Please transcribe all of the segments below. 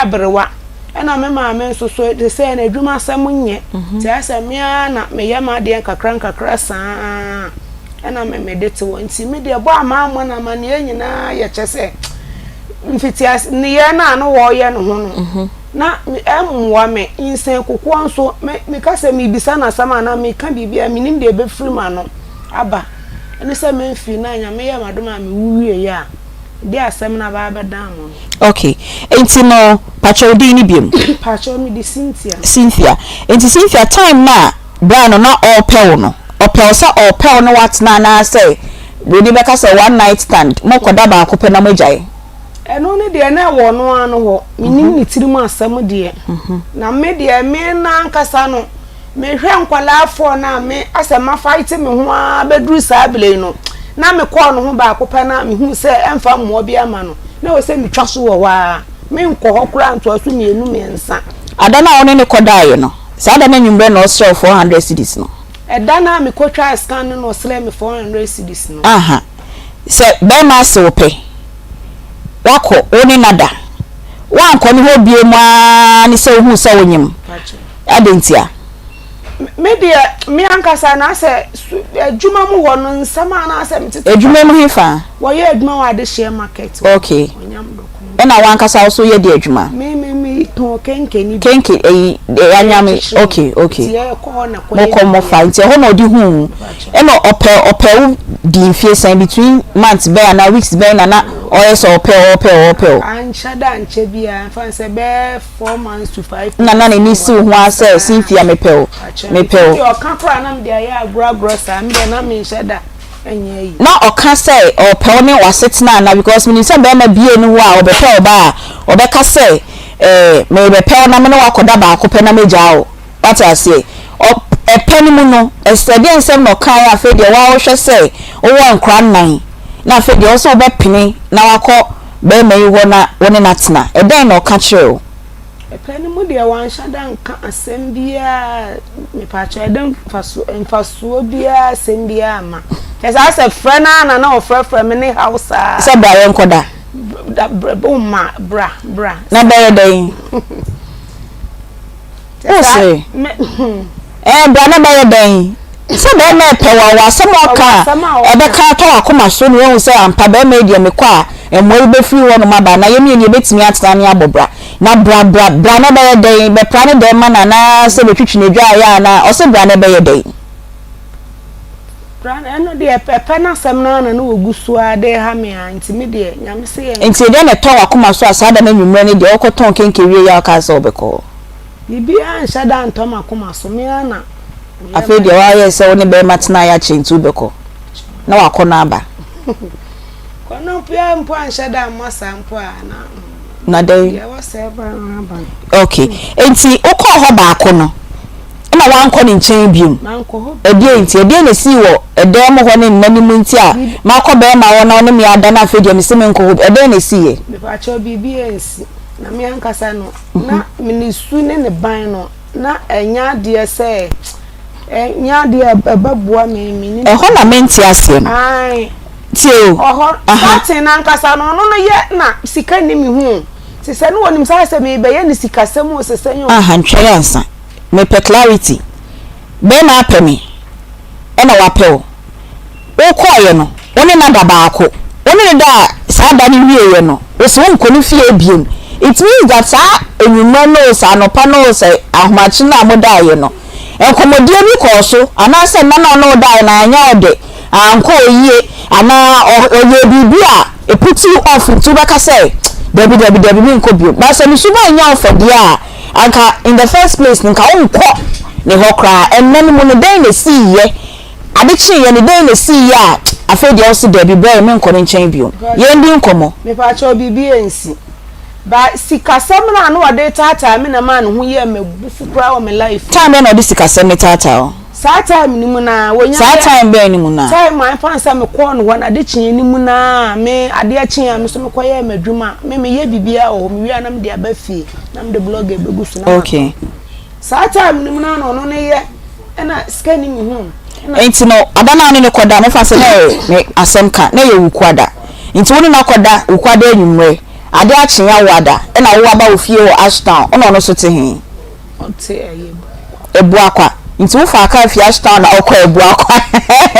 Aberewa, ɛna me maame nso so te sɛ n'adwumasɛm nyɛ, nti ayɛ sɛ me ara na meyɛ m'adeɛ nkakra nkakra saa ɛna me mede te hɔ. Nti me deɛ bɔ a mammɔ no amanneɛ nyinaa yɛ kyɛ sɛ mfitiase nneyɛɛ no a na wɔreyɛ no ho no, na ɛmmoa me. Nyinsɛn kokoɔ nso, me meka sɛ merebisa no asɛm anaa meka biribi a, mennim deɛ ɛbɛfiri m'ano aba. Ɛne sɛ memfii no a Nyame yɛɛ m'adom a mewo wieeɛ a, De asɛm no aba abɛdan mo no. Ok, enti no pakyɛ wo din no biom? Pakyɛ me de Cynthia. Cynthia, enti Cynthia time no a bra no na ɔɔpɛ wo no, ɔpɛ wo sɛ ɔɔpɛ wo ne wo atena anaa sɛ broni bɛka sɛ one night stand, mo kɔ da baako pɛ na mo agyae? Ɛno no deɛ na ɛwɔ ɔno ara no hɔ, mennim ne tirim asɛm deɛ, na me deɛ me no ankasa no Mehwɛ nkwadaa foɔ no a me asɛ ma fight me ho ara bɛduru saa berɛ yi no, na mekɔɔ ne ho baako pɛ na mehuu sɛ ɛmfa mmoa bi ama no, na ɛwɔ sɛ metwa so wɔ hɔ ara. Menkɔ hɔ koraa ntoa so mmienu mmiɛnsa. Ada no a wo ne no kɔdaeɛ no, saa da no anwummerɛ na ɔsrɛɛ wo 400 cedis no? Ɛda no a mekɔtwaa scan no na ɔsrɛɛ me 400 cedis no. Aha. Sɛ barima ase wo pɛ, woakɔ, wo ne no ada, woankɔ ne hɔ bio ara ne sɛ wohuu sɛ wonyem. Adɛn ntia? Me deɛ, me ankasa na sɛ adwuma mu hɔ no nsɛm a na sɛ metete. Adwuma mu hefa? Wɔyɛ adwuma wɔ adehyeɛ market. Okay. Ɛna wankasa wo so yɛ de adwuma? Me me me tɔn kenke ni bi. Kenke ɛyi anyame okay okay. Nti yɛ kɔ hɔ na kɔ yɛ. Mo kɔ mo fa nti ɛhɔ na ɔde hu ɛna ɔpɛ ɔpɛ wo di mfie sɛn between months bɛn anaa weeks bɛn na na ɔyɛ sɛ ɔpɛ ɔpɛ ɔpɛ o. Ankyɛ da ankyɛ biara nfa sɛ bɛɛ. Nna na n'ani siw ho ara sɛ, Cynthia, mepɛ wo, mepɛ wo. Na ɔka sɛ ɔpɛ wo ne w'asetena anaa? Because menim sɛ barima biara nni hɔ a ɔbɛpɛ ɔbaa a ɔbɛka sɛ, eh, merebɛpɛ wo na me ne wo akɔda baako pɛ na magyaa wo. Wate aseɛ? Ɔ, ɛpɛ no mu no, ɛsɛ deɛ nsɛm na ɔkaeɛ a afei deɛ wo ara wohwɛ sɛ wowɔ nkora nnan, na afei deɛ wo sɛ wobɛpene na wakɔ barima yi hɔ na wo ne no atena. Ɛdɛn na ɔka kyerɛɛ wo? Ɛpɛ no mu deɛ wanhyɛ da nka asɛm biara, mepaakyɛw ɛde mfaso mfasoɔ biara asɛm biara amma. Kyerɛ sɛ asɛ frɛ no ara na na ɔfrɛfrɛ me ne haw saa. Sɛ bra yɛnkɔda. Da bra womma bra bra. Na bɛyɛ dɛn? Wosere. Ɛɛ bra na bɛyɛ dɛn? Sɛ bɛrima ɛpɛ wo a, wɔ asɛm a ɔka a ɛbɛka atɔ w'akoma so na woahu sɛ ampa bɛrima yi deɛ mekɔ a mmoa yi bɛfiri hɔnom aba anaa yɛn mmienu yɛbɛtumi atena ne abɔ bra. Na bra bra bra na bɛyɛ dɛn? Bɛpra ne dɛn ma no anaa sɛ bɛtwitwi n'adwaeɛ anaa? Ɔse bra na ɛbɛyɛ dɛn? Bra no ɛno deɛ ɛpɛ n'asɛm no ara na na ɔgu so ara de reha me ara nti me deɛ Nyame se yɛn. Nti ɛdeɛn na ɛtɔɔ w'akoma so a saa da no anwummerɛ no deɛ wokɔtɔn kenke wieeɛ a wokaa sɛ wobɛkɔ hɔ? Biribiara nhyɛ da ntɔ m'akoma so, me ara na meyɛ Afei deɛ woayɛ sɛ wo ne barima tenaeɛ akyɛ nti wobɛkɔ na wakɔ no aba. Kɔnɔ biara mpo anhyɛ da amma saa mpo a na. Na dɛn? Deɛ ɛwɔ sɛ ɛba no aba no. Okay, nti wokɔɔ hɔ baako no ɛna woankɔ ne nkyɛn biom? Mankɔ hɔ bio. Ɛdeɛn nti? Ɛdeɛn na ɛsii wɔ ɛdan mu hɔ ne nna no mu nti a makɔ barima hɔ na wo ne me ada na afei deɛ mese menkɔ hɔ bio? Ɛdeɛn na ɛsiiɛ? Mepakyɛw biribi ansi. Na me ankasa no, na me ne su ne ne ban no, na ɛnyɛ adeɛ sɛ, ɛnyɛ adeɛ a ɛbɛboa me, me ne. Ɛhɔ na mente aseɛ no. Ae. Tie o. Ɔhɔ, starting no ankasa no, ɔno no yɛ na sika nni me ho o. Te sɛ na ɔnim saa sɛ merebɛyɛ no sikasɛm o, sɛ sɛn o. Aha, ntwɛn ansa. Mepɛ clarity. Bɛrima apɛ me, ɛna wapɛ wo. Wokɔeɛ no, wo ne no ada baako. Wo ne no daa saa da no wieeɛ no, wo se wonkɔ ne fie biom. It means that saa anwummerɛ no o, sɛ anɔpa no o, sɛ ahomakye no a modaeɛ no, nkɔmmɔdie bi kɔɔ so, anaasɛ nna no a ɔne wo daeɛ no anyɛ wo dɛ, ankɔ wo yie, anaa ɔyɛɛ biribi a it put you off nti wobɛka sɛ, dabi dabi dabi menkɔ biom. But sɛ ne suban nyɛ wo fɛ deɛ a, anka in the first place no nka wonkɔ ne hɔ koraa. Ɛnna no mu no, dɛn na ɛsiiɛ? Ade kyeeɛ no, dɛn na ɛsiiɛ a afei deɛ wose dabi, brɛ yɛ, menkɔ ne nkyɛn bio. Yɛndi nkɔmmɔ. Mepakyɛw, biribi ansi. But sikasɛm no a na ɔde retaataa me na ɛmaa ne ho yɛɛ me abufu koraa wɔ me life mu. Time bɛn na ɔde sikasɛm no taataa wo? Saa time no mu no ara, wɔnya Saa yɛ. time bɛn no mu no ara? Time a ɛmfa ho sɛ mekɔɔ no hɔ no, ade kyeeɛ no mu no ara, me adeɛ kyeeɛ a me nso mekɔyɛɛ m'adwuma. Me meyɛ biribiara wɔ hɔ, mewie a na mede aba fie, na mede blog abɛgu so na matɔn. Okay. Saa time no mu no ara na ɔno no yɛ. Ɛna sika ni me ho. Nti no ada no a wo ne no kɔda mefa sɛ na ɛyɛ me asɛm ka na ɛyɛ wukuada nti wo ne no akɔda wukuada anwummerɛ. Ade akye Yawoada ɛna wo aba wo fie wɔ Ashtown ɛna ɔno nso te he? Ɔte ɛyɛ Abuakwa. Abuakwa. Nti wo faa car firi Ashtown na wokɔ Abuakwa.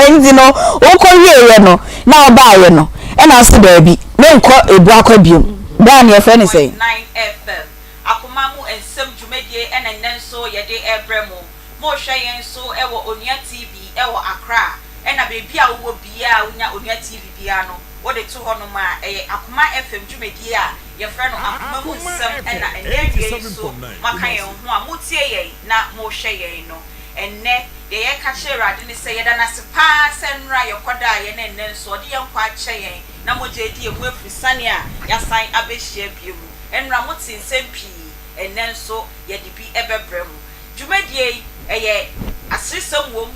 Nti no wokɔ wieɛ no na wobaeɛ no ɛna wose daabi menkɔ Abuakwa biom. Bra no yɛfrɛ no sɛn? Nine FM, Akoma mu nsɛm dwumadie ɛna nnɛ nso yɛde rebrɛ mo. Morehwɛ yɛn nso wɔ Onua TV wɔ Accra ɛna baabi a wowɔ biara a wonya Onua TV biara no wode to hɔnom a ɛyɛ Akoma FM dwumadie a yɛfrɛ no Akoma mu nsɛm ɛna ɛnnɛ awia yi nso moaka yɛn ho a moretie yɛn na morehwɛ yɛn no. Ɛnnɛ deɛ yɛreka kyerɛ Awurade ne sɛ yɛda no ase pa ara sɛ nnora yɛkɔdaeɛ na ɛnnɛ nso ɔde yɛn nkwa akyɛ yɛn na mogya adi yɛn mu afiri sane a yɛasan abɛhyia bio mu. Nnora motee nsɛm pii, ɛnnɛ nso yɛde bi bɛbrɛ mo. Dwumadie yi, ɛyɛ aseresɛm wom,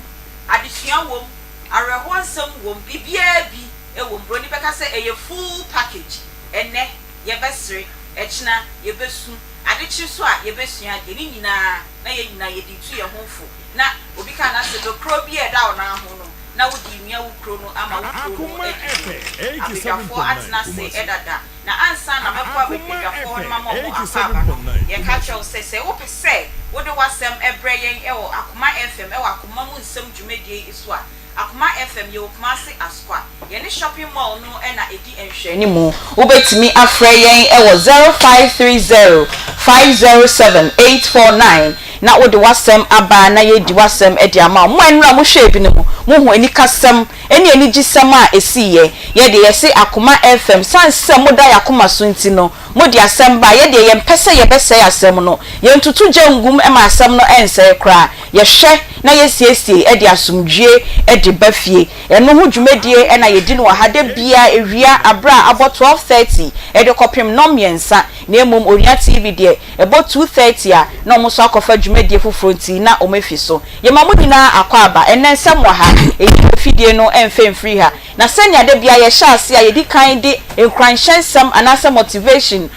adesua wom, awerɛhoɔ nsɛm wom, biribiara bi wom. Buroni bɛka sɛ ɛyɛ full package. Ɛnnɛ, yɛbɛsere, ɛkyena, yɛbɛsu, adekye nso a, yɛbɛsua adeɛ. Ne nyinaa, na yɛn nyinaa yɛde retu yɛn ho fo. Na obi kaa n'asɛm sɛ, kuro bi a ɛda wo nan ho no, na wode remia wo kuro no ama wo kuro no adi yie. Abadwafoɔ atena ase dada. Na ansa na mɛkɔ abadwadwafoɔ hɔ no mama wɔn akwaaba no, yɛka kyerɛ wo sɛ, sɛ wopɛ sɛ wode w'asɛm brɛ yɛn wɔ Akoma FM wɔ Akoma mu Nsɛm dwumadie yi so a, Akoma FM, yɛwɔ Kumasi Asokwa. Yɛne Shopping Mall no na ɛdi nhwɛanimu. Wobɛtumi afrɛ yɛn wɔ 0530 507 849 na wode w'asɛm aba na yɛadi w'asɛm de ama wo. Mo a nnora mohwɛɛ binom, mohu anikasɛm ne anigyesɛm a ɛsiiɛ. Yɛ deɛ yɛse Akoma FM, sane sɛ moda yɛn akoma so nti no, mode asɛm ba a, yɛ deɛ yɛmpɛ sɛ yɛbɛsɛe asɛm no. Yɛntoto gya ngum ma asɛm no ɛnsɛe koraa. Yɛhwɛ na yɛsiesie de asomdwie de ba fie. Ɛno ho dwumadie na yɛdi no wɔ ha da biara awia aberɛ a abɔ 12:30 de kɔpem nnɔnmiɛnsa. Na mmom Onua TV deɛ, ɛbɔ 2:30 a, na wɔn nso akɔfa dwumadie foforɔ nti na wɔafi so. Yɛma mo nyinaa akwaaba. Ɛnnɛ nsɛm wɔ ha. Ɛyi afidie no mfa mfiri ha. Na sɛnea da biara yɛhyɛ aseɛ a yɛdi kan de nkuranhyɛ nsɛm anaasɛ motivation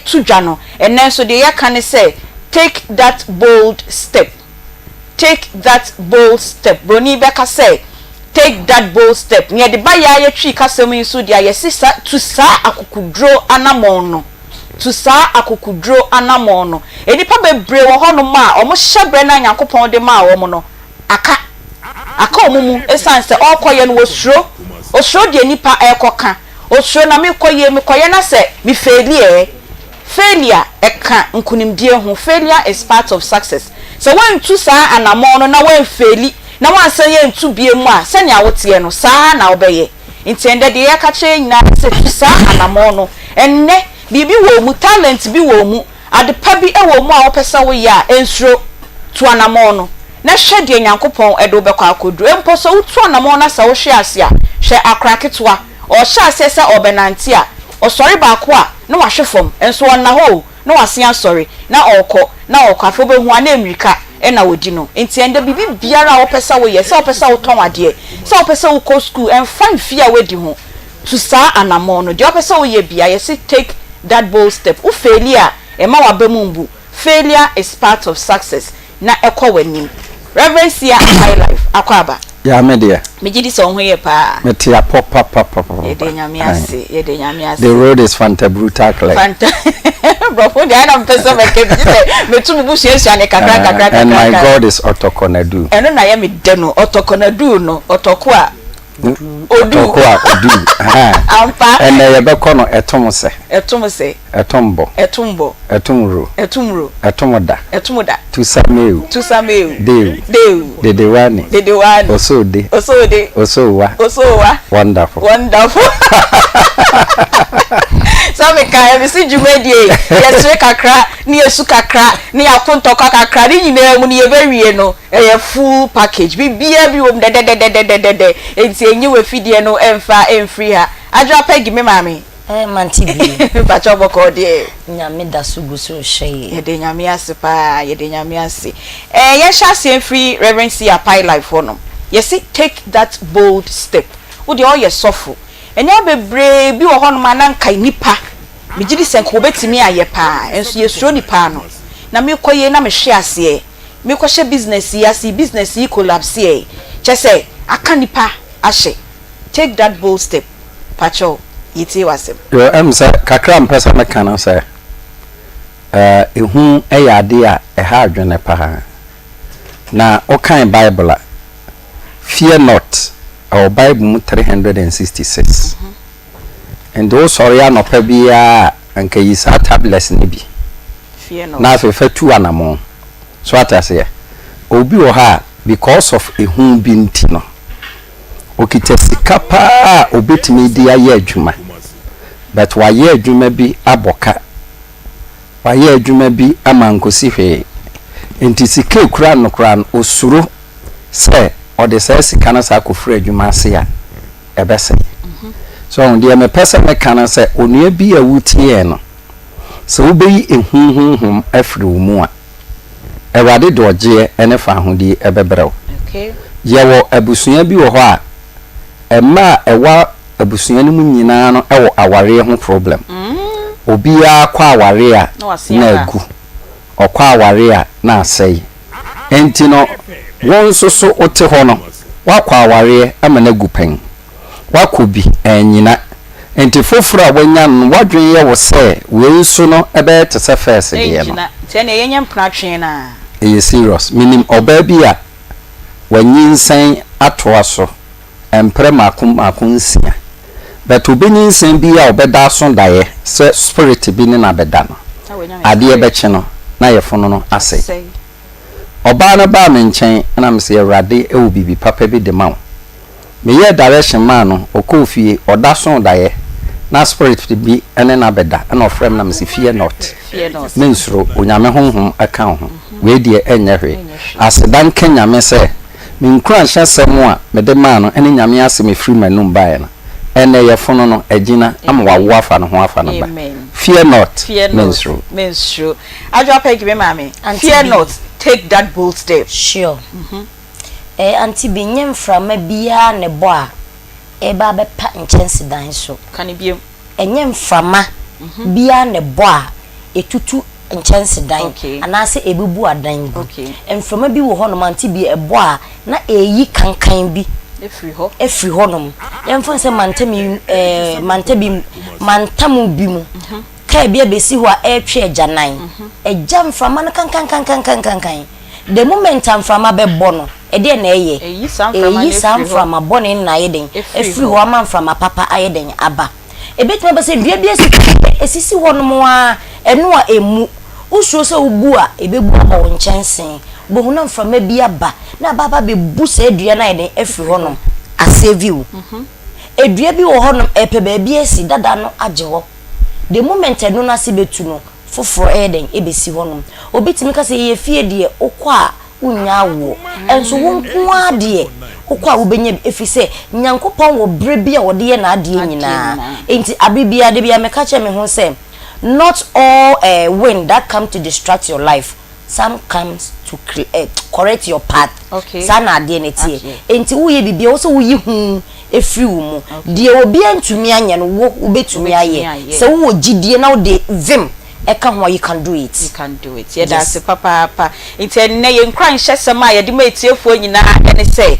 to dwa no, ɛnnɛ nso deɛ yɛka ne sɛ, Take that bold step. Take that bold step. Buroni bɛka sɛ, Take that bold step. Nea ɛde ba yɛ ara yɛ Twi kasa mu yi nso deɛ yɛse sa, tu saa akokoduro anammɔn no. Tu saa akokoduro anammɔn no. Nnipa bebree wɔ hɔnom a wɔn hyɛbrɛ no a Nyankopɔn de maa wɔn no, aka. Aka wɔn mu esiane sɛ ɔrekɔyɛ no wɔsuro. Osuro deɛ nnipa rekɔka. Osuro na mekɔ yie, mekɔyɛ na sɛ me faili ɛ? Failure ɛka nkunimdie ho, failure is part of success. Sɛ woantu saa anammɔn no na woanfaili na woansan antu biom a, sɛnea woteɛ no, saa ara na wobɛyɛ. Nti ɛndɛ deɛ yɛka kyerɛ yɛn nyinaa ne sɛ tu saa anammɔn no. Ɛnnɛ, biribi wɔ wo mu, talent bi wɔ wo mu, ade pa bi wɔ wo mu a wopɛ sɛ woyɛ a, nsuro. Tu anammɔn no na hwɛ deɛ Nyankopɔn de wo bɛkɔ akɔduru. Mpo sɛ wotu anammɔn na sɛ wohwe ase a, hwɛ akora ketewa, ɔrehyɛ aseɛ sɛ ɔrebɛnante a, ɔsɔre baako a, na wahwe fam, nso ɔnna hɔ o, na wasen asɔre, na ɔrekɔ, na ɔrekɔ, afei wobɛhu a na mmirika na ɔdi no. Nti ɛndɛ biribi biara a wopɛ sɛ woyɛ, sɛ wopɛ sɛ wotɔn adeɛ, sɛ wopɛ sɛ wokɔ sukuu, ɛmfa mfeɛ a woadi ho, tu saa anammɔn no. Deɛ wopɛ sɛ woyɛ biara, yɛse take that bold step. Wo faili a, mma w'aba mu mbu. Failure is part of success na ɛkɔ w'anim. Rev. Sia High Life, Akwaaba. Yaa me deɛ. Megye di sɛ wo ho yɛ paa. Me te apɔ papapapapa. Yɛda Nyame ase, yɛda Nyame ase. The road is Fanta brutal clear. Fanta, brɔfo deɛ ayɛ na mepɛ sɛ mɛka bi, gye sɛ metu me bo suasua no kakra kakra kakra. And my God is Ɔtɔkɔnadu. Ɛno na ɛyɛ me dɛ no, Ɔtɔkɔnadu no, ɔtɔko a odu. Ɔtɔko a odu. Ampa. Ɛnɛ yɛbɛkɔ no ɛtom sɛ. Ɛtom sɛ. Ɛtom bɔ. Ɛtom bɔ. Ɛtom wuro. Ɛtom wuro. Ɛtom da. Ɛtom da. Tusameu. Tusameu. Deu. Deu. Dedewani. Dedewani. Osode. Osode. Osowa. Osowa. Wonderful. Wonderful. Sɛ meka ɛ mesi dwumadie yi yɛsere kakra ne yɛsu kakra ne yɛako ntɔkwa kakra ne nyinaa mu no yɛbɛwie no ɛyɛ full package biribiara bi wɔ mu dɛdɛdɛdɛdɛdɛ enti ɛnyi w'afidie no ɛmfa ɛmfiri ha. Adwoa Peggy me maame. Eh mante bio. Mpakyɛw bɔkɔɔ deɛ. Nyame da so gu so rehwɛ yɛn. Yɛda Nyame ase paa, yɛda Nyame ase. Eh yɛnhyɛ aseɛ mfiri Rev. C. Apai life hɔ nom. Yɛse take that bold step. Wo deɛ ɔyɛ sɔfo. Nneɛma bebree bi wɔ hɔ nom a na nka nnipa, megye di sɛ nka wɔbɛtumi ayɛ paa, nso yɛsuro nnipa ano. Na mekɔ yei na mehwe aseɛ, mekɔhyɛ business yi ase yi, business yi collapseɛ. Kyerɛ sɛ aka nnipa ahyɛ. Take that bold step. Pakyɛw. Yɛtie w'asɛm. Yo, ɛm sɛ kakra a mepɛ sɛ meka no sɛ, ehu yɛ adeɛ a ɛha adwene paa. Na wokan Bible a, fear not, ɛwɔ Bible mu 366. Nti wosɔre anɔpa biara a, anka yi saa tablets no bi, na afei fa tu anamɔn. So ate aseɛ? Obi wɔ hɔ a, because of ehu bi nti no, Okita sika paa a obetumi de ayɛ adwuma but wayɛ adwuma bi abɔ ka, wayɛ adwuma bi ama ankosi hwee. Nti sika ekura no koraa no osuro sɛ ɔde saa sika no saa kɔfiri adwuma ase a ɛbɛsɛe. So ɔho deɛ mepɛ sɛ meka no sɛ onua bi a wotie yɛn no sɛ wobɛyi ehu honhom afiri wo mu a, Awurade de ɔgyeɛ ne faahodie bɛbrɛ wo. Yɛwɔ abusua bi wɔ hɔ a, mma a ɛwɔ abusua no mu nyinaa no wɔ awareɛ ho problem. Obiara kɔ awareɛ a na agu, ɔkɔ awareɛ a na asɛe. Enti no, wo nso so wote hɔ no, woakɔ awareɛ ama no agu pɛn. Woakɔ bi, annyina. Enti foforɔ a woanya no, w'adwene yɛ wo sɛ wei nso no bɛyɛ te sɛ first deɛ no. Ɛngyina. Nti ɛneɛ yɛnyɛ mpena twee no a. Ɛyɛ serious. Menim ɔbaa bi a wanyinsɛn atoa so mprɛ mmaako mmaako nsia. But ɔbɛnyinsɛn bi a ɔbɛda aso daeɛ sɛ spirit bi ne no abɛda no, adeɛ bɛkye no na yɛfono no asɛe. Ɔbaa no baa me nkyɛn na mese Awurade wɔ biribi papa bi de ma wo. Meyɛɛ direction maa no, ɔkɔɔ fie, ɔda soo daeɛ na spirit bi ne no abɛda ɛna ɔfrɛɛ me na mese fear not, mensuro, Onyame honhom ka wo ho, wei deɛ ɛnyɛ hwee. Aseda nka Nyame sɛ me nkuranhyɛsɛm a mede maa no ne Nyame asɛm ɛfiri m'anum baeɛ no, ɛnnɛ yɛfono no agyina ama wawo afa ne ho afa ne ba. Fear not, mensuro. Mensuro. Adwoa Peggy me maame, fear not, take that bold step. Sure. Eh, Auntie bi, nyɛ mframa biara na ɛbɔ a ɛreba abɛpa nkyɛnsedan so. Ka no bio. Ɛnyɛ mframa biara na ɛbɔ a ɛtutu nkyɛnsedan anaasɛ ɛbubu adan gu. Mframa bi wɔ hɔnom, Auntie bi, ɛbɔ a na ɛreyi kankan bi afiri hɔnom. Yɛmfa no sɛ mantam yi, eh, mantam bi, mantam bi mu. Kaa bi abɛsi hɔ a ɛretwe agyanan. Ɛgya mframa no kankankankankankan. The moment a mframa bɛbɔ no, ɛdeɛn na ɛyɛ? Ɛyi saa mframa no Ɛyi saa afiri hɔ. mframa bɔne no na ayɛ dɛn? Afiri Afiri hɔ. hɔ ama mframa papa ayɛ dɛn? Aba. Ɛbɛtumi aba sɛ dua bi asi hɔ, ɛsisi hɔnom ara, ɛno a ɛmmu. Wosuro sɛ wobu a, ɛbɛbu abɔ wo nkyɛnsee. Wobɛhu na mframa bi aba, na aba aba abɛbu saa dua no ayɛ dɛn? Afiri hɔnom. Asave wo. Dua bi wɔ hɔnom, ɛrepɛ baabi asi, dada no agye hɔ. The moment ɛno no ase bɛtu no, foforɔ ɛyɛ dɛn ɛbɛsi hɔnom. Obi tumi ka sɛ yɛyɛ fie deɛ wokɔ a wonnya awoɔ, nso wo nko ara deɛ wokɔ a wobɛnya bi ɛfiri sɛ Nyankopɔn wɔ berɛ bi a ɔde yɛ n'adeɛ nyinaa. Enti aberɛ biara da biara meka kyerɛ me ho sɛ not all eh, wind that come to distract your life some comes to eh, correct your path. Okay. Saa na adeɛ no teɛ. Enti woyɛ biribi a ɛwɔ sɛ woyi hu firi wo mu. Deɛ obiara ntumi anyɛ no, wo wobɛtumi ayɛ. Sɛ wowɔ gyidie na wode vim ka ho a, you can do it. You can do it. Yɛda ase papaapa. Nti ɛnnɛ yɛn nkuranhyɛsɛm a yɛde ma atiefoɔ nyinaa ne sɛ,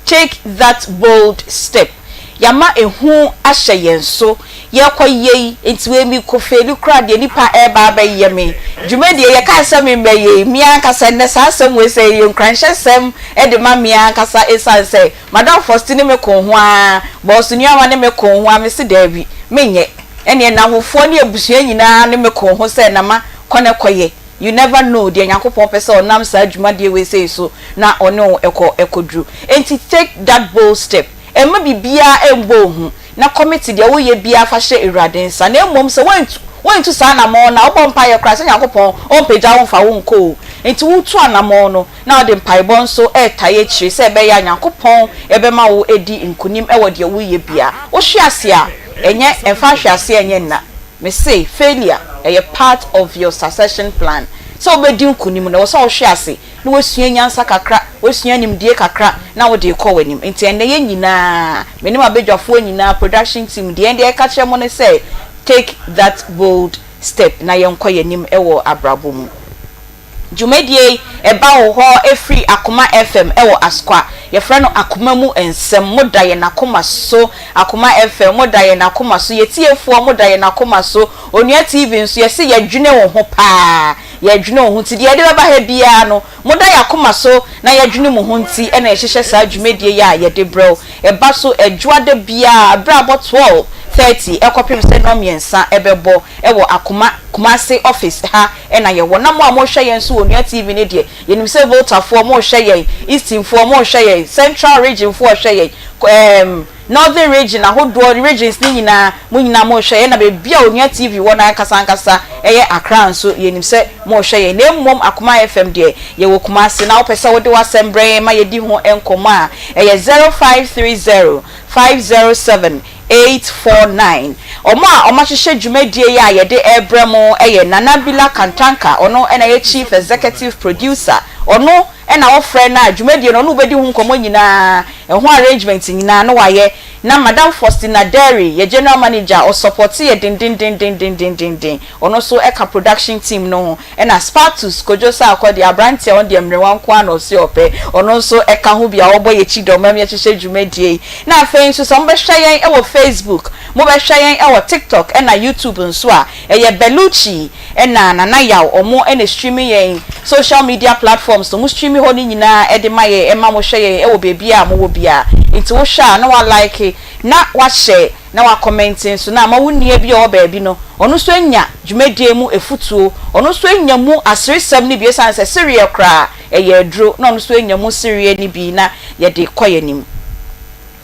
take that bold step. Yɛama ehu ahyɛ yɛn so. Yɛrekɔ yei, nti wei mekɔ feeli koraa deɛ nipa ɛreba abɛyɛ me. Dwumadie yɛkaa sɛ memmɛyɛ yi, me ankasa ɛnnɛ saa asɛm wei sɛ ɛyɛ nkuranhyɛsɛm de ma me ankasa ɛsiane sɛ Madam Fausty ne me koo ho ara, Bɔɔso Nuamah ne me koo ho ara, mese daabi, menyɛ. Ɛnneɛ nnamfofoɔ ne abusua nyinaa ne me koo ho sɛ Nama, kɔ na kɔyɛ. You never know deɛ Nyankopɔn pɛ sɛ ɔnam saa dwumadie wei sei so na ɔne wo kɔ kɔduru. Enti take that bold step. Mma biribiara mmɔ wo hu, na commit deɛ woreyɛ biara fa hyɛ Awurade nsa. Na mmom sɛ woantu woantu saa anamɔn no a, wobɔ mpaeɛ koraa sɛ Nyankopɔn ɔmpagya wo mfa wo nkɔ o. Enti wotu anamɔn no, na wode mpaebɔ nso retae akyire sɛ ɛbɛyɛ a Nyankopɔn bɛma wo adi nkonim wɔ deɛ woreyɛ biara. Wohwe ase a, ɛnyɛ, mfa ahweaseɛ nyɛ nna. Mese, failure, ɛyɛ part of your succession plan. Sɛ wobɛdi nkonim no, ɛwɔ sɛ wohwe ase na woasua nyansa kakra, woasua nimdie kakra na wode rekɔ w'anim. Nti ɛnnɛ yɛn nyinaa, me ne m'abadwafoɔ nyinaa, production team, deɛ yɛn deɛ yɛka kyerɛ mo ne sɛ, take that bold step na yɛnkɔ yɛn anim wɔ abrabɔ mu. Dwumadie yi ɛba wo hɔ firi Akoma FM wɔ Asokwa. Yɛfrɛ no Akoma Mu Nsɛm. Moda yɛn akoma so. Akoma FM, moda yɛn akoma so. Yɛn tiefoɔ, moda yɛn akoma so. Onua TV nso, yɛse yɛdwene wo ho paa. Yɛdwene wo ho nti, deɛ yɛde bɛba ha biara no, moda yɛn akoma so na yɛdwene mo ho nti na yɛhyehyɛ saa dwumadie yi a yɛde brɛ wo. Ɛba so Ɛdwoada biara berɛ a abɔ 12:30 kɔpem sɛ nnɔnmiɛnsa bɛbɔ wɔ Akoma, Kumasi office ha na yɛwɔ. Na mo a mohwɛ yɛn nso wɔ Onua TV no deɛ, yɛnim sɛ Voltafoɔ mohwɛ yɛn, Easternfoɔ mohwɛ yɛn, Central Regionfoɔ hwɛ yɛn, ɛɛm, Northern Region ahodoɔ, regions no nyinaa, mo nyinaa mohwɛ yɛn. Na baabi a Onua TV wɔ no ankasa ankasa, ɛyɛ Accra nso, yɛnim sɛ mohwɛ yɛn. Na mmom Akoma FM deɛ, yɛwɔ Kumasi. Na wopɛ sɛ wode w'asɛm brɛ yɛn ma yɛdi ho nkɔmmɔ a, ɛyɛ 0530 507 849. Wɔn a wɔahyehyɛ dwumadie yi a yɛde rebrɛ mo yɛ Nana Bila Kantanka, ɔno na ɛyɛ Chief Executive Producer, ɔno na wɔfrɛ no a dwumadie no ɔne wo bɛdi ho nkɔmmɔ nyinaa, ɛho arrangement nyinaa na wayɛ. Na Madam Faustina Derry yɛ General Manager, ɔsupporte yɛ dendendendendendenden, ɔno nso ka production team no ho. Ɛna Spartus Kojo Sarkor deɛ aberanteɛ a ɔno deɛ mmerewa nko ara na ɔse ɔpɛ, ɔno nso ka ho bi a ɔbɔ yɛn akyi dɔm ma yɛhyehyɛ dwumadie yi. Na afei nso sɛ mobɛhwɛ yɛn wɔ Facebook, mobɛhwɛ yɛn wɔ TikTok ɛna YouTube nso a, ɛyɛ Belucci ɛna Nana Yaw ɔmo na stream yɛn social media platforms no, ɔmo stream hɔ no nyinaa de ma yɛn ɛma mohwɛ yɛn wɔ baabiara a mowɔ biara. Nti wohwɛ a na wa like na wa share na wakɔmɛnte nso na ama wo nua bi a ɔwɔ baabi no, ɔno nso anya dwumadie mu afutuo, ɔno nso anya mu aseresɛm no bi, ɛsiane sɛ sereɛ koraa ɛyɛ aduro, na ɔno nso anya mu sereɛ no bi na yɛde kɔ yɛn anim.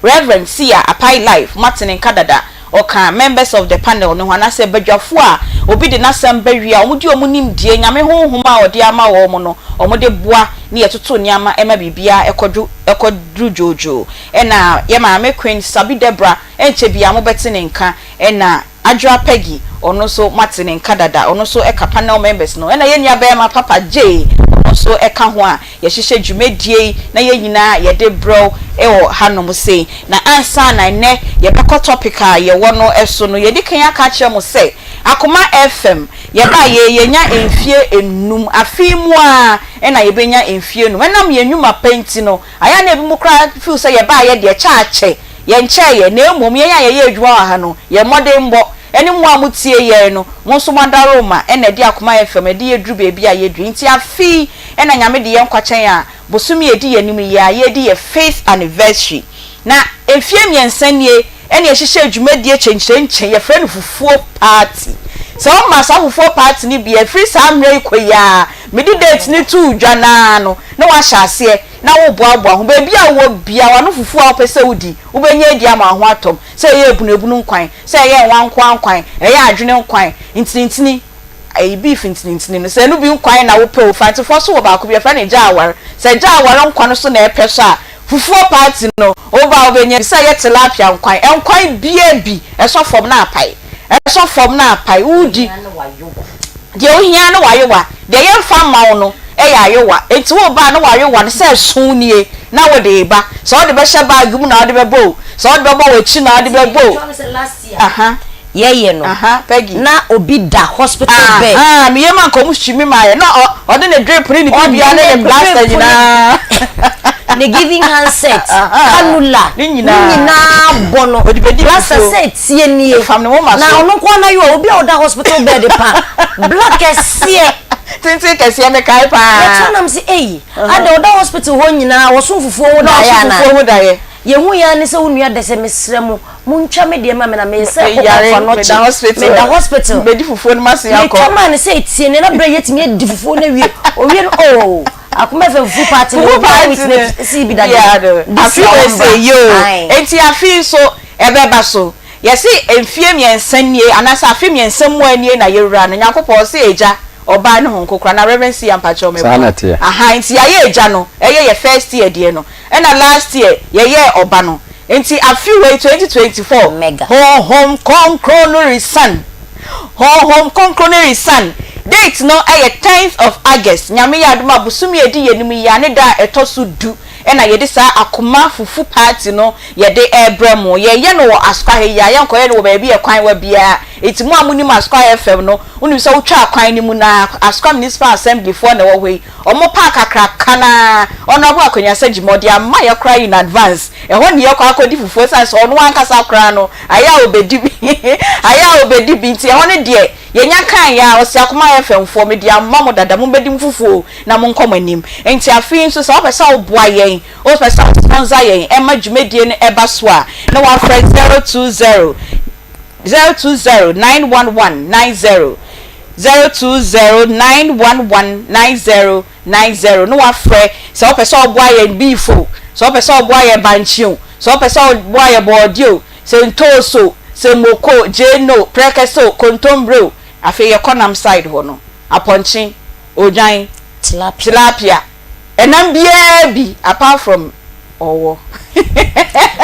Rev. Sia Apai Life, moate ne nka dada, ɔka members of the panel no ho, anaasɛ badwafoɔ a obi de n'asɛm ba wie a wɔde wɔn nimdeɛ, Nyame honhom a ɔde ama wɔn no, wɔde boa ne yɛtoto nneɛma ma biribiara kɔdwo kɔduru dwoodwoo. Ɛna yɛ maame Queen Sabi Deborah ɛnkyɛ biaa mobɛte ne nka, ɛna Adwoa Peggy ɔno nso moate ne nka dada ɔno nso ɛka panel members no, ɛna yɛn nua bɛɛma Papa Jay ɔno nso ɛka ho a yɛhyehyɛ dwumadie yi na yɛn nyinaa yɛde brɛ wo wɔ hanom sei. Na ansa na ɛnɛ yɛbɛkɔ topic a yɛwɔ no so no yɛdi kan aka akyerɛ mo sɛ Akoma FM yɛbaa yɛ yɛnya mfie nnum, afe yi mu ara na yɛbɛnya mfie nnum, ɛnam yɛn nnwuma pa nti no Ayɛ a na ebinom koraa feel sɛ yɛbaeɛ deɛ kyɛ akyɛ, yɛnkyɛeɛ, na mmom yɛn a yɛyɛ adwuma wɔ ha no, yɛn mmɔdenbɔ ne mo a motie yɛn no, mo nso mo adaworoma na ɛde Akoma FM ɛde yɛduru baabi a yɛduru yi. Nti afe yi na Nyame de yɛn nkwa kyɛn a bosome a ɛdi yɛn anim yi ara yɛredi yɛn fifth anniversary. Na mfeɛ mmiɛnsa nie na yɛhyehyɛɛ dwumadie kyenkyerenkyen, yɛfrɛ no fufuo party. Sɛ woma saa fufuo party no bi a, ɛfiri saa mmerɛ yi kɔ yi ara, mede date no too dwa no ara no, na woahyɛ aseɛ na woreboaboa ho. Baabi a wowɔ biara, w'ano fufuo a wopɛ sɛ wodi, wobɛnya adi ama wo ho atɔ wo. Sɛ ɛyɛ abunabunu nkwan, sɛ ɛyɛ nwankoa nkwan, ɛyɛ adwene nkwan, ntinintini, ɛyi beef ntinintini no, sɛ ɛno bi nkwan na wopɛ o. Fantefoɔ nso wɔ baako bi, yɛfrɛ no gyaaware. Sɛ gyaaware nkwan nso na ɛpɛ so a, fufuo party no, woba a wobɛnya bi. Sɛ ɛyɛ tilapia nkwan, nkwan biara bi, ɛsɔ fam na apae. Ɛsɔ fam na apae, woredi. Deɛ wohia ne w'ayowa. Deɛ yɛmfa mma wo no yɛ ayowa. Enti woreba a na w'ayowa no sɛ ɛso nie na wode reba. Sɛ wode bɛhyɛ bag mu na wode bɛba o, sɛ wode bɛbɔ w'akyi na wode bɛba o. Aha. Yɛyɛ no. Aha, Peggy. Na obi da hospital bed. Aha, me yam anka ɔmo hyi me maayɛ. Na ɔde ne drip ne ne biribiara ne ne plaster nyinaa. Ne giving handset, cannula, ne nyinaa bɔ no. Plaster sɛ tie nie. Fam ne moma so. Na ɔno nko ara na yɛ obi a ɔda hospital bed pa. Black kɛseɛ. Tenten kɛseɛ mekae paa. Yɛtra nam sɛ ei, ada ɔda hospital hɔ nyinaa wɔso fufuo ho daeɛ anaa? Na ɔso fufuo ho daeɛ. Yɛhu yɛn ne sɛ wo nua dɛ sɛ mesrɛ mo montwa me deɛ ma me na mesɛ kɔ kɔmfa nɔkye. Meda hospital. Medi fufuo no mase akɔ. Metwa maa no sɛ tie nie na berɛ yɛtumi adi fufuo no awie. Owie no oh. Akoma fm fufu party no obi a witness si bi da deɛ. Afe wei sɛ yoo. Enti afe yi nso ɛbɛba so. Yɛse mfie mmiɛnsa nie anaasɛ afe mmiɛnsa mua nie na yɛwura no. Nyankopɔn ɔse Agya, Ɔba ne Honhom Kronkron anaa Rev. Sia mpakyɛw Saa na meboa. ɛteɛ. Ahaa nti yɛayɛ Agya no ɛyɛ yɛ first year deɛ no ɛna last year yɛyɛɛ Ɔba no. Nti afe wei 2024 Mega. Honhom Kronkron no resian. Honhom Kronkron no resian. Date no yɛ tenth of August, Nyame yɛ adom a bosome a ɛdi yɛn anim yi ara ne da a ɛtɔ so du. na yɛde saa Akoma Fufu Party no yɛde rebrɛ mo. Yɛyɛ no wɔ Asukwa ha yi ara, yɛnkɔyɛ no wɔ baabi a ɛkwan wa biara. Enti mo a monim Asukwa FM no, wonim sɛ wotwa kwan no mu no ara, Asukwa Municipal Assembly foɔ na ɛwɔ hɔ yi. Wɔn park kakraka no ara, Honourable Akwanya Sagyima, ɔde ama yɛ koraa in advance. Ɛhɔ ne yɛkɔ akɔdi fufuo ɛsiane sɛ ɔno ankasa koraa no, ayɛ a ɔbɛdi bi, ayɛ a ɔbɛdi bi. Nti ɛhɔ no deɛ, yɛnya kaeɛ ara, ɔse Akoma FM foɔ, mede ama mo dada, mommɛdi mo fufuo na monkɔ mo anim. Nti afei nso sɛ wopɛ sɛ woboa yɛn, wopɛ sɛ wo sponsor yɛn ma dwumadie no ba so a, na woafrɛ 020 020 911 90 020 911 90 90 na woafrɛ sɛ wopɛ sɛ woboa yɛn beef o, sɛ wopɛ sɛ woboa yɛn bankye o, sɛ wopɛ sɛ woboa yɛn bɔɔdeɛ o, sɛ ntoosi o, sɛ moko o, gyeene o, prɛkɛsɛ o, kontommire o, afei yɛkɔ nam side hɔ no, apɔnkye, odwan, tilapia, ɛnam biara bi apart from ɔwɔ.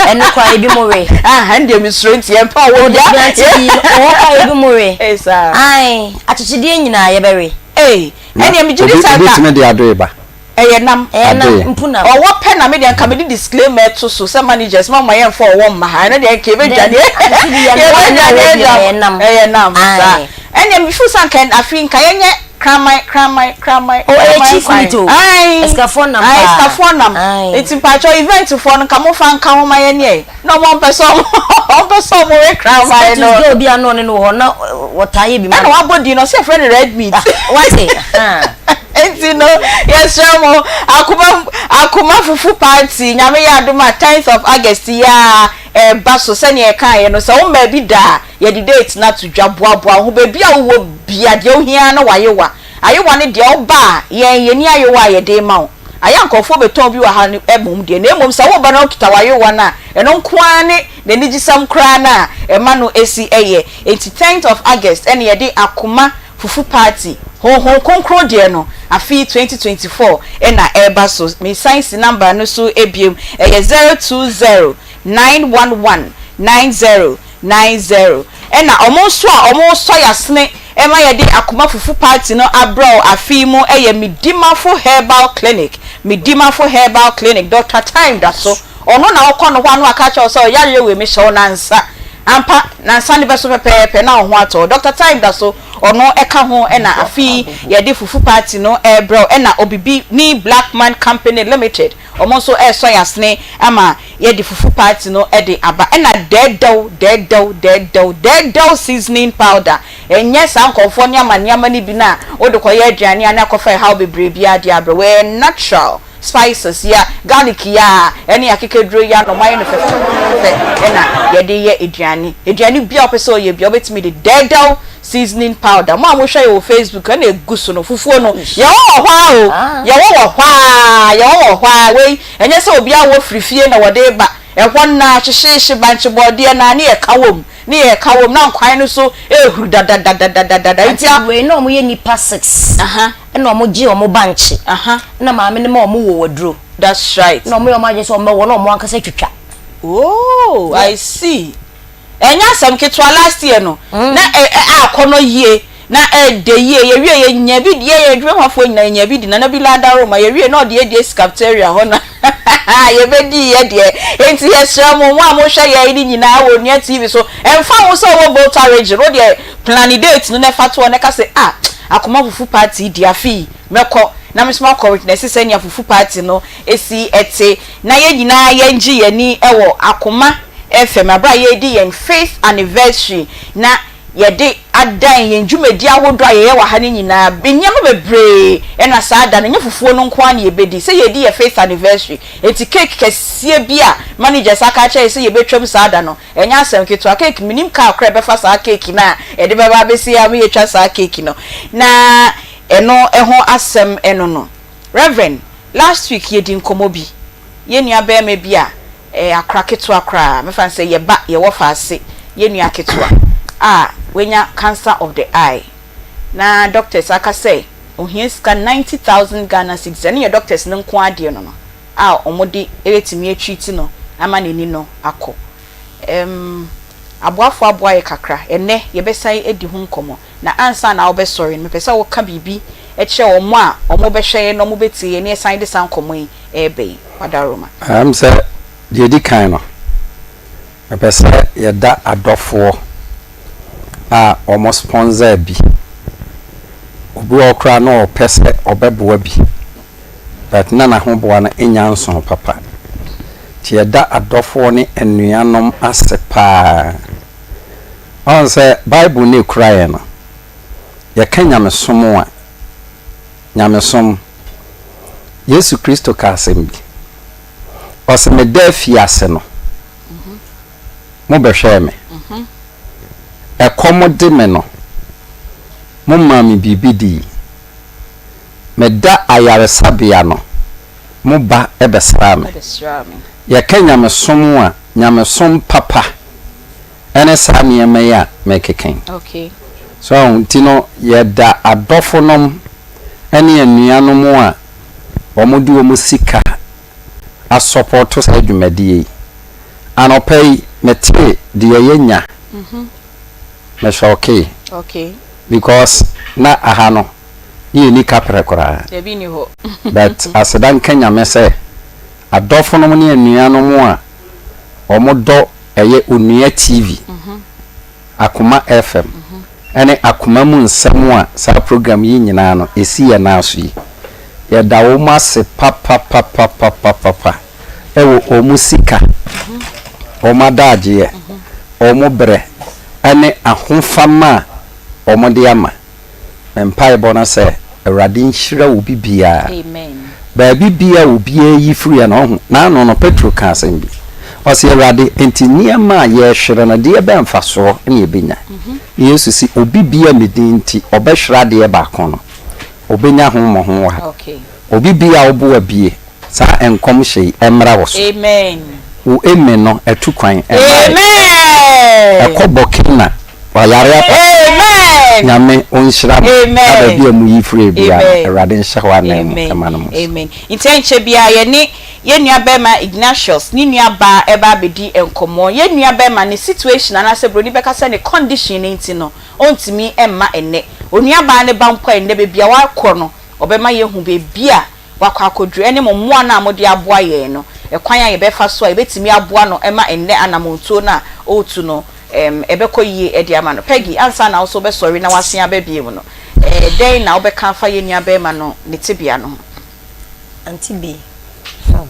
Ɛno koraa ebi mo we. Ah, ɛno deɛ mesuro nti yɛmpa ɔwɔ bia. Ɔde ante bi ɔwɔ koraa ebi mo we. Ee saa. Ae, akyekyedeɛ nyinaa yɛbɛwe. Ee, ɛnneɛ megye di sɛ Obi nka. tumi de adoe ba. Ɛyɛ nam. Ɛyɛ nam, mpunam. Ɔwɔ pɛ na me deɛ nka mede disclaimer to so sɛ managers mo mma yɛmfa ɔwɔ mma ha, ɛno deɛ nka yɛbɛdwane yɛbɛdwane agya mo. Ɛyɛ nam saa. Ɛnneɛ me feel sɛ anka afei nka yɛnyɛ kraman kraman kraman Oh, ɛyɛ kraman chief kwan. meat o. Ae, Asikafoɔ nam ae, paa. asikafoɔ nam. Ae. Nti mpakyɛw event foɔ no nka momfa nka ho ma yɛn ɛ. Na ɔmo mpɛ sɛ ɔmo ɔmo pɛ sɛ ɔmo we kraman no. Status girl bi a na ɔne no wɔ hɔ na wɔtaa yɛ bi ma Ɛna no. wabɔ din no ɔsɛ yɛfrɛ no red meat. Ah, wate? Ahaa. Nti no yɛsrɛ mo akoma akoma fufu party Nyame yɛ adom a tenth of August yi ara ɛreba so sɛnea yɛkaeɛ no sɛ wommaa bi da a yɛde date no ato dwa boaboa wo ho baabi a wowɔ bia deɛ wohia ara ne w'ayewa Ayewa no deɛ woba a, yɛn yɛnni ayewa a yɛde rema wo. Ayɛ a nkurɔfoɔ bɛtɔn bi wɔ ha no mmom deɛ, na mmom sɛ woreba na wokita w'ayewa no a, ɛno nko ara ne n'anigyesɛm koraa no a ɛma no si yɛ. Enti tenth of August ɛna yɛde Akoma Fufu Party, Honhom Kronkron deɛ no, afe yi 2024 na ɛreba so. Mesan si number no so biom, ɛyɛ 020 911 90 90. Ɛna wɔn nso a wɔresɔ yɛn asene ma yɛde Akoma Fufu Party no abrɛ wo afe yi mu yɛ Medimafo Herbal Clinic. Medimafo Herbal Clinic, Doctor Time da so. Ɔno na wokɔ no hɔ a na waka akyerɛ wo sɛ ɔyareɛ wei mehyɛ wo nansa. Ampa, nansa no bɛso pɛpɛɛpɛ na wo ho atɔ wo. Doctor Time da so, ɔno ka ho na afe yi yɛde Fufu Party no rebrɛ wo. Ɛna Obibini Blackman Company Limited. Wɔn nso resɔ yɛn asene ama yɛde fufu party no de aba. Ɛna dɛɛdɛw, dɛɛdɛw, dɛɛdɛw, dɛɛdɛw seasoning powder. Ɛnyɛ saa nkurɔfoɔ nneɛma nneɛma no bi no a wode kɔyɛ aduane a na akɔfa ɛhaw bebree biara de abrɛ wo. Ɛyɛ natural spices yi a, garlic yi a, ɛne akekaduro yi a na wɔayɛ no fɛfɛɛfɛ ɛna yɛde yɛ aduane. Aduane biara a wopɛ sɛ woyɛ biara wobɛtumi de dɛɛdɛw Seasoning powder. Mo a mohwɛ yɛ wɔ Facebook ɛna egu so no fufuo no yɛwɔ wɔ hɔ ara o yɛwɔ wɔ hɔ ara yɛwɔ wɔ hɔ ara wei ɛnyɛ sɛ obi awɔ firi fie na wɔde ba ɛhɔ naa hyehyeehye bankye bɔɔdeɛ naa ne yɛka wɔ mu ne yɛka wɔ mu na nkwan no so ehuru dadadadadadada nti a. Wei na wɔn yɛ nipa six ɛna wɔn gye wɔn bankye ɛna maame no ma wɔn wɔ waduro. That's right. Ɛna wɔn yɛ wɔn adwene sɛ wɔn bɛwɔ na wɔn ankasa twitwa. Oh I see. Ɛnyɛ asɛm ketewa last year no na akɔnɔ yie na ɛdɛ yie yɛwie yɛ nya bi di yɛ adwuma hɔfoɔ nyinaa yɛ nya bi di nana bi lada roma yɛwie na ɔde adi asi cafeteria hɔ na yɛbɛdi yɛ deɛ enti yɛsrɛ mo mo a mohwɛ yɛn ne nyinaa wɔ Onua TV so ɛmfa ho sɛ wowɔ Volta region wo deɛ plane date no na ɛfa toɔ na ɛka sɛ ah akoma fufu party di afe yi mɛkɔ na me nso makɔ witness sɛnea fufu party no si te na yɛn nyinaa yɛngye yɛn ani wɔ akoma fam bere a yɛredi yɛn fifth anniversary na yɛde adan yɛn dwumadi ahodoɔ a yɛyɛ wɔ ha no nyinaa. Nneɛma bebree na saa da no, ɛnyɛ fufuo no nko ara na yɛbɛdi. Sɛ yɛredi yɛn fifth anniversary, enti cake kɛseɛ bi a managers aka akyerɛ yɛn sɛ yɛbɛtwam saa da no, ɛnyɛ asɛm ketewa. Cake, mennim car koraa a ɛbɛfa saa cake no a yɛde bɛba abɛsi ha ma yɛatwa saa cake no. Na ɛno ho asɛm no no. Rev. Last week yɛdii nkɔmmɔ bi, yɛn nua barima bi a ɛyɛ akora ketewa koraa, mɛfa no sɛ yɛ ba, yɛ wɔfa ase, yɛn nua ketewa a wanya cancer of the eye, na doctors aka sɛ ohia sika 90,000 Ghana cedis, ɛno yɛ doctors no nko ara deɛ no no, a wɔde bɛtumi atreat no ama n'ani no akɔ. Ɛm, aboafoɔ aboa yɛ kakra, ɛnnɛ yɛbɛsan adi ho nkɔmmɔ. Na ansa na wobɛsɔre no, mepɛ sɛ woka biribi kyerɛ wɔn a wɔbɛhwɛ yɛn na wɔbɛtie yɛn na yɛsan de saa nkɔmmɔ yi reba yi. Wadaroma. Ɛm sɛ deɛ ɛdi kan no, mepɛ sɛ yɛda adɔfoɔ a wɔn sponsor bi. Obi wɔ hɔ koraa na ɔpɛ sɛ ɔbɛboa bi but na n'ahoboa no nnya nsoo papa. Nti yɛda adɔfoɔ ne anuanom ase paa. Ɔhu sɛ Bible no ɛkura yɛn no, yɛka nyamesom a, nyamesom, Yesu Kristo kaa asɛm bi. Ɔse meda afiase no, mobɛhwɛɛ me. Ɛkɔm de me no, momaa me biribi dii. Meda ayaresabea no, moba bɛsraa me. Yɛka nyamesom a, nyamesom papa ne saa nneɛma yi a merekeka yi. So ahu? Nti no, yɛda adɔfonom ne anuanom a wɔde wɔn sika asɔpɔto saa dwumadie yi. Anɔpa yi, metee deɛ yɛanya, me shɔkee because na aha no, ne yɛnni kaprɛ koraa. But aseda nka Nyame sɛ adɔfonom ne anuanom a wɔdɔ ɛyɛ Onua TV, Akoma FM, ne Akoma mu nsɛm a saa program yi nyinaa no ɛsi yɛn nan so yi. Yɛda wɔn ase papapapapapapa wɔ wɔn sika, wɔn adagyeɛ, wɔn berɛ ne ahofama a wɔde ama. Me mpaebɔ no sɛ Awurade nhyira obi biara. Baabi biara a obiara yi firi yɛ no, ɔho, n'ano no, Petro kaa asɛm bi. Ɔse, Awurade, enti nneɛma a yɛrehwere no, deɛ bɛn mfasoɔ na yɛbɛnya? Yesu se, Obi biara a me din nti ɔbɛhwere adeɛ baako no, ɔbɛnya ho mmɔho ɔha. Obi biara a woboa bie, saa nkɔmhyɛ yi mmra wo so. Wo amen no atu kwan, ɛmmae. Ɛkɔ Burkina. Wayare apa. Amen. Nyame onhyira mo. Amen. Na baabi a mo yi firi biara no Amen. Awurade nhyɛ hɔ anan mu Amen. ɛma no mo so. Amen. Nti ɛnkyɛ biara yɛne yɛn nua bɛɛma Ignatius ne nua baa ɛba abɛdi nkɔmmɔ. Yɛn nua bɛɛma ne situation anaasɛ broni bɛka sɛ ne condition no nti no ɔntumi mma ɛnnɛ. Onua baa no ba mpo a ɛnnɛ baabi a wakɔ no ɔbɛma yɛahu baabi a wakɔ akɔduru ɛne mo mmoa no a mode aboa yɛn no, ɛkwan a yɛbɛfa so a yɛbɛtumi aboa no ma ɛnnɛ anammɔntuo no a ɔretu no ɛbɛkɔ yie de ama no. Peggy, ansa na wo nso wobɛsɔre na woasen aba bio no, dɛn na wobɛka afa yɛn nuabarima no ne tebea no ho? Auntie Bee, hmm,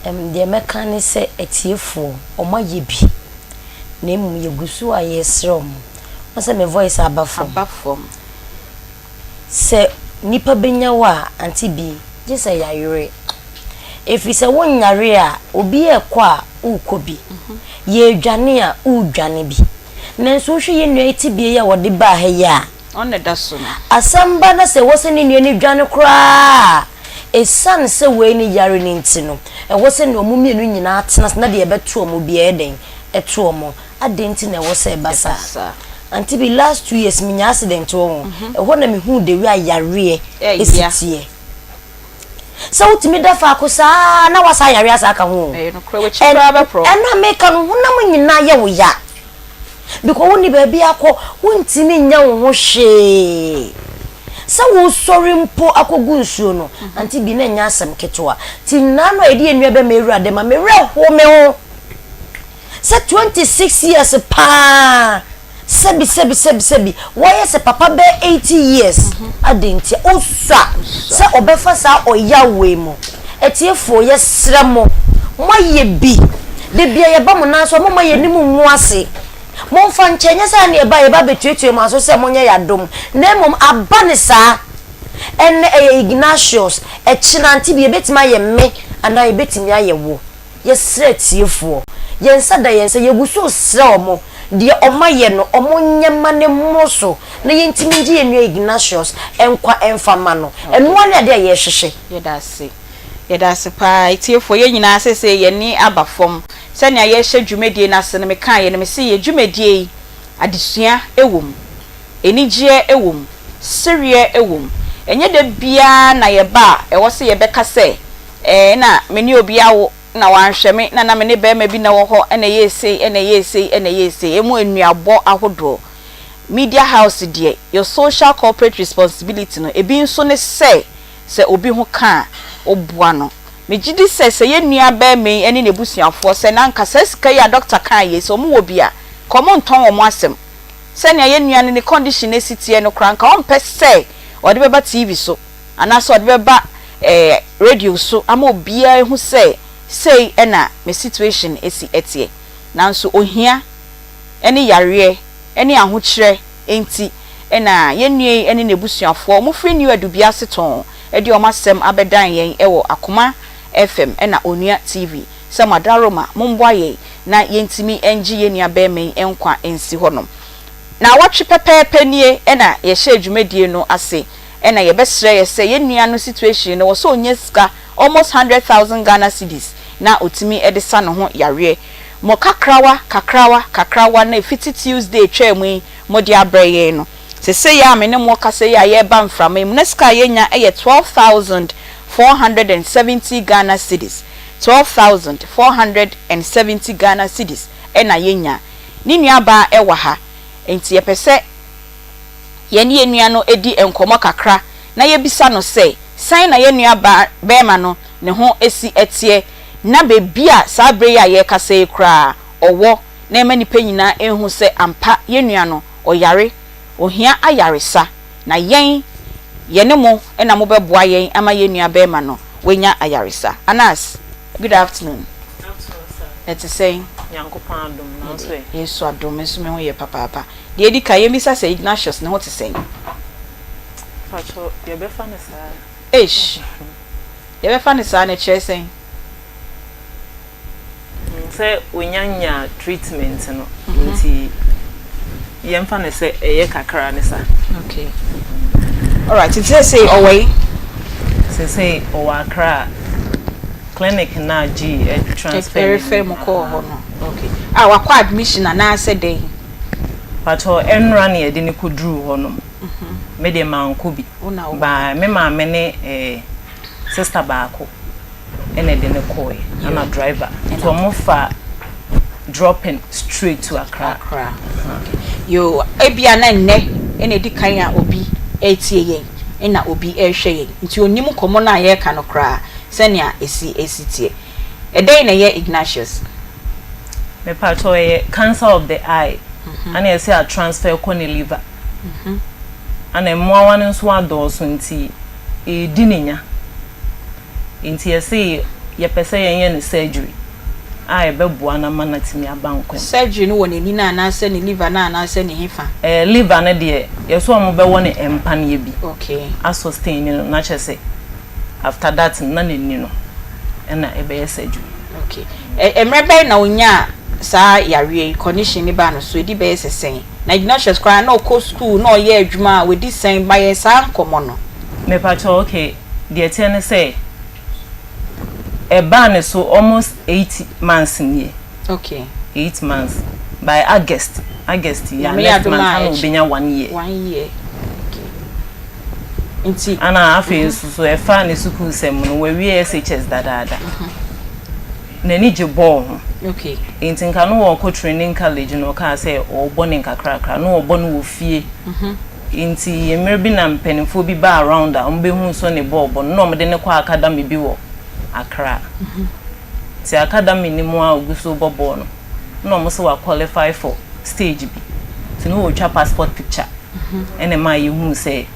ɛm, deɛ mɛka ne sɛ atiefoɔ, wɔayɛ bi, na mmom yɛgu so a yɛresrɛ wɔn. Wohu sɛ me voice aba fam. Aba fam. Sɛ nnipa bɛnya wo a, Auntie Bee, gye sɛ yɛayere. Ɛfiri sɛ wonyare a, obi rekɔ a, worekɔ bi. Yɛredwane a, woredwane bi. Nanso wohwɛ yɛn nua yi tebea yi a wɔde baa ha yi a, asɛm ba na sɛ ɛwɔ sɛ ne nua no dwane koraa a, ɛsiane sɛ wei ne yare no nti no, ɛwɔ sɛ nea wɔn mmienu nyinaa tena ase na deɛ ɛbɛto wɔn biara yɛ dɛn? Ɛto wɔn. Adɛn nti na ɛwɔ sɛ ɛba saa? Auntie bi, last 2 years menya accident wɔ ho. Ɛhɔ na mehuu the way a yareɛ ɛsi teɛ. Sɛ wotumi da faako saa na wasa ayare asa aka ho. Ɛno a meka no, honam nyinaa yɛ wo ya. Because wonni baabi akɔ, wontumi nyɛ wo ho hwee. Sɛ wosɔre mpo akɔgu nsuo no, Auntie bi, na ɛnyɛ asɛm ketewa. Nti nnaa no a yɛde yɛn nua bɛma Awurade ma, me werɛ hoo me ho. Sɛ 26 years paa sɛbi sɛbi sɛbi sɛbi wayɛ sɛ papa bɛyɛ 80 years adɛn ntia osua sɛ ɔbɛfa saa ɔyaw wei mu. Atiefoɔ yɛsrɛ mo moayɛ bi da bia yɛba mo nan so a momma yɛn anim ngu ase momfa nkyɛ ɛnyɛ sɛ ɛne ɛba a yɛba abɛtuatua mo aso sɛ monyɛ yɛn adom na mmom aba ne saa ɛnnɛ ɛyɛ Ignatius ɛkyena nti bi ɛbɛtumi ayɛ me anaa ɛbɛtumi ayɛ wo. Yɛsrɛ atiefoɔ, yɛn nsa da yɛn nsa, yɛgu so resrɛ wɔn, deɛ wɔayɛ no, wɔnyɛ mma no mmoro so, na yɛntumi ngye yɛn nua Ignatius nkwa mfa mma no. Ɛno ara ne adeɛ a yɛrehwehwɛ. Yɛda ase. Yɛda ase paa. Atiefoɔ, yɛn nyinaa seesei yɛn ani aba fam. Sɛnea yɛrehyɛ dwumadie no ase no, mekaeɛ no, mese yɛn dwumadie yi, adesua wɔ mu, anigyeɛ wɔ mu, sereɛ wɔ mu. Ɛnyɛ da biara na yɛba a, ɛwɔ sɛ yɛbɛka sɛ, Ɛɛ, nna me ne obi awo na ɔannhwɛ me, nna na me ne barima bi na ɛwɔ hɔ na ɛyɛɛ sei, na ɛyɛɛ sei, na ɛyɛɛ sei. Emu nnuabɔ ahodoɔ. Media house deɛ, your social corporate responsibility no, ebi nso ne sɛ, sɛ obi ho ka a, woboa no. Megye di sɛ, sɛ yɛn nua barima yi ne n'abusuafoɔ, sɛ na anka saa sika yi a dɔkta kaeɛ yi, sɛ wɔwɔ bi a, nka wɔntɔn wɔn asɛm. Sɛnea yɛn nua no ne condition no si teɛ no koraa, anka ɔmpɛ sɛ ɔde bɛba TV so anaasɛ ɔde bɛba eh, radio so ama obiara ahu sɛ sei na me situation si teɛ. Nanso ohia ne yareɛ ne ahokyerɛ nti na yɛn nua yi ne n'abusuafoɔ, wɔfiri New Adubiase tɔnn de wɔn asɛm abɛdan yɛn wɔ Akoma FM na Onua TV sɛ mo adaworoma momboa yɛn na yɛntumi ngye yɛn nua barima yi nkwa nsi hɔnom. Naawɔtwe pɛpɛɛpɛ nie na yɛhyɛɛ dwumadie no ase na yɛbɛsrɛeɛ sɛ yɛn nua no situation no wɔ sɛ ɔnya sika almost 100,000 Ghana cedis na ɔtumi de sa ne ho yareɛ. Mo kakrawa kakrawa kakrawa no ɛfiti Tuesday twaa mu yi mode abrɛ yɛn no, sesei a me ne mo rekasa yi a yɛreba mframa yi mu na sika a yɛnya yɛ 12,470 Ghana cedis, 12,470 Ghana cedis na yɛnya. Ne nuabaa wɔ ha, enti yɛpɛ sɛ yɛne yɛn nua no di nkɔmmɔ kakra na yɛbisa no sɛ, sɛn na yɛn nua baa barima no ne ho si teɛ, na baabi a saa berɛ yi a yɛrekasa yi koraa ɔwɔ, na ɛma nnipa nyinaa hu sɛ ampa yɛn nua no, ɔyare, ɔhia ayaresa, na yɛn, yɛne mo na mobɛboa yɛn ama yɛn nua barima no wanya ayaresa. Anas, good afternoon. Afternoon sir. Ɛte sɛn? Nyankopɔn adom, na wo nso ɛ? Yesu adom, me nso me ho yɛ papaapa. Deɛ edi kan, yɛmmisa sɛ Ignatius ne ho te sɛn? Pakyɛ, yɛbɛfa no saa. Eish! Yɛbɛfa no saa no, ɛkyerɛ sɛn? Sɛ onya nyaa treatment no nti yɛmfa no sɛ ɛyɛ kakra ne sa. Okay. Alright, nti sɛsei ɔwɔ yi? Sɛsei ɔwɔ Accra clinic no a G transfer ne Ɛrefer mu kɔɔ hɔ no. Okay. Ah, wakɔ admission anaasɛ dɛn? Pakyɛ ɛnora na yɛde no kɔduruu hɔ nom. Me deɛ mankɔ bi. Ba me maame ne eh, sister baako. ɛna ɛde no kɔɔɛ ɛna driver nti ɔmo fa dropping straight to Accra. Accra okay yoo ebia na nnɛ ɛna edi kan a obi ɛretie yɛn ɛna obi ɛrehwɛ yɛn nti onnim nkɔmɔ no a yɛreka no koraa sɛnea esi esi teɛ ɛdɛn na ɛyɛ Ignatius? Mepakyɛw ɛyɛ cancer of the eye ɛna yɛsɛ a transfer kɔ ne liver ɛna mmoawa no nso adɔɔso nti ɛredi ne nya. Enti yɛse yɛpɛ sɛ yɛnyɛ no surgery a ɛbɛboa no ama no atumi aba nkwa mu. Surgery no wɔ n'ani no anaasɛ ne liver no anaasɛ ne hefa? Eh, liver no deɛ yɛse wɔn bɛwɔ no mpaneɛ bi Okay. a sustain no na kyerɛ sɛ after that no na n'ani no ɛna ɛbɛyɛ surgery. Okay. Ɛ, mmerɛ bɛn na ɔnyaa saa yareɛ yi, condition no baa no so, ɛdi bɛyɛ sɛ sɛn? Na Ignatius koraa na ɔkɔ school na ɔyɛ adwuma a, wadi sɛn? Ma yɛn saa nkɔmmɔ no. Mepakyɛw, okay. Deɛ ɛteɛ ne sɛ, ɛbaa ne so almost 8 months nie. 8 months. By August, August yi a, Nyame next adom month a ana ɛkyɛ. ɔbɛnya one year. One year. Okay. Nti. Ana afei nso so ɛfa ne sukuu sɛm no, wawie SHS dadaada. N'ani gye bɔɔl ho. Nti nka no wɔkɔ training college no, ɔkaa sɛ ɔrebɔ ne nkakrakra, na ɔrebɔ no wɔ fie. Nti mmerɛ bi na mpanimfoɔ bi baa around a wɔbɛhuu sɛ ne bɔɔl bɔ no, na wɔde no kɔ academy bi wɔ Accra. Nti academy no mu a ɔgu so rebɔ bɔɔl no, na wɔn sɛ wa qualify for stage bi. Nti na ɔretwa passport picture ɛna ɛmaa yɛhuu sɛ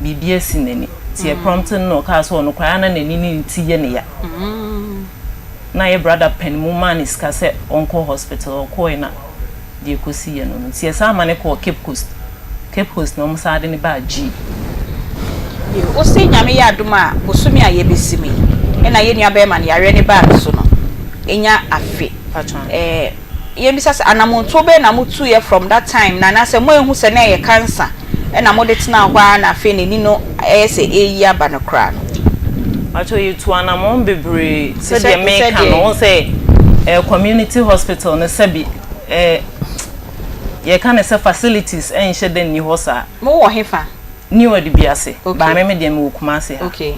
biribi asi n'ani. Nti yɛ prompt no na ɔkaa sɛ ɔno koraa na n'ani ne ne ti yɛ ne ya. Na yɛ brother panin mu maa ne sika sɛ ɔnkɔ hospital, ɔkɔɔe na deɛ ɛkɔsiiɛ no no. Nti yɛsan ma no kɔɔ Cape Coast. Cape Coast na wɔn san de no baa G. Wo se Nyame yɛ adom a bosome a yɛbɛsi mu yi ɛna yɛn nua bɛɛma no yareɛ no baa ne so no ɛnya afe. Ɛɛ yɛmmisa sɛ anamontuo bɛn na motuiɛ from that time no anaasɛ moanhu sɛ na ɛyɛ cancer ɛna mode tenaa hɔ ara na afei n'ani no ɛyɛ sɛ ɛreyi aba no koraa no? Pakyɛ yɛtu anamɔn bebree Te sɛ sɛdeɛ te sɛ meka no deɛn? wohu sɛ ɛɛ community hospital no sɛbi ɛɛ yɛka no sɛ facilities nhyɛ da nni hɔ saa. Mowɔ hefa? New Adubiase, Okay. but me me deɛ mewɔ Kumasi ha. Okay.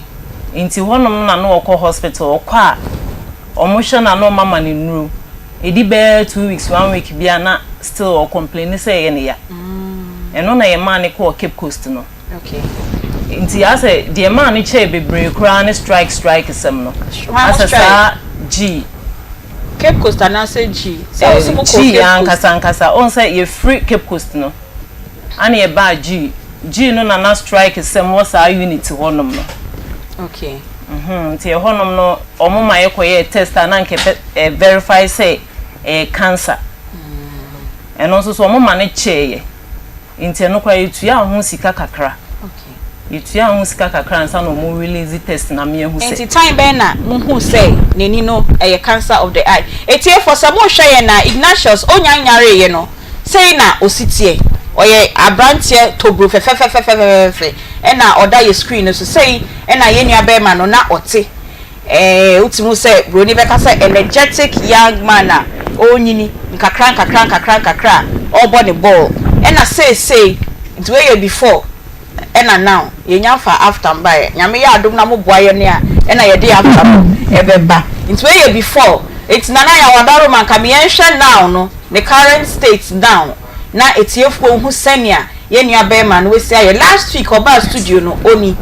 Nti hɔnom no na na ɔkɔ hospital, ɔkɔ a wɔhwɛ no a na wɔama no nnuro. Ɛdi bɛyɛ 2 weeks, one week bi a na still ɔcomplaini sɛ ɛyɛ ne ya. Ɛno na yɛmaa no kɔɔ Cape Coast no. Nti asɛ deɛ ɛmaa no kyɛɛ bebree koraa ne strike strike sɛm no. Asɛ saa G. Cape Coast anaasɛ G? Sɛ wo se mo kɔɔ Cape Coast. G ankasa ankasa. Wohu sɛ yɛfiri Cape Coast no ana yɛbaa G. G no na na strike sɛm wɔ saa unit hɔ nom no. Okay. Mhm, nti ɛhɔ nom no wɔn ma yɛkɔyɛɛ test a na nka ɛpɛ ɛ verify sɛ ɛyɛ cancer. Ɛno nso so wɔn ma no kyɛɛyɛ. Nti ɛno koraa yɛtuaa ho sika kakra. Yɛtuaa ho sika kakra ansa na wɔn release test no ama yɛahu sɛ. Nti time bɛn na mo huu sɛ n'ani no ɛyɛ cancer of the eye? Atiefoɔ sɛ mo rehwɛ yɛn a Ignatius ɔnya nyareeɛ no sei na ɔsi teɛ. Ɔyɛ abranteɛ toburo fɛfɛfɛfɛfɛfɛ ɛna ɔda yɛ screen no so. Sei ɛna yɛn nua bɛɛma no na ɔte. Ɛɛ, wotumi hu sɛ buroni bɛka sɛ energetic young man a ɔrenyini nkakra nkakra nkakra nkakra a ɔrebɔ ne bɔɔl. Ɛna seesei, nti wei yɛ before ɛna now, yɛnnya mfaa after mbaeɛ. Nyame yɛ adom na moboa yɛn a, ɛna yɛde after no ɛbɛba. Nti wei yɛ before. Nti Nana Yaw Adaroma nka me yɛnhwɛ now no, ne current state now na atiefoɔ nhu sɛnea yɛn nua barima no wasi ayɛ. Last week ɔbaa studio no, ɔni.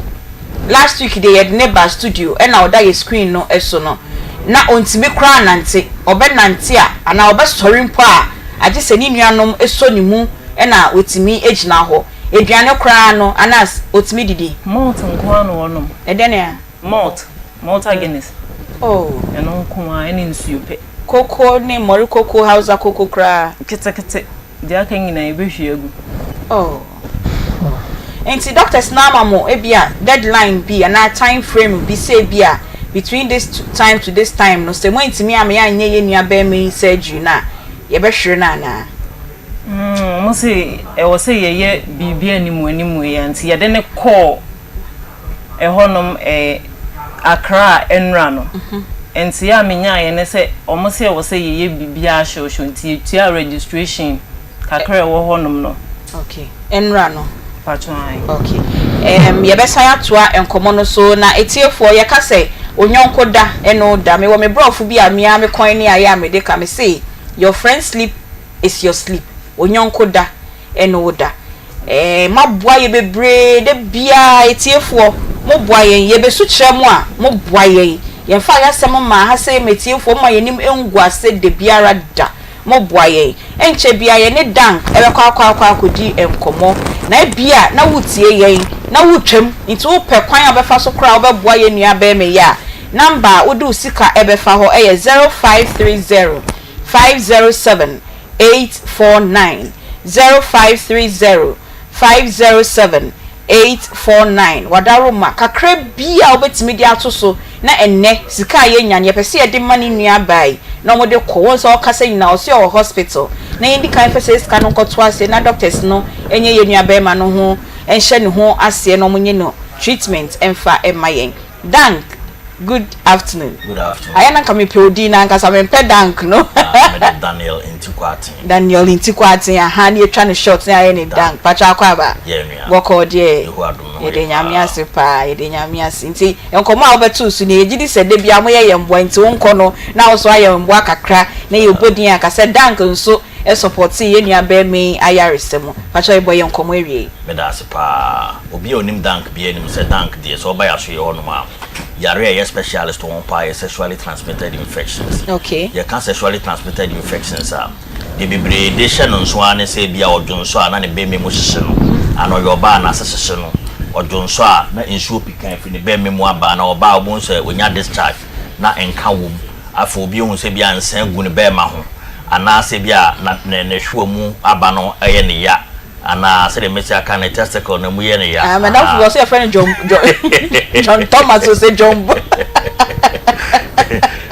Last week deɛ yɛde no baa studio ɛna ɔda yɛ screen no so no na ɔntumi koraa nnante, ɔbɛnante a anaa ɔbɛsɔre mpo a agye sɛ ne nuanom sɔ ne mu na watumi agyina hɔ. Aduane koraa no Anas ɔtumi didi? Malt nko ara na ɔnom. Ɛdɛn a? Malt, Malta Guinness. Oh. Ɛno nko ara ɛne nsuo pɛ. Koko ne mmɔre koko, Hausa koko koraa. Ketekete. Deɛ aka nyinaa yɛbɛhwie agu. Oh. Nti doctors no ama mo ebia deadline bi anaa time frame bi sɛ ebia between this time to this time no sɛ moantumi amma yɛanyɛ yɛn nua barima yi surgery no a yɛbɛhwere no anaa? Mm, wɔn se ɛwɔ sɛ yɛyɛ biribi animu animu yi a nti yɛde no kɔɔ ɛhɔnom eh, Accra nnora no. Nteɛ a menyaeɛ ne sɛ wɔn se ɛwɔ sɛ yɛyɛ biribiara hyewhyew nti yɛtuaa registration kakra a ɛwɔ hɔnom no. Okay, nnora no. Mpakyɛw ae. Okay, um, yɛbɛsan atoa nkɔmmɔ no so na atiefoɔ yɛka sɛ onyɔnko da ɛne wo da. Mewɔ me brɔfo bi a me ara me kɔn ne ayɛ a mede ka, mese your friend sleep is your sleep, onyɔnko da ɛne wo da. Eeh moaboa yɛ bebree da biara atiefoɔ mo boa yɛn yɛbɛsu kyerɛ mo a mo boa yɛn yɛnfaa yasɛm mmaa ha sɛ yɛma atiefoɔ moma yɛnim ngu ase dabiara da mo boa yɛn ɛnkyɛ biara yɛne Dank ɛbɛkɔ akɔ akɔ akɔdi nkɔmɔ na ebia na woretie yɛn na woretwam nti wopɛ kwan a wobɛfa so koraa a wobɛboa yɛn nua bɛɛma yi a number a wode wo sika ɛbɛfa hɔ ɛyɛ 0530 507 849 0530 507 849 Wadaroma kakra bi a wobɛtumi de ato so na ɛnnɛ sika a yɛnya no yɛpɛ sɛ yɛde ma ne nua baa yi na wɔde kɔ wɔn sɛ ɔkasa nyinaa ɔse ɔwɔ hospital na yɛndi kan fa saa sika no nkɔto aseɛ na doctors no nyɛ yɛn nua barima no ho nhyɛ ne ho aseɛ na wɔnyɛ no treatment mfa mma yɛn. Dank, good afternoon. Good afternoon. Ayɛ na nka mepɛ odin no ankasa, mempɛ Dank no. Ah, mede Daniel Nti Kwarteng. Daniel Nti Kwarteng, aha, ne yɛtwa no short na yɛayɛ ne Dank. Patro akɔ aba? Yeah, nua. Bɔkɔɔ deɛ. Yehowa adom me ho Yɛde yɛ Nyame paa. ase paa, yɛde Nyame ase. Nti nkɔmmɔ a wobɛtoo so nie, yɛgye di sɛ da biara moyɛ yɛn mmoa nti wonkɔ no na wo nso ayɛ mmoa kakra na yɛbɔ din anka sɛ Dank nso sɔpɔtee yɛn nua barima yi ayaresa mu. Patro yɛbɔ yɛn nkɔmmɔ awiei. Meda ase paa. Obi a onim Dank biara nim sɛ Dank deɛ sɛ ɔba yɛasoyɛ hɔ nom a, yare a ɛyɛ specialist wɔ ho paa yɛ sexually transmitted infections. Okay. Yɛka sexually transmitted infections a, deɛ bebree de hyɛ no nso ara ne sɛ ebia ɔdwonsɔ a na ne bɛmma mu hyehye no, anaa ɔyɛ ɔbaa a n'ase hyehye no, ɔdwonsɔ a na nsuo pikan firi ne bɛmma mu aba, anaa ɔbaa a wobɛhu sɛ ɔnya discharge na nka wɔ mu. Afei obi ahu sɛ ebia nsa agu ne bɛmma ho, anaasɛ ebia na ne ne hwewa mu aba no yɛ ne ya. Anaa sɛdeɛ mɛsi aka no testicle no mu yɛ no ya. Ah, madam fo sɛ yɛfrɛ no John John John Thomas o sɛ John Bo.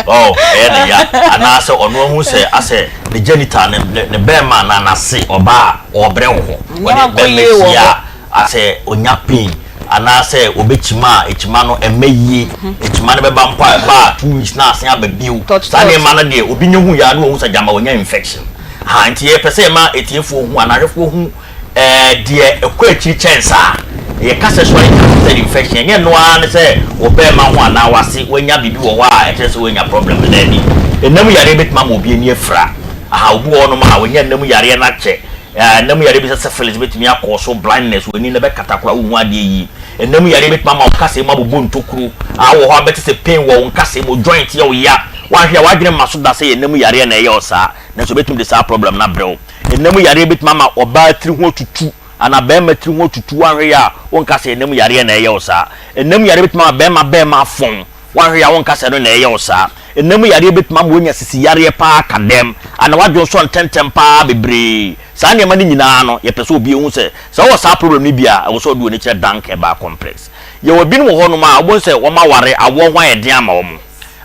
Oh, ɛyɛ ne ya. Anaasɛ ɔno ahu sɛ asɛ ne genital ne ne bɛrima anaa n'ase ɔbaa a ɔbrɛ wɔ hɔ. Ɔne bɛrima hyia a asɛ ɔnya pain anaasɛ ɔbɛkyima a ɛkyima no ɛmɛ yie. Ɛkyima no bɛba mpo a ɛba a 2 weeks na asen aba bio. Saa nneɛma no deɛ obi nya hu yɛ a na wahu sɛ gyama wanya infection. Ha, nti yɛpɛ sɛ yɛma atiefoɔ hu anaa ahwɛfoɔ hu ɛɛ deɛ ɛkɔ akyiri kyɛn saa. Yɛka sexually transmitted infection, ɛnyɛ ɛno ara ne sɛ wo bɛɛma ho anaa w'ase wanya biribi wɔ hɔ a ɛkyerɛ sɛ woanya problem no, daabi. Ɛnam yareɛ bɛtumi ama obi ani afira. Aha, obi wɔ hɔnom a wanya ɛnam yareɛ no akyɛ. Ɛnna mu yareɛ bi sɛ syphilis bɛtumi akɔ so blindness, w'ani no bɛkata koraa wonhu adeɛ yie. Ɛnna mu yareɛ bɛtumi ama wo nkasɛɛ mu abobɔ ntokuro. A wɔ hɔ a bɛte sɛ pain wɔ wo nkasɛɛ mu, joint yɛ wo ya. Woanhwɛ a w'adwene mma so da sɛ ɛnna mu yareɛ na ɛyɛ wo saa, nanso ɛbɛtumi de saa problem no abrɛ wo. Ɛnna mu yareɛ bɛtumi ama ɔbaa tiri ho atutu anaa barima tiri ho atutu, woanhwɛ yie a wonka sɛ ɛnna mu yareɛ na ɛyɛ wo saa. Ɛnna mu yareɛ bɛtumi ama barima bɛrima afɔn. Woanhwɛ a wonka sɛ ɛno na ɛyɛ wo saa. Nna mu yareɛ bɛtumi ama woanya sisi yareɛ pa ara ka dɛm, anaa woadwonsɔ ntɛmntɛm pa ara bebree. Saa nneɛma no nyinaa no, yɛpɛ sɛ obi hu sɛ, sɛ wowɔ saa problem no bi a, ɛwɔ sɛ wode w'ani kyerɛ Dank Herbal Complex. Yɛwɔ binom wɔ hɔnom a, wobɛhu sɛ wɔaware, awoɔ ho ayɛ den ama wɔn.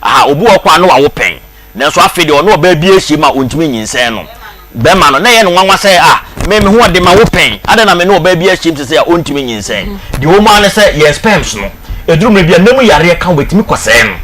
Aha, obi wɔ hɔ koraa a na wawo pɛn. Nanso afei deɛ ɔne ɔbaa bi ahyiam a ɔntumi nyinsɛn no. Barima no, na ɛyɛ no nwanwa sɛ, Ah, me, me ho ɔden, mawo pɛn, adɛn na me ne ɔbaa bi ahyiam seesei a ɔntumi nyinsɛn? Deɛ ɛwɔ mu ara ne sɛ, yɛn sperms no, ɛduru mmerɛ bi a, nna mu yareɛ ka ho, ɛtumi kɔsɛe no.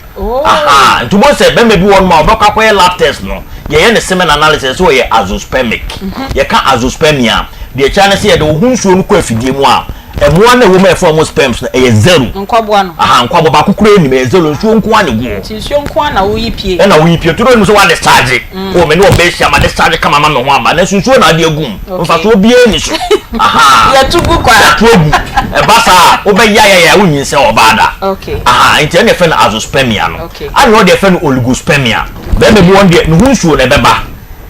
Ahaa, nti wobɛhu sɛ barima bi wɔ hɔnom a, ɔbɛkɔ akɔyɛ lab test no, yɛyɛ ne semen analysis, ɛsɛ sɛ ɔyɛ azoospermic. Yɛka azoospermia a, deɛ ɛkyerɛ ara ne sɛ yɛde wo ho nsuo no kɔ afidie mu a, Mmoa no a ɛwɔ mu a yɛfrɛ wɔn sperms no, ɛyɛ zero. Nkwaboa no. Aha, nkwaboa baako koraa nnim, ɛyɛ zero, nsuo nko ara na ɛgu hɔ. Nti nsuo nko ara na woyi pie. Ɛna woyi pie, nti wode nim sɛ woadischarge. Oh, me ne ɔbaa ahyia, madischarge kama ama me ho aba, nanso nsuo na ade agu mu. Okay. Mfasoɔ biara nni so. Aha. Yɛto gu kwa. Yɛto agu. Ɛba saa a, wobɛyayaya a wonyinsɛn ɔbaa da. Okay. Aha, nti ɛna yɛfrɛ no azoospermia no. Okay. Ɛna ɛwɔ deɛ yɛfrɛ no oligospermia. Bɛrima bi wɔ hɔ deɛ, ne ho nsuo no ɛbɛba.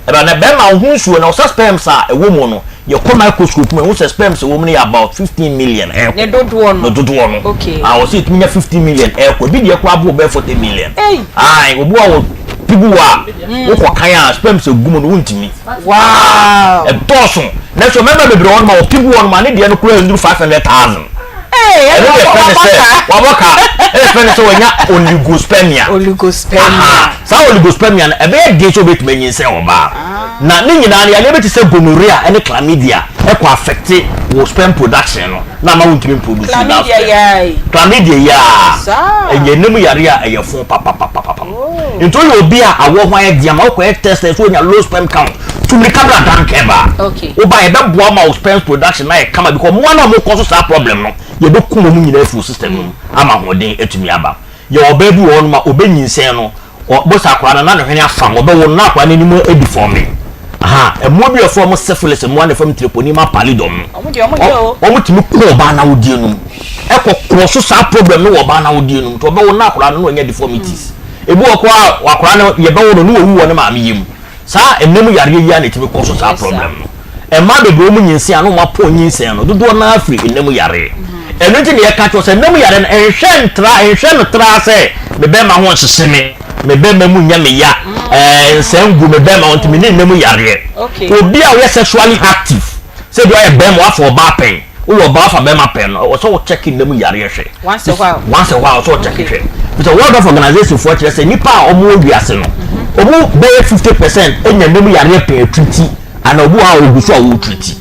Ɛba na bɛrima wo ho nsuo no, ɔsɛ sperms a ɛwɔ mu no, yɛkɔ microscope mu a, yɛhu sɛ sperms a ɛwɔ mu no yɛ about 15 million ɛɛkɔ. Ne dodoɔ no. Ne dodoɔ no. Okay. Ah, ɔsɛ yɛtumi nya 15 million ɛɛkɔ. Ebi deɛ koraa bo bɛyɛ 40 million. Ei! Ae, obi wɔ hɔ a ɔpi gu hɔ a, wokɔ kan a sperms egu mu no wontumi. Wow! Ɛdɔɔso. Nanso mmarima bebree wɔ hɔnom a ɔpi gu hɔnom a ne deɛ no koraa nnuru 500,000. Ee, Ɛno ɛna deɛ fɛ ne wabɔ sɛ ka. wabɔ ka. Ɛna fɛ ne sɛ wanya oligospermia. Oligospermia. Aha. Saa oligospermia no, ɛbɛyɛ den sɛ wobɛtumi anyinsɛn ɔbaa. Na ne nyinaa no, yareɛ bi te sɛ gonorrhea ne chlamydia kɔ affecte wo sperm production no na ama wontumi mproduce enough Chlamydia sperm. yi ara yi. Chlamydia yi ara, Saa. ɛyɛ nna mu yareɛ a ɛyɛ fo papapapapa. Oh. Nti woyɛ obi a awoɔ ho ayɛ den ama wokɔyɛ test a ɛsɛ wonya low sperm count, tu mmirika bra Dankeba. Okay. Woba a yɛbɛboa wo ma wo sperm production no ayɛ kama because mmoa no a wɔkɔ so saa problem no, yɛbɛkum wɔn nyinaa afiri wo system no mu ama ahoɔden atumi aba. Yɛwɔ ɔbaa bi wɔ hɔnom a ɔbɛnyinsɛn no, ɔbɔ sɛ akwadaa no na ne hwene afam, ɔbɛwo no na akwadaa no anim adifɔme. Aha, mmoa bi a wɔfrɛ wɔn syphilis mmoa na ɛfam Treponema pallidum no, Wɔn deɛ wɔn yɛ o. wɔtumi kɔ ɔbaa no awodeɛ no mu, ɛkɔ korɔ so saa problem no wɔ ɔbaa no awodeɛ no mu, nti ɔbɛwo no na akwadaa no na wanya deformities. Ebi wɔ hɔ koraa a akwadaa no yɛbɛwo no na wawu wɔ ne maame yam. Saa nna mu yareɛ yi ara na ɛtumi kɔ so saa problem no. Mmaa bebree wɔn nyinsɛn a na wɔn apɔn nyinsɛn no dodoɔ no ara firi nna mu yareɛ. Ɛno nti na yɛka kyerɛ wo sɛ nna mu yareɛ no nhwɛ ntra nhwɛ no tra sɛ me bɛrima ho nhyehye me, me bɛrima mu nyɛ me ya, ɛɛ nsɛn ngu me bɛrima ho nti me ne nna mu yareɛ. Obi a ɔyɛ sexually active sɛ bi ɔyɛ bɛrima wafa ɔbaa pɛn Woyɛ ɔbaa fa bɛrima pɛn no, ɛwɔ sɛ wo check nna mu yareɛ hwɛ. Once a while. Once a while, ɛwɔ sɛ wo check hwɛ. Fisɛ World Health Organization foɔ kyerɛ sɛ nnipa a wɔn wɔ wiase no, wɔn bɛyɛ 50% anya nna mu yareɛ pɛn atriti, anaa obi wɔ hɔ a ɔgu so a ɔretriti.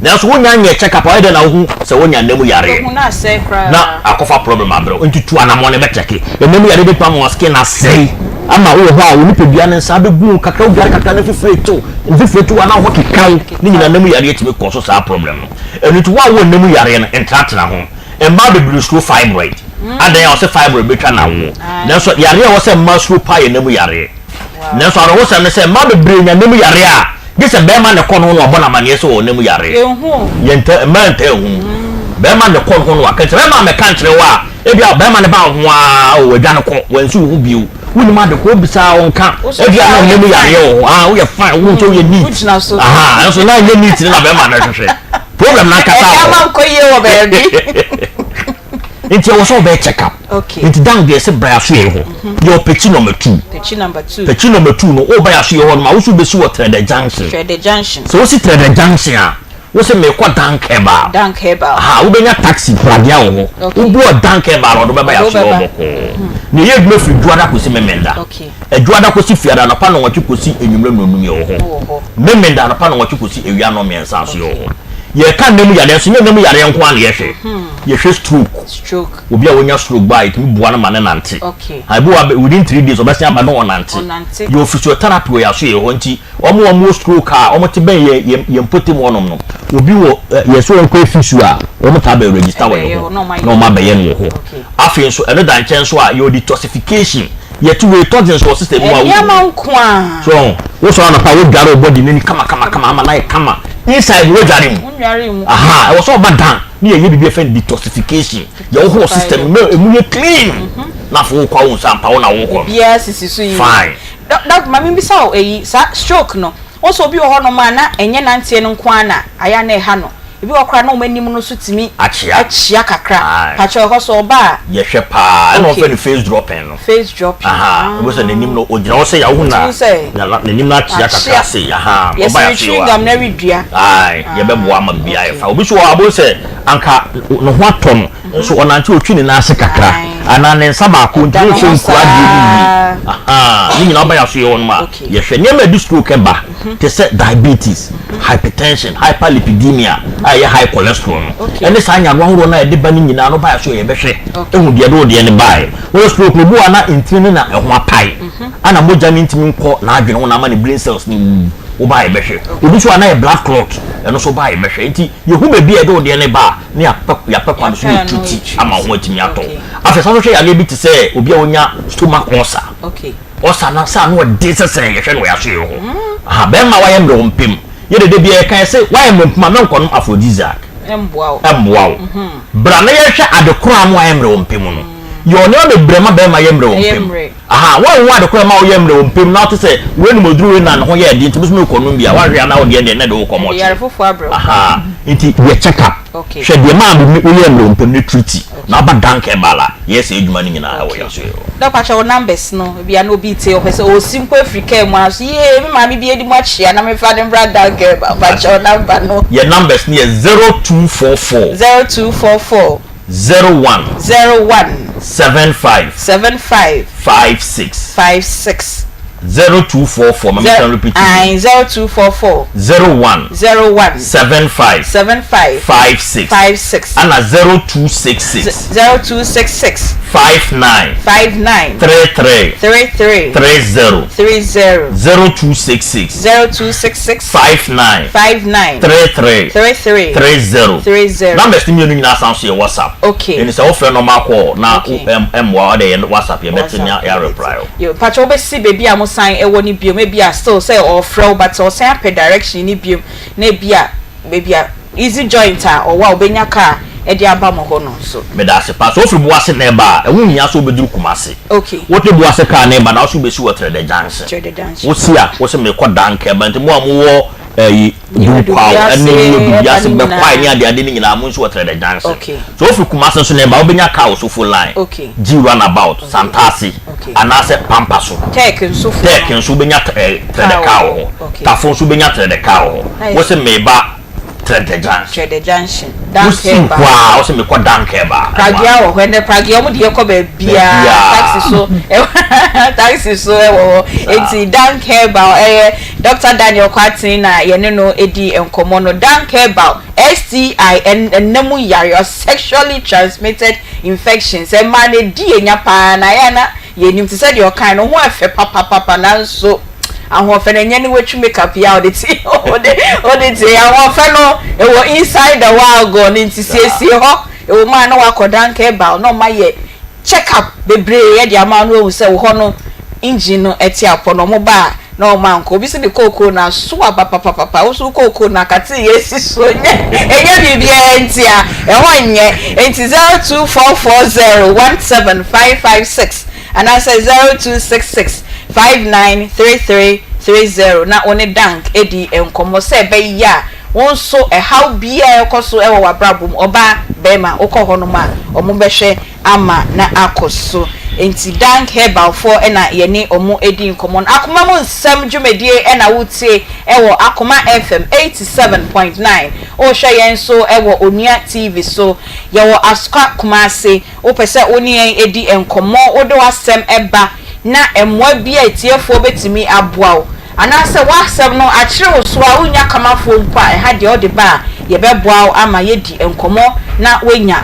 Nanso wonya nyɛɛ check up a, ɔyɛ dɛn na wohu sɛ wonya nna mu yareɛ? Wobɛhu na asɛe koraa. Na akɔfa problem abrɛ wo. Nti tu anamɔn na bɛkyɛke. Nna mu yareɛ bɛtumi ama wo skin asɛe, ama wowɔ hɔ a wo nipadua no nsa bɛgu wo kakra, wodware kakra na fifire te wo, mfifire te wo a na wo ho keka wo. Ne nyinaa nna mu yareɛ tumi kɔ so saa problem no. Ɛno nti wo a wowɔ nna mu yareɛ no, ntenatena ho. Mmaa bebree suro fibroid. Adɛn a wɔse fibroid bɛtwa no awoɔ. Nanso yareɛ a ɛwɔ sɛ mmaa suro paa yɛ nna mu yareɛ. Nanso awerɛhosɛm ne sɛ mmaa bebree nya nna mu yareɛ a, gye sɛ barima na ɛkɔ ne ho na wabɔ no amanneɛ sɛ ɔwɔ nna mu yareɛ. Yɛntaa, mmaa ntaa nhu. Barima na ɛkɔ ne ho na waka nti barima ammɛka nkyerɛ wo a, ebia barima no ba wo ho ara, oh, wadwane kɔ, wansi wo ho bio. Wonim ade kɔ, wobisa a ɔnka. Ebia na nna mu yareɛ wɔ hɔ. Ah, woyɛ fine, wohu sɛ woyɛ neat. Aha, nso na ɛnyɛ neat no na bɛrima no hwehwɛ. Problem no ankasa wɔ hɔ. Ɛnneɛma nkɔ yie wɔ baabi. Nti ɛwɔ sɛ ɔbɛyɛ check up. Okay. Nti dan deɛ ɛsɛ bra aso yɛ hɔ. Yɛ ɔpɛkyi number 2. Pɛkyi number 2. Pɛkyi number 2 no, woba yɛ aso yɛ hɔ no ma woso bɛsi wɔ Trɛdɛ junction. Trɛdɛ junction. Sɛ wosi Trɛdɛ junction a, Wo se meekɔ Dank Herbal. Dank Herbal. Aha, wobɛnya taxi pragea wɔ hɔ. Okay. Wobu wɔ Dank Herbal a, ɔde wobɛba Ɔde Yɛasoɛ hɔ wobɛba. bɔkɔɔ. Na yɛyɛ adwuma firi Dwoada kɔsi Memenda. Okay. Adwoada kɔsi Fiada anɔpa nnɔnwɔtwe kɔsi anwummerɛ nnɔnnum yɛwɔ hɔ. Wowɔ hɔ. Memenda anɔpa nnɔnwɔtwe kɔsi awia nnɔnmiɛnsa nso yɛwɔ hɔ. Yɛka nna mu yareɛ nso, nyɛ nna mu yareɛ nko ara na yɛhwɛ. Yɛhwɛ stroke. Stroke. Obi a wanya stroke ba a, yɛtumi boa no ma no nante. Okay. Ha, ebi wɔ hɔ a, within 3 days ɔbɛsan aba na ɔnante. Ɔnante. Yɛwɔ physiotherapy wɔ yɛn asoɛeɛ hɔ nti Wɔn a wɔwɔ stroke a wɔte bɛn yɛn yɛn yɛn mpɔtam hɔnom no, obi wɔ ɛ yɛ sɛ wɔnkɔ efisu a, wɔtaa bɛ register wɔ yɛn hɔ na wɔn abɛyɛ no wɔ hɔ. Afei nso ɛno da nkyɛn nso a yɛwɔ detoxification. Yɛte wei toxins wɔ system mu a Nneɛma nko a. So wosɔre anɔpa a wodware wo body no ani kama kama kama ama no ayɛ kama. Inside no wadware mu. Aha, ɛwɔ sɛ ɔba dan ne yɛyɛ biribi a yɛfrɛ no detoxification. Yɛhohoro system no ma emu yɛ clean. Na afei wokɔ a wohu sɛ ampa wo na wokɔ no. Biribiara sisi so yie. Fine. Doc, ma memmisa wo eyi, saa stroke no, wohu sɛ obi wɔ hɔnom a na ɛnyɛ nanteɛ no nko ara na ayɛ a na ɛha no. Ebi wɔ hɔ koraa na wɔn anim no nso tumi Akyea. kyea kakra. Aye. Pakyɛw ɛhɔ so ɔba a. Yɛhwɛ paa. Ɛna Okay. wɔfrɛ no face dropping no. Face dropping. Aha. Wobɛhu sɛ n'anim no, ogyina hɔ sɛ yɛ a wohu na Wotumi sɛ. na na n'anim no akyea kakra Akyea. sei. Aha. Yɛse Ɔba yɛ we ase chewing hɔ a. gum na ɛredua. Aye. Yɛbɛboa ama biribiara ayɛ fine. Obi nso wɔ hɔ a wobɛhu sɛ anka ne ho atɔ no nso ɔnante a otwi ne nan ase kakra Aye. anaa ne nsa baako Ɛda ntumi ne nhyɛ ho nkura adeɛ no yie. saa. Aha. Ne nyinaa woba yɛ asoɛ hɔ nom a, Okay. yɛhwɛ. Nneɛma a ɛde stroke ba te sɛ diabetes, hypertension, hyperlipidemia a ɛyɛ high cholesterol no, ɛne saa nyarewa ahoroɔ no a ɛde ba no nyinaa no baeɛ so yɛbɛhwɛ ɛhu deɛ ɛde wo deɛ no baeɛ. Wɔyɛ stroke no, obi wɔ hɔ a na ntini no na ɛho apae, ana mogya no ntumi nkɔ n'adwene ho na ama ne brain cells no wuwu, wo ba a yɛbɛhwɛ. Obi nso wɔ hɔ a na ɛyɛ blood clot, ɛno nso ba a yɛbɛhwɛ. Nti yɛhu baabi a ɛde wo deɛ no ba a, na yɛapɛ yɛapɛ kwan so yɛtuti ama wo ho atumi atɔ wo. Afei san nso hwɛ yareɛ bi te sɛ obi a ɔnya stomach ulcer. Ɔsa na sɛ ano ɔden sɛ sɛ yɛhwɛ no wɔ yɛasoɛ hɔ. Aha, bɛrima wayɛ mmerɛ mpem. Yɛ dede bia yɛka yɛ se wayɛ mmerɛ mpem a mɛnkɔ nom aphrodisiac. Ɛmboa wo. Ɛmboa wo. Bra na yɛnhwɛ ade korɔ a ama wayɛ mmerɛ mpem no. Yɛwɔ nneɛma bebree ɛma bɛrima yɛ mmerɛ mpem. Aha, woanhu ade korɔ a ɛma woyɛ mmerɛ mpem na wote sɛ wei nom aduru wei na ne ho yɛɛ den nti me nso merekɔ nom bi a, woanhwɛ a na wo deɛ deɛ na ɛde wo kɔ mɔkyere. Aha, nti yɛ check up. Hwɛ deɛ ɛmaa woyɛɛ mmerɛ mpem no treat. Na aba dank ɛba la yɛ sɛ adwuma no nyinaa ɛwɔ yɛn so yɛ o. Doc pakyɛ wo numbers no ebia na obi retie ɔpɛ sɛ ɔsi mpo afiri car mu a so yee me maame bi adi mu akyea na me fa no mbra dank ɛba pakyɛ wo number no. Yɛ numbers no yɛ 0244. 0244. 01. 01. 75. 75. 56. 56. 0244 ma me san repeat bio. Ae, 0244. 01. 01. 75. 75. 56. 56. Ɛna 0266. 0266. 59. 59. 33. 33. 30. 30. 0266. 0266. 59. 59. 33. 33. 30. 30. Numbers no mmienu nyinaa san so yɛ WhatsApp. Okay. Ɛni sɛ wofrɛ normal call na Okay. ɛmmoa wo de yɛ WhatsApp yɛbɛte na yɛ reply wo. Yo mpakyɛ wobɛsi baabi a mo san wɔ no biom ebia still sɛ ɔɔfrɛ wo but ɔsan apɛ direction no biom na ebia baabi a easy joint a ɔwɔ a ɔbɛnya car de aba mo hɔ no nso. Medase paa. Sɛ wofiri Boase na ɛba a, ɛho nhia sɛ wobɛduru Kumase. Okay. Wote Boase car no reba no a, wo se wobɛsi wɔ Trɛdɛ Junction. Trɛdɛ Junction. Wosi a, wose merekɔ Dankɛ ba. Nti mo a mowɔ ɛyi Dunkwaw ne Dubiase Dubiase Bɛkwae ne adeade no nyinaa mo nso wɔ Trɛdɛ Junction. Okay. Sɛ wofiri Kumase nso na ɛba a, wobɛnya car wɔ Sofo Line, Okay. G Runabout, Santase. Okay. Anaasɛ Pampa so. Tech nso fo Tech no. nso wobɛnya Car Trɛdɛ car wɔ wɔ hɔ. hɔ. Okay. Tafo nso wobɛnya Trɛdɛ car wɔ hɔ. Nice. Wose meba Trɛdɛ Junction. Trɛdɛ Junction. Dank Wosi Herbal. hɔ a, wose mekɔ Dank Herbal. Pragea wɔ hɔ. Ɛnɛ Pragea wɔn de yɛ kɔ baabiara. Baabiara. Taxi so taxi so ɛwɔ hɔ. Eti Dank Herbal ɛyɛ Doctor Daniel Kwarteng na yɛne no edi nkɔmɔ no. Dank Herbal STI ɛnna mu yareɛ sexually transmitted infections ɛmaa no ɛdi yɛn nya paa na ayɛ a na yɛnnim te sɛ deɛ ɔkae no ho ɛfɛ papapapa nanso ahoɔfɛ no ɛnyɛ ne watwi makeup yi a ɔde te ɔde ɔde te ahoɔfɛ no ɛwɔ inside the wild no nti siesie hɔ ɛwɔ mu a na wakɔ danka ɛba na ɔma yɛ check up bebree yɛ de ama no ehu sɛ wɔ hɔ no engine no ɛte apɔ na ɔmo ba a na ɔmo ankɔ obi si ne kookoo na aso aba papapapa woso kookoo na akate yɛ esi so nyɛ ɛnyɛ biribiara nti a ɛhɔ nyɛ nti 0244017556 anaasɛ 0266593330 na wo ne Dank edi nkɔmmɔ sɛ ɛbɛyɛ a wo nso ɛhaw biara ɛkɔ so ɛwɔ w'abrabɔ mu ɔbaa bɛrima wokɔ hɔnom a ɔmo bɛhwɛ ama na akɔ so. Enti Dank Herbal foɔ na yɛne ɔmo redi nkɔmmɔ no. Akoma mu nsɛm dwumadie na woretie wɔ Akoma FM 87.9. Worehwɛ yɛn nso wɔ Onua TV so. Yɛwɔ Asokwa Kumasi. Wopɛ sɛ wo ne yɛn di nkɔmmɔ, wode w'asɛm ba na mmoa bi a atiefoɔ bɛtumi aboa wo. Anaasɛ w'asɛm no akyere wo so a wonnya kamafoɔ mpo a, ɛha deɛ wode ba a yɛbɛboa wo ama yɛadi nkɔmmɔ na woanya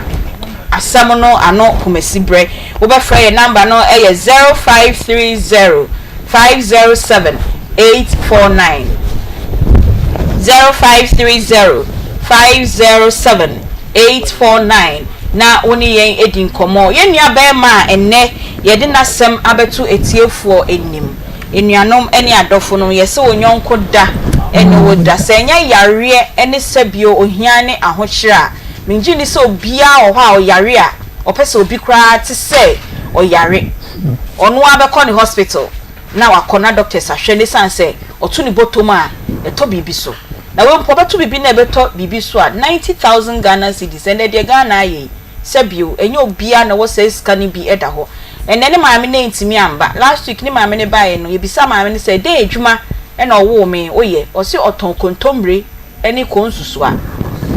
asɛm no ano pomasiberɛ. Wobɛfrɛ yɛn number no yɛ 0530 507 849. 0530 507 849 na wo ne yɛn adi nkɔmmɔ. Yɛn nua barima a ɛnnɛ yɛde n'asɛm abɛto atiefoɔ anim. Anuanom ne adɔfo nom, yɛse wo yɔnko da. ne wo da. Sɛ ɛnyɛ yareɛ ne sɛbio ohia ne ahokyerɛ a, mengye nni sɛ obiara wɔ hɔ a ɔyare a ɔpɛ sɛ obi koraa te sɛ ɔyare. Ɔno ara bɛkɔ ne hospital na wakɔ na doctors ahwɛ no ɛsiane sɛ ɔto ne bɔtɔm a ɛtɔ biribi so. Na wei mpo ɔbɛto biribi na ɛbɛtɔ biribi so a, 90,000 Ghana cedis, ɛnnɛ deɛ Ghana ayɛ yi, Sɛ bio, ɛnyɛ obiara na ɔwɔ saa sika no bi da hɔ. Ɛnnɛ ne maame no antumi amba. Last week ne maame no baeɛ no, yɛbisaa maame no sɛ, dɛn adwuma na ɔwoo me woyɛ? Ɔse ɔtɔn kontommire ne konsusua.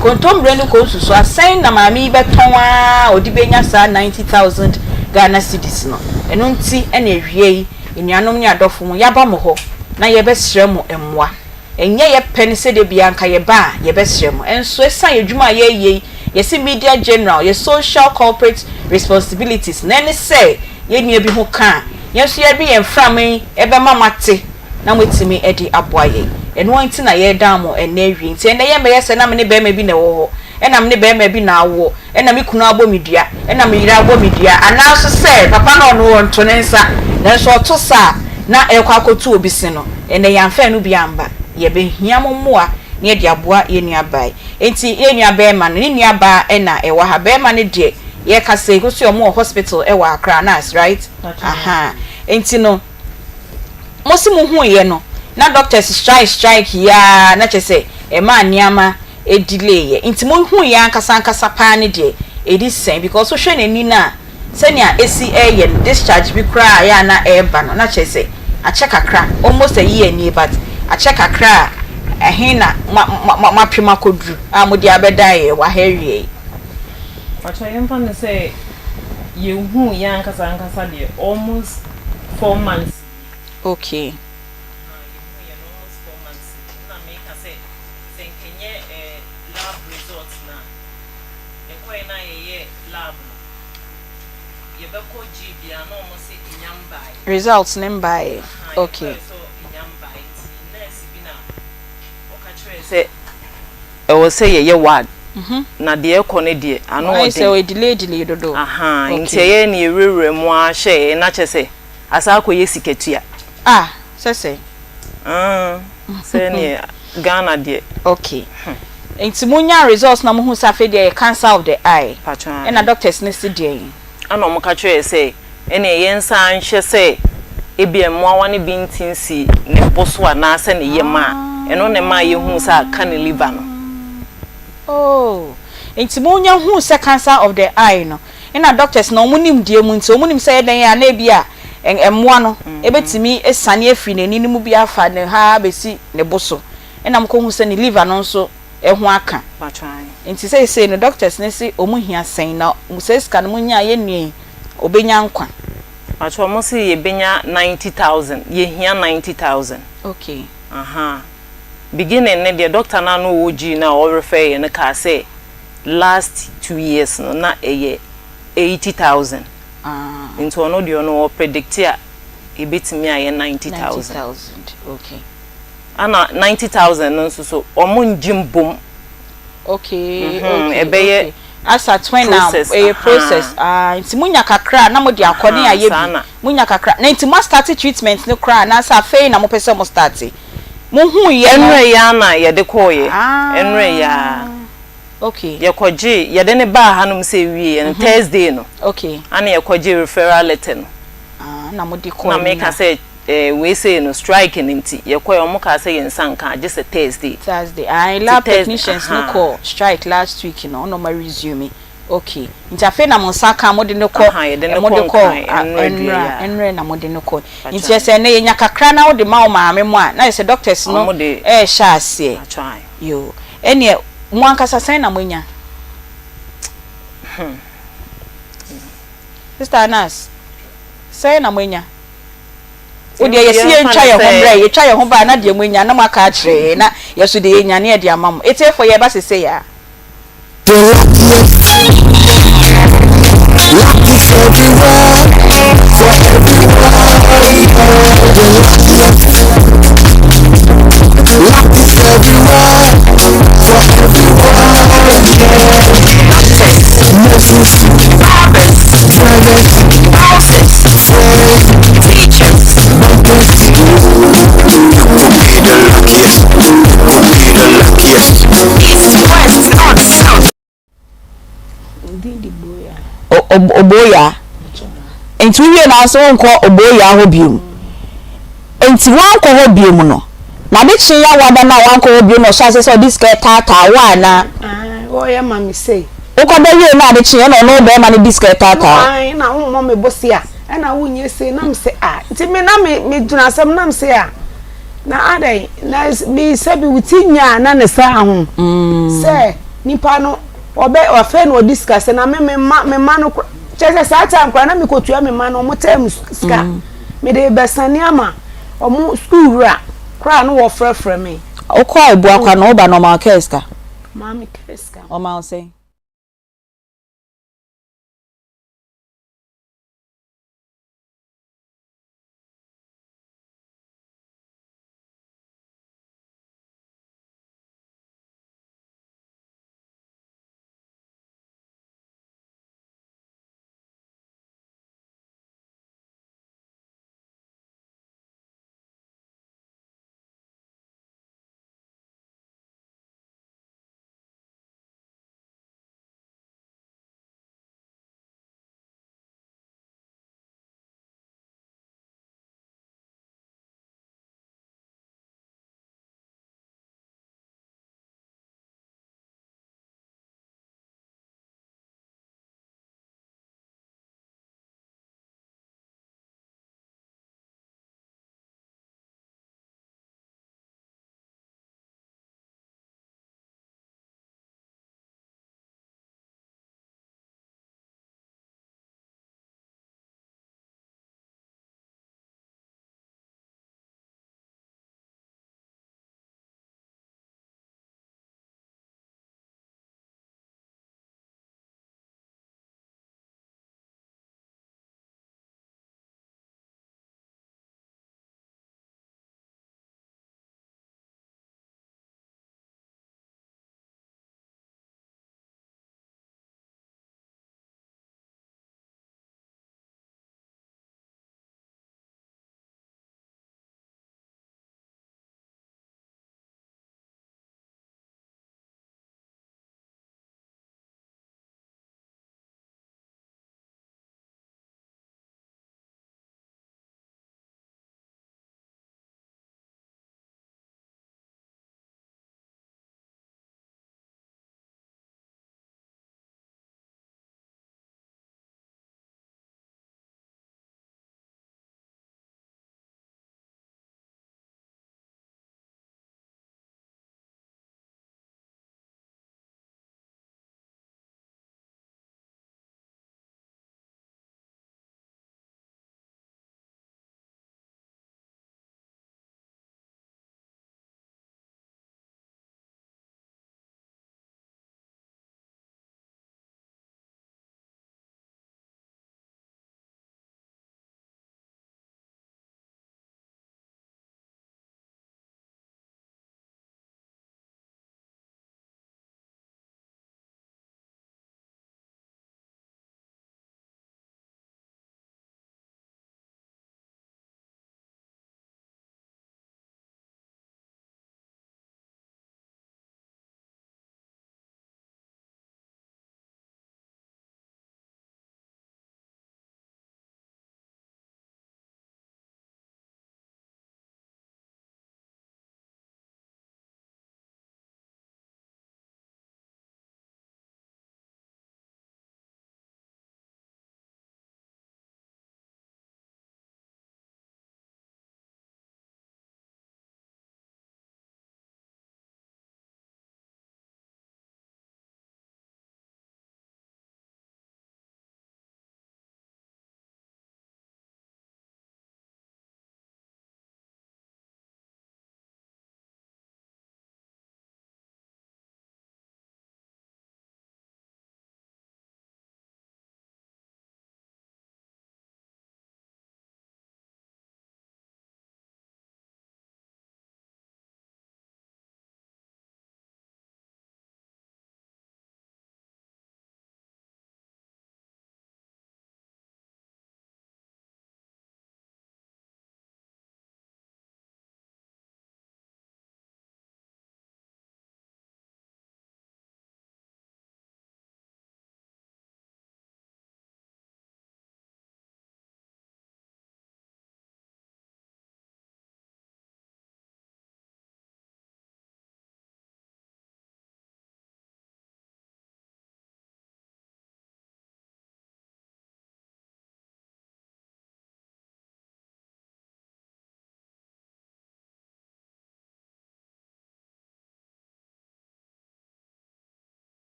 Kontommire ne konsusua, sɛn na maame yi bɛtɔn ara a ɔde bɛnya saa 90,000 Ghana cedis no? Ɛno nti na awia yi, anuanom ne adɔfo mo, yɛaba mo hɔ na yɛbɛsrɛ mo mmoa. Ɛnyɛ yɛ pɛ ne sɛ da biara nka yɛba a yɛbɛsrɛ mo. Nso ɛsiane yɛn adwuma a yɛreyɛ yi, yɛse media general, yɛ social corporate responsibilities na ɛne sɛ yɛn nua bi ho ka a, yɛn nso yɛde yɛn mframa yi bɛma moate na moatumi de aboa yɛn. Ɛno ara nti na yɛredan mo ɛnnɛ awie. Nti ɛnnɛ yɛmmɛyɛ sɛ na me ne barima bi na ɛwɔ hɔ, ɛna me ne barima bi na awoɔ, ɛna me kunu abɔ me dua, ɛna me yere abɔ me dua, anaa nso sɛ papa no ɔno ɔnto ne nsa, nanso ɔto sa a na ɛrekɔ akɔto obi se no, ɛnnɛ yɛamfa ɛno bi amba. Yɛbɛhia mo mmoa na yɛde aboa yɛn nuabaa yi. Enti yɛn nua barima no, ne nuabaa na ɛwɔ ha. Barima no deɛ, yɛrekasa yi, wose wɔn wɔ hospital wɔ Accra, nurse, right? Ahaa. Enti no, mose mohuiɛ no, na doctors strike strike yi ara, na kyerɛ sɛ ɛmaa nneɛma delay yɛ nti mo hu yɛ ankasa ankasa paa ne deɛ ɛdi sɛn because wo hwɛ n'ani no a sɛnea ɛsi ɛyɛ no discharge bi koraa a ɛyɛ a na ɛreba no na kyerɛ sɛ akyɛ kakra almost a year nie but akyɛ kakra a ɛhe na mo mo apem akɔduru a mo de abɛda yɛ wɔ ha awie yi. Pakyɛ yɛmfa no sɛ yɛhuu yɛ ankasa ankasa deɛ almost 4 months nie. Okay. Ahaa yɛhuu yɛ no almost 4 months nie na meka sɛ sɛ nka ɛnyɛ eh lab result no a, yɛkɔeɛ no a yɛyɛɛ lab no, yɛbɛkɔ gyee biara na wɔn se enya mbaeɛ. Results no mbaeɛ, Ahaa, okay. yɛkɔeɛ sɛ enya mbaeɛ nti nurse bi na ɔka kyerɛɛ sɛ ɛwɔ sɛ yɛyɛ ward na deɛ ɛkɔ no deɛ ano Ayɛ sɛ ɔden. ɔyɛ delay delay dodo. Ahaa, nti Okay. ɛyɛɛ no yɛwurawura mu ara hyɛeɛ na kyerɛ sɛ asan akɔyɛ sikatua. Ah, sɛ sɛn? Aah sɛ neɛ Ghana deɛ. Ok nti mo nyaa results na mo hu sɛ afei deɛ ɛyɛ cancer of the eye Pakyɛ aane. ɛna doctors no se deɛn? Ɛna ɔmo ka kyerɛɛ sɛ ɛneɛ yɛn san nhwɛ sɛ ebia mmoawa no bi nti nsi ne bo so anaa sɛ ne yam a, ɛno na ɛmaa yɛhuu sɛ aka ne liver no. Oh nti mo nya huu sɛ cancer of the eye no Nna doctors no wɔn nimdeɛ mu nti, wɔn nim sɛ ɛyɛ dɛn a na ebia mmoa no bɛtumi asiane afiri n'ani no mu bi afa ne ha abɛsi ne bo so. Ɛna wɔkɔhu sɛ ne liver no nso ho aka. Nti seisei no doctors no se wɔn hia sɛn na saa sika no monya a yɛn nua yi ɔbɛnya nkwa. Pakyɛ wɔn se yɛbɛnya 90,000, yɛhia 90,000. Okay. Ahaa. Beginning no deɛ doctor no a na ɔwɔ G no a ɔrefer yɛn no kaa sɛ last 2 years no na ɛyɛ 80,000 nti ɔno deɛ ɔno ɔpredict a ebetumi ayɛ 90,000. 90,000, okay. Ana 90,000 no nso so ɔmo ngye mbom. Okay, ɛbɛyɛ okay. Asa twin na process, ɛyɛ process. Ah, nti munya kakra na mo de akɔ ne ayɛ bi. Munya kakra. Na nti mo start treatment no koraa anaasɛ afei na mo pɛ sɛ mo start? Mo hu yɛ no. Ɛnora yi ara na yɛde kɔɔyɛ. Ɛnora yi ara. Okay. Yɛkɔgye, yɛde no baa hanom sɛ ɛwieɛ no, Thursday no. Okay. Ana yɛkɔgye referral letter no. Ah, na mo de kɔɔ Na meka sɛ eh, wei sei no, strike no nti, yɛkɔɛ, wɔn kaa sɛ yɛn nsa nka, gye sɛ Thursday. Thursday, ae, Nti lab Thurs, technicians no ahaa. kɔɔ strike last week no, ɛna wɔn resume. Okay, nti afei na mo nsa aka, mo de no kɔ, Aha, yɛde no mo de kɔ kɔ, Nkran, ah, nnora dua yi nnora, a. nnora na mo de no kɔ. Pakyɛ Nti ɛsɛ ɛnɛ yɛnya kakra na wode ma wo maame mo a, na ayɛ sɛ doctors no Wɔn de, ɛɛhyɛ aseɛ. pakyɛ ae. Yoo, ɛneɛ mo ankasa sɛn na moanya? Sister Anas, sɛn na moanya? Wo deɛ yɛsi yɛntwa yɛn ho mmerɛ, yɛtwa yɛn ho ba a na deɛ moanya na moaka akyerɛ yɛn na yɛso deɛ yɛnya na yɛde ama mo. Etiefoɔ yɛreba sesei ara. The luckiest, lucky everywhere, for everyone. The luckiest, lucky everywhere, for everyone. Doctors, Nurses, barbers, drivers, bouncers, friends, teachers, bankers. You could be the luckiest. Oboyaa. Nti wowie na wo se wonkɔ Oboyaa hɔ biom. Nti woankɔ hɔ biom no, na ade kyee Yawada no a woankɔ hɔ biom na ɔhyɛɛ aseɛ sɛ ɔde sika retaataa wo anaa? Ae, ɔyɛ ma me sei. Wokɔda wiei na ade kyeeɛ na ɔne wo barima no de sika retaataa wo? Ae, na wommɔ me bosea, ɛna wonyɛ sei, na mese ah, nti me na me megyina asɛm na mese ah, na adɛn, na me sɛbi wo ti nyaa na ne saa ho, sɛ nipa no ɔbɛ afei na ɔde sika sɛ na me me mma me mma no kyerɛ sɛ saa time koraa na mekɔtua me mma no ɔmo term sika. Mede rebɛsane ama wɔn sukuu wura koraa na wɔfrɛfrɛ me. Wokɔ Abuakwa no, woba no ɔma wo kaa sika? Ɔmaa me kaa sika. Ɔma wo sɛn?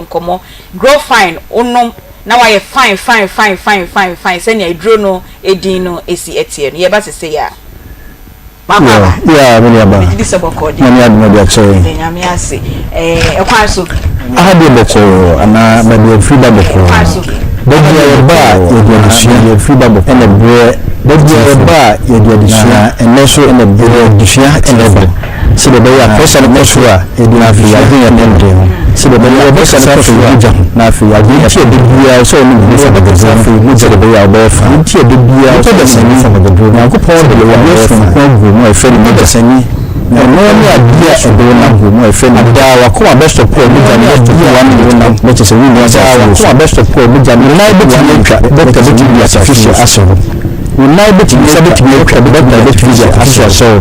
nkɔmmɔ. Grow fine, wonom na woayɛ fine fine fine fine fine fine sɛnea aduro no din no si teɛ no. Yɛba sesei a. Makɔ aba. Yeah, me nua ba. Megye di sɛ bɔkɔɔ deɛ. Nyame adom ɔde akyɛ yɛn. Yɛda Nyame ase. Ɛɛ, ɛkwan so. Aha deɛ bɔkɔɔ anaa baabi a ɛfiri ba bɔkɔɔ. Ɛkwan so. Da bi a yɛba a yɛde adesua deɛ ɛfiri ba bɔkɔɔ ɛna brɛ da bi a yɛba a yɛde adesua na ɛnnɛ nso ɛna brɛ adesua ɛna ɛba sɛdeɛ ɛbɛyɛ a pressure no kɔ soro a yɛde na afei yɛadwene yɛn apɔmuden ho sɛdeɛ ɛbɛyɛ a pressure no kɔ soro a mogya ho na afei yɛadwene yɛn nti ɛda biara sɛ ɔnom bi fa bɛdɛduro afei mogya sɛdeɛ ɛbɛyɛ a wobɛyɛ fine nti ɛda biara sɛ ɔnom bi fa bɛdɛduro Nyankopɔn de adeɛ soronko agu mu a yɛfrɛ no mogya sani Ɛno ne adeɛ a ɛde wo nam mu a ɛfrɛ no daa w'akoma bɛstɔpo a mogya no bɛstɔpo one minute no na kyerɛ sɛ wonni asase wɔ so. W'akoma bɛstɔpo a mogya no wo nan bɛtumi atwa dɔkta bɛtumi de artificial asɔ hɔ. Wo nan bɛtumi nsa bɛtumi atwa dɔkta bɛtumi de artificial asɔ hɔ.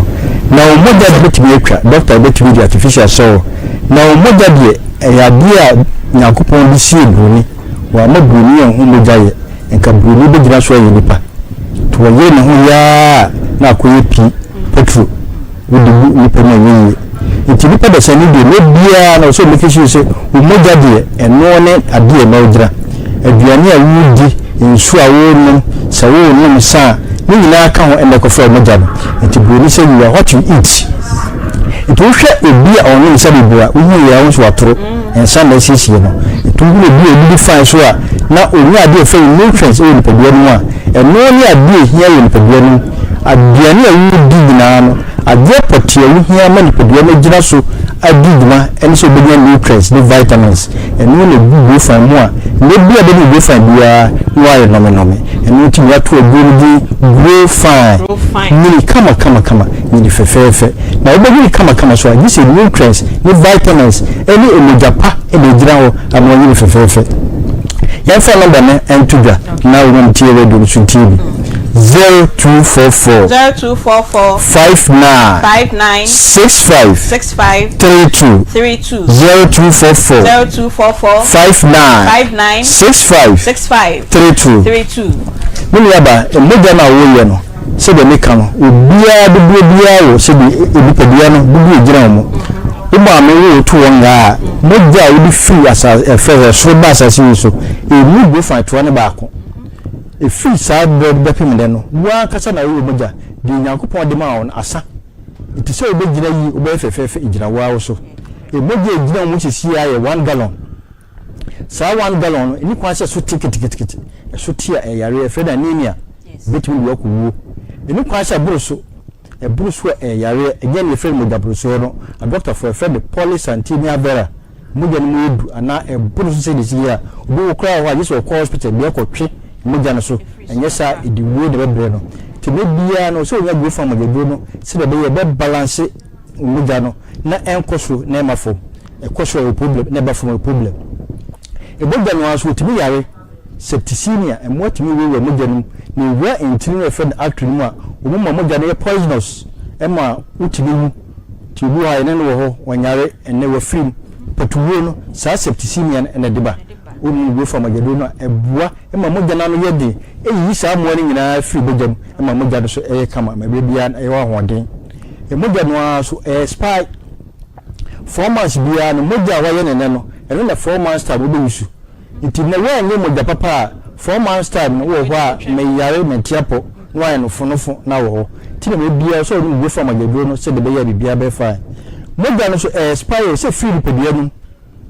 Na wo mogya bɛtumi atwa dɔkta bɛtumi de artificial asɔ hɔ. Na wo mogya deɛ ɛyɛ adeɛ a Nyankopɔn de siee buroni. Wamma buroni anhu mogya yɛ nka buroni bɛgyina so ayɛ nipa. Nti wɔyere ne ho yɛ ara a na akɔyɛ pi, petro, wode bu nipa mu a ɛnyɛ yie. Nti nipa dasani deɛ mmerɛ biara no ɔsɛ ɔmake sure sɛ wo mogya deɛ ɛno ne adeɛ a ɛma wogyina. Aduane a woredi, nsuo a worenom, sɛ worenom nsa a, ne nyinaa ka ho na ɛkɔfra wo mogya no. Nti buroni sɛ you are what you eat. Nti wohwɛ obi a ɔnom nsa bebree a, wohu yɛ a wohu sɛ watoro. Nsa na asiesie no. Ɛtumi hu obi a odidi fine so a na ɔnnya adeɛ a yɛfrɛ no nutrients wɔ nipadua no mu a, ɛno ne adeɛ a ɛhia wɔ nipadua no mu. Aduane a woredi nyinaa no, adeɛ pɔtee a wohia ma nipadua no agyina so adi dwuma ne sɛ wobɛnya nutrients ne vitamins. Ɛno na ɛgu Grofine mu a, nnɛ biara a wobɛnom Grofine biara na woayɛ nɔmenɔme. Ɛno nti na yɛato aduro no din Grofine. Nyini kama kama kama, nyini fɛfɛɛfɛ. Na wobɛnyini kamakama so a, gye sɛ nutrients ne vitamins ne mogya pa na ɛgyina hɔ ama wanyini fɛfɛɛfɛ. Yɛmfa nɔmba no nto dwa na wɔn a wɔtie radio no so ntie bi. 0244 0244 59 59 65 65 32 32 0244 0244 59 59 65 65 32. 32. Me nuaba, mogya no a woyɛ no, Sɛdeɛ meka no, obiara dodoɔ biara wɔ sɛdeɛ nipadua no dodoɔ ɛgyina wɔn. Wo maame wo wo to wɔn ngaa a, mogya a wode firi asase ɛfɛ sɛ soro ba asase yi so, ɛmu gofan toa ne baako. Ɛfiri saa berɛ no bɛpem nnɛ no, wo ankasa na woyɛ mogya, deɛ Onyankopɔn de maa wo no asa. Nti sɛ wobɛgyina yie, wobɛyɛ fɛfɛɛfɛ, ɛgyina wo ara wo so. Mogya a ɛgyina wo mu seesei ara yɛ one gallon. Saa one gallon no, ɛni kwan sɛ ɛso te ketekete. Ɛso te a, ɛyɛ yareɛ. Yɛfrɛ no anemia. Ɛbɛtumi de wo akɔ wuo. Ɛni kwan sɛ ɛboro so. Ɛboro so a, ɛyɛ yareɛ. Ɛnyɛ nea yɛfrɛ no mogyaborosoɔ no. Adɔkotafoɔ, yɛfrɛ no polycythemia vera. Mogya no mu yɛ du anaa ɛboro so sɛdeɛ ɛsi yɛ a, obi wɔ koraa wɔ hɔ a, gye sɛ ɔkɔ hospital de akɔtwe mogya no so. Ɛnyɛ saa a, ɛde wuo na ɛbɛbrɛ no. Nti mmerɛ biara no, ɛwɔ sɛ ɔnya growth mogyaduro no sɛdeɛ ɛbɛyɛ a ɛbɛbalanse mogya no na ɛnkɔ soro na ɛmma fam. Ɛkɔ soro a ɛwɔ problem na ɛba fam a ɛwɔ problem. Mogya no ara nso wɔtumi yare septicemia, mmoa tumi wurawura mogya no mu na ɛwura ntini no a yɛfrɛ no artery no mu a wɔn ma mogya no yɛ poisonous ɛma wotumi wu. Nti obi wɔ hɔ a yɛne no wɔ hɔ ɔnyare ɛnnɛ wafiri mu. Patuwuo no saa septicemia no na ɛde ba. Wonom Grofar mogyaduro no a ɛboa ma mogya no ano yɛ den, ɛyiyi saa mmoa no nyinaa firi mogya mu ma mogya no so yɛ kama ma berɛ biara no ɛyɛ ahoɔden. Mogya no ara nso ɛyɛ expire. 4 months biara no mogya a wayɛ no nnɛ no ɛno na 4 months time wobɛ use. Nti nnɛ woanyɛ mogya papa a 4 months time no wowɔ hɔ a meyare mente apɔ na wayɛ no fonofo na wɔ hɔ. Nti na mmerɛ biara sɛ wonom Grofar mogyaduro no sɛdeɛ ɛbɛyɛ a biribiara bɛyɛ fine. Mogya no nso ɛyɛ expire sɛ ɛfiri nipadua no mu.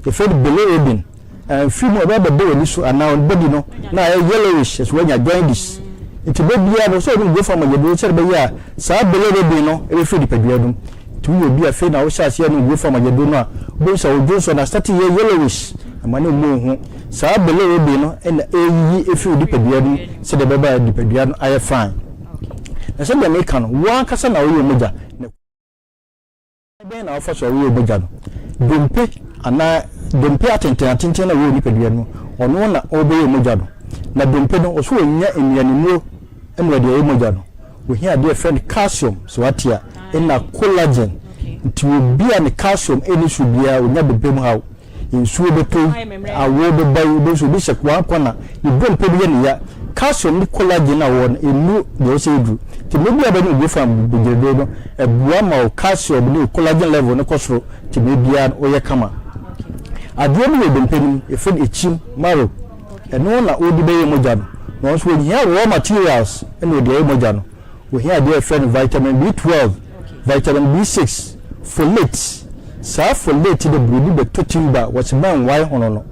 Yɛfrɛ no bilirubin. Amfiri mu a ɛbɛba abɛda w'ani so anaa wo body no na ayɛ yellowish, ɛsɛ woanya jaundice. Nti berɛ biara no sɛ wonom Grofar mogyaduro sɛdeɛ ɛbɛyɛ a saa bilirubin no bɛfiri nipadua no mu. Nti woyɛ obi a afei na wohyɛ aseɛ nom Grofar mogyaduro no a, wobɛhu sɛ wo dwonsɔ no astate yɛ yellowish, ɛma no mmu wo ho. Saa bilirubin no na ɛreyiyi afiri wo nipadua no mu sɛdeɛ ɛbɛba a nipadua no ayɛ fine. Na sɛdeɛ meka no, wo ankasa na woyɛ mogya. Na. Kwan bɛn na wofa so a woyɛ mogya no? Dompe anaa dompe atenten atenten na ɛwɔ nipadua no mu, ɔno na ɔrebɛyɛ mogya no. Na dompe no, ɔsɛ ɔnya nnuanennuro na ɔde ayɛ mogya no. Ɔhia adeɛ a yɛfrɛ no calcium, sɛ wate a, ɛna collagen. Nti obi a ne calcium nni soro biara, ɔnya dompe mu haw. Nsuo bɛtɔ yi, awɔ bɛba yi, wobɛhu sɛ obi hyɛ one corner, ne dompe no yɛ ne ya. Calcium ne collagen a wɔwɔ no, ɛnnu deɛ ɛwɔ sɛ ɛduru. Nti mmerɛ bi a wobɛnom Grofan bɔgyaduro no, ɛboa ma wo calcium ne wo collagen level no kɔ soro, nti mmerɛ biara no woyɛ kama. Adeɛ bi wɔ dompe no mu, yɛfrɛ no ekyim, marrow. Ɛno na wode bɛyɛ mogya no. Na ɔno nso wɔhia raw materials na wɔde ayɛ mogya no. Wɔhia adeɛ a yɛfrɛ no vitamin B12, vitamin B6, folate. Saa folate no buroni bɛtɔ timber a wɔse mɛnwae hono no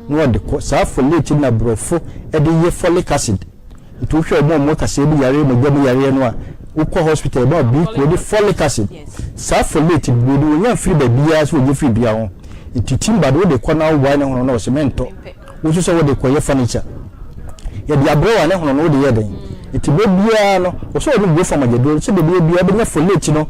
na wɔde kɔ. Saa folate no na borɔfo de yɛ folic acid. Nti wohwɛ wɔn a wɔwɔ kaseɛ bi yareɛ, mogya mu yareɛ no a, wokɔ hospital yɛma wo bi wɔde folic acid. Saa folate no buroni wɔnya mfiri baabiara sɛ wɔnya firi dua ho. Nti timber de wode kɔ na wowae ne hono no a wɔse mentɔ. Wo nso sɛ wode kɔyɛ furniture. Yɛde abrɛ wo a ne hono no wode yɛ dɛn? Nti berɛ biara no, wɔ sɛ wɔde guo fam agyaduro sɛ berɛ biara wobɛnya folate no.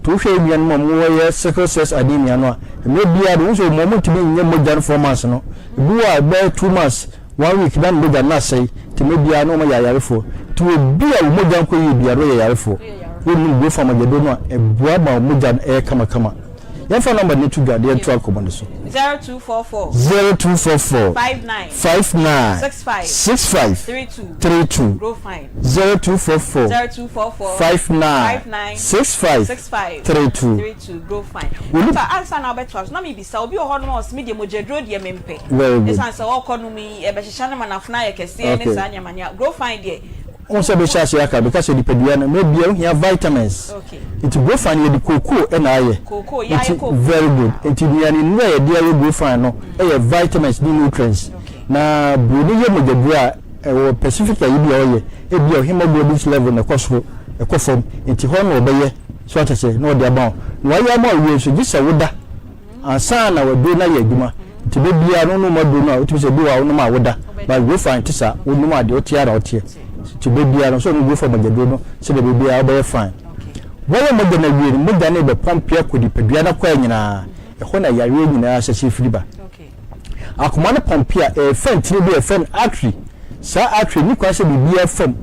Nti wohwɛ yɛn nuanom a wɔyɛ sickle cells anemia no a, mmerɛ biara no wohu sɛ wɔn wɔntumi nyɛ mogya no 4 months no. Ebi wɔ a ɛbɛyɛ 2 months, one week na ne mogya no asɛe. Nti mmerɛ biara no wɔyɛ ayarefoɔ. Nti obi a wo mogya nkɔ yie biara no yɛ yarefoɔ. Wonnom guo fam agyaduro no a, ɛboa ma wo mogya no ɛyɛ kamakama. Yɛmfa number no to dwa de yɛntoa nkɔmmɔ no so. 0244. 0244. 59. 59. 65. 65. 32. 32. Grow fine. 0244. 0244. 59. 59. 65. 65. 32. 32. Grow fine. Wòni- Doctor, ansa na wobɛtoa so na mebisa obi wɔ hɔ nom a ɔse me deɛ mogyaduro deɛ mempɛ. Very good. Ɛsiane sɛ ɔkɔ nom yi ɛbɛhyehyɛ no ma n'afono ayɛ kɛseɛ ne saa nneɛma nea grow fine deɛ. Wɔn sɛ bɛhyɛ ase aka bɛka sɛ nipadua no mmerɛ biara wohia vitamins. Nti Grofan yɛde cocoa na ayɛ. Cocoa, yɛayɛ Nti cocoa. very good. Nti nnuane nnuro a yɛde ayɛ Grofan no yɛ vitamins ne nutrients. Na buroni yɛ mogyaduro a ɛwɔ pacific ayi bi a ɔyɛ, ebi a hemoglobin level na ɛkɔ soro, ɛkɔ fam. Nti hɔ na ɔbɛyɛ, so ate aseɛ, na ɔde ama wo. Na wayɛ ama wo wie nso, gye sɛ woda ansa na waduro no ayɛ adwuma. Nti da biara no wonom aduro no a, wotumi sɛ ebi wɔ hɔ a wonom a woda. But Grofan nte saa, wonom a deɛ woteɛ ara na woteɛ. Nti da biara no sɛ ɔnom Grofan mogyaduro no sɛdeɛ da biara wobɛyɛ fine. Wɔyɛ mogya no awie no, mogya no rebɛpɔmpe akɔ nipadua no akwaa nyinaa. Ɛhɔ na yareɛ nyinaa ahyɛseɛ firi ba. Akoma no pɔmpe a, ɛrefa ntini bi a yɛfrɛ no artery. Saa artery no, nni kwan sɛ biribiara fa mu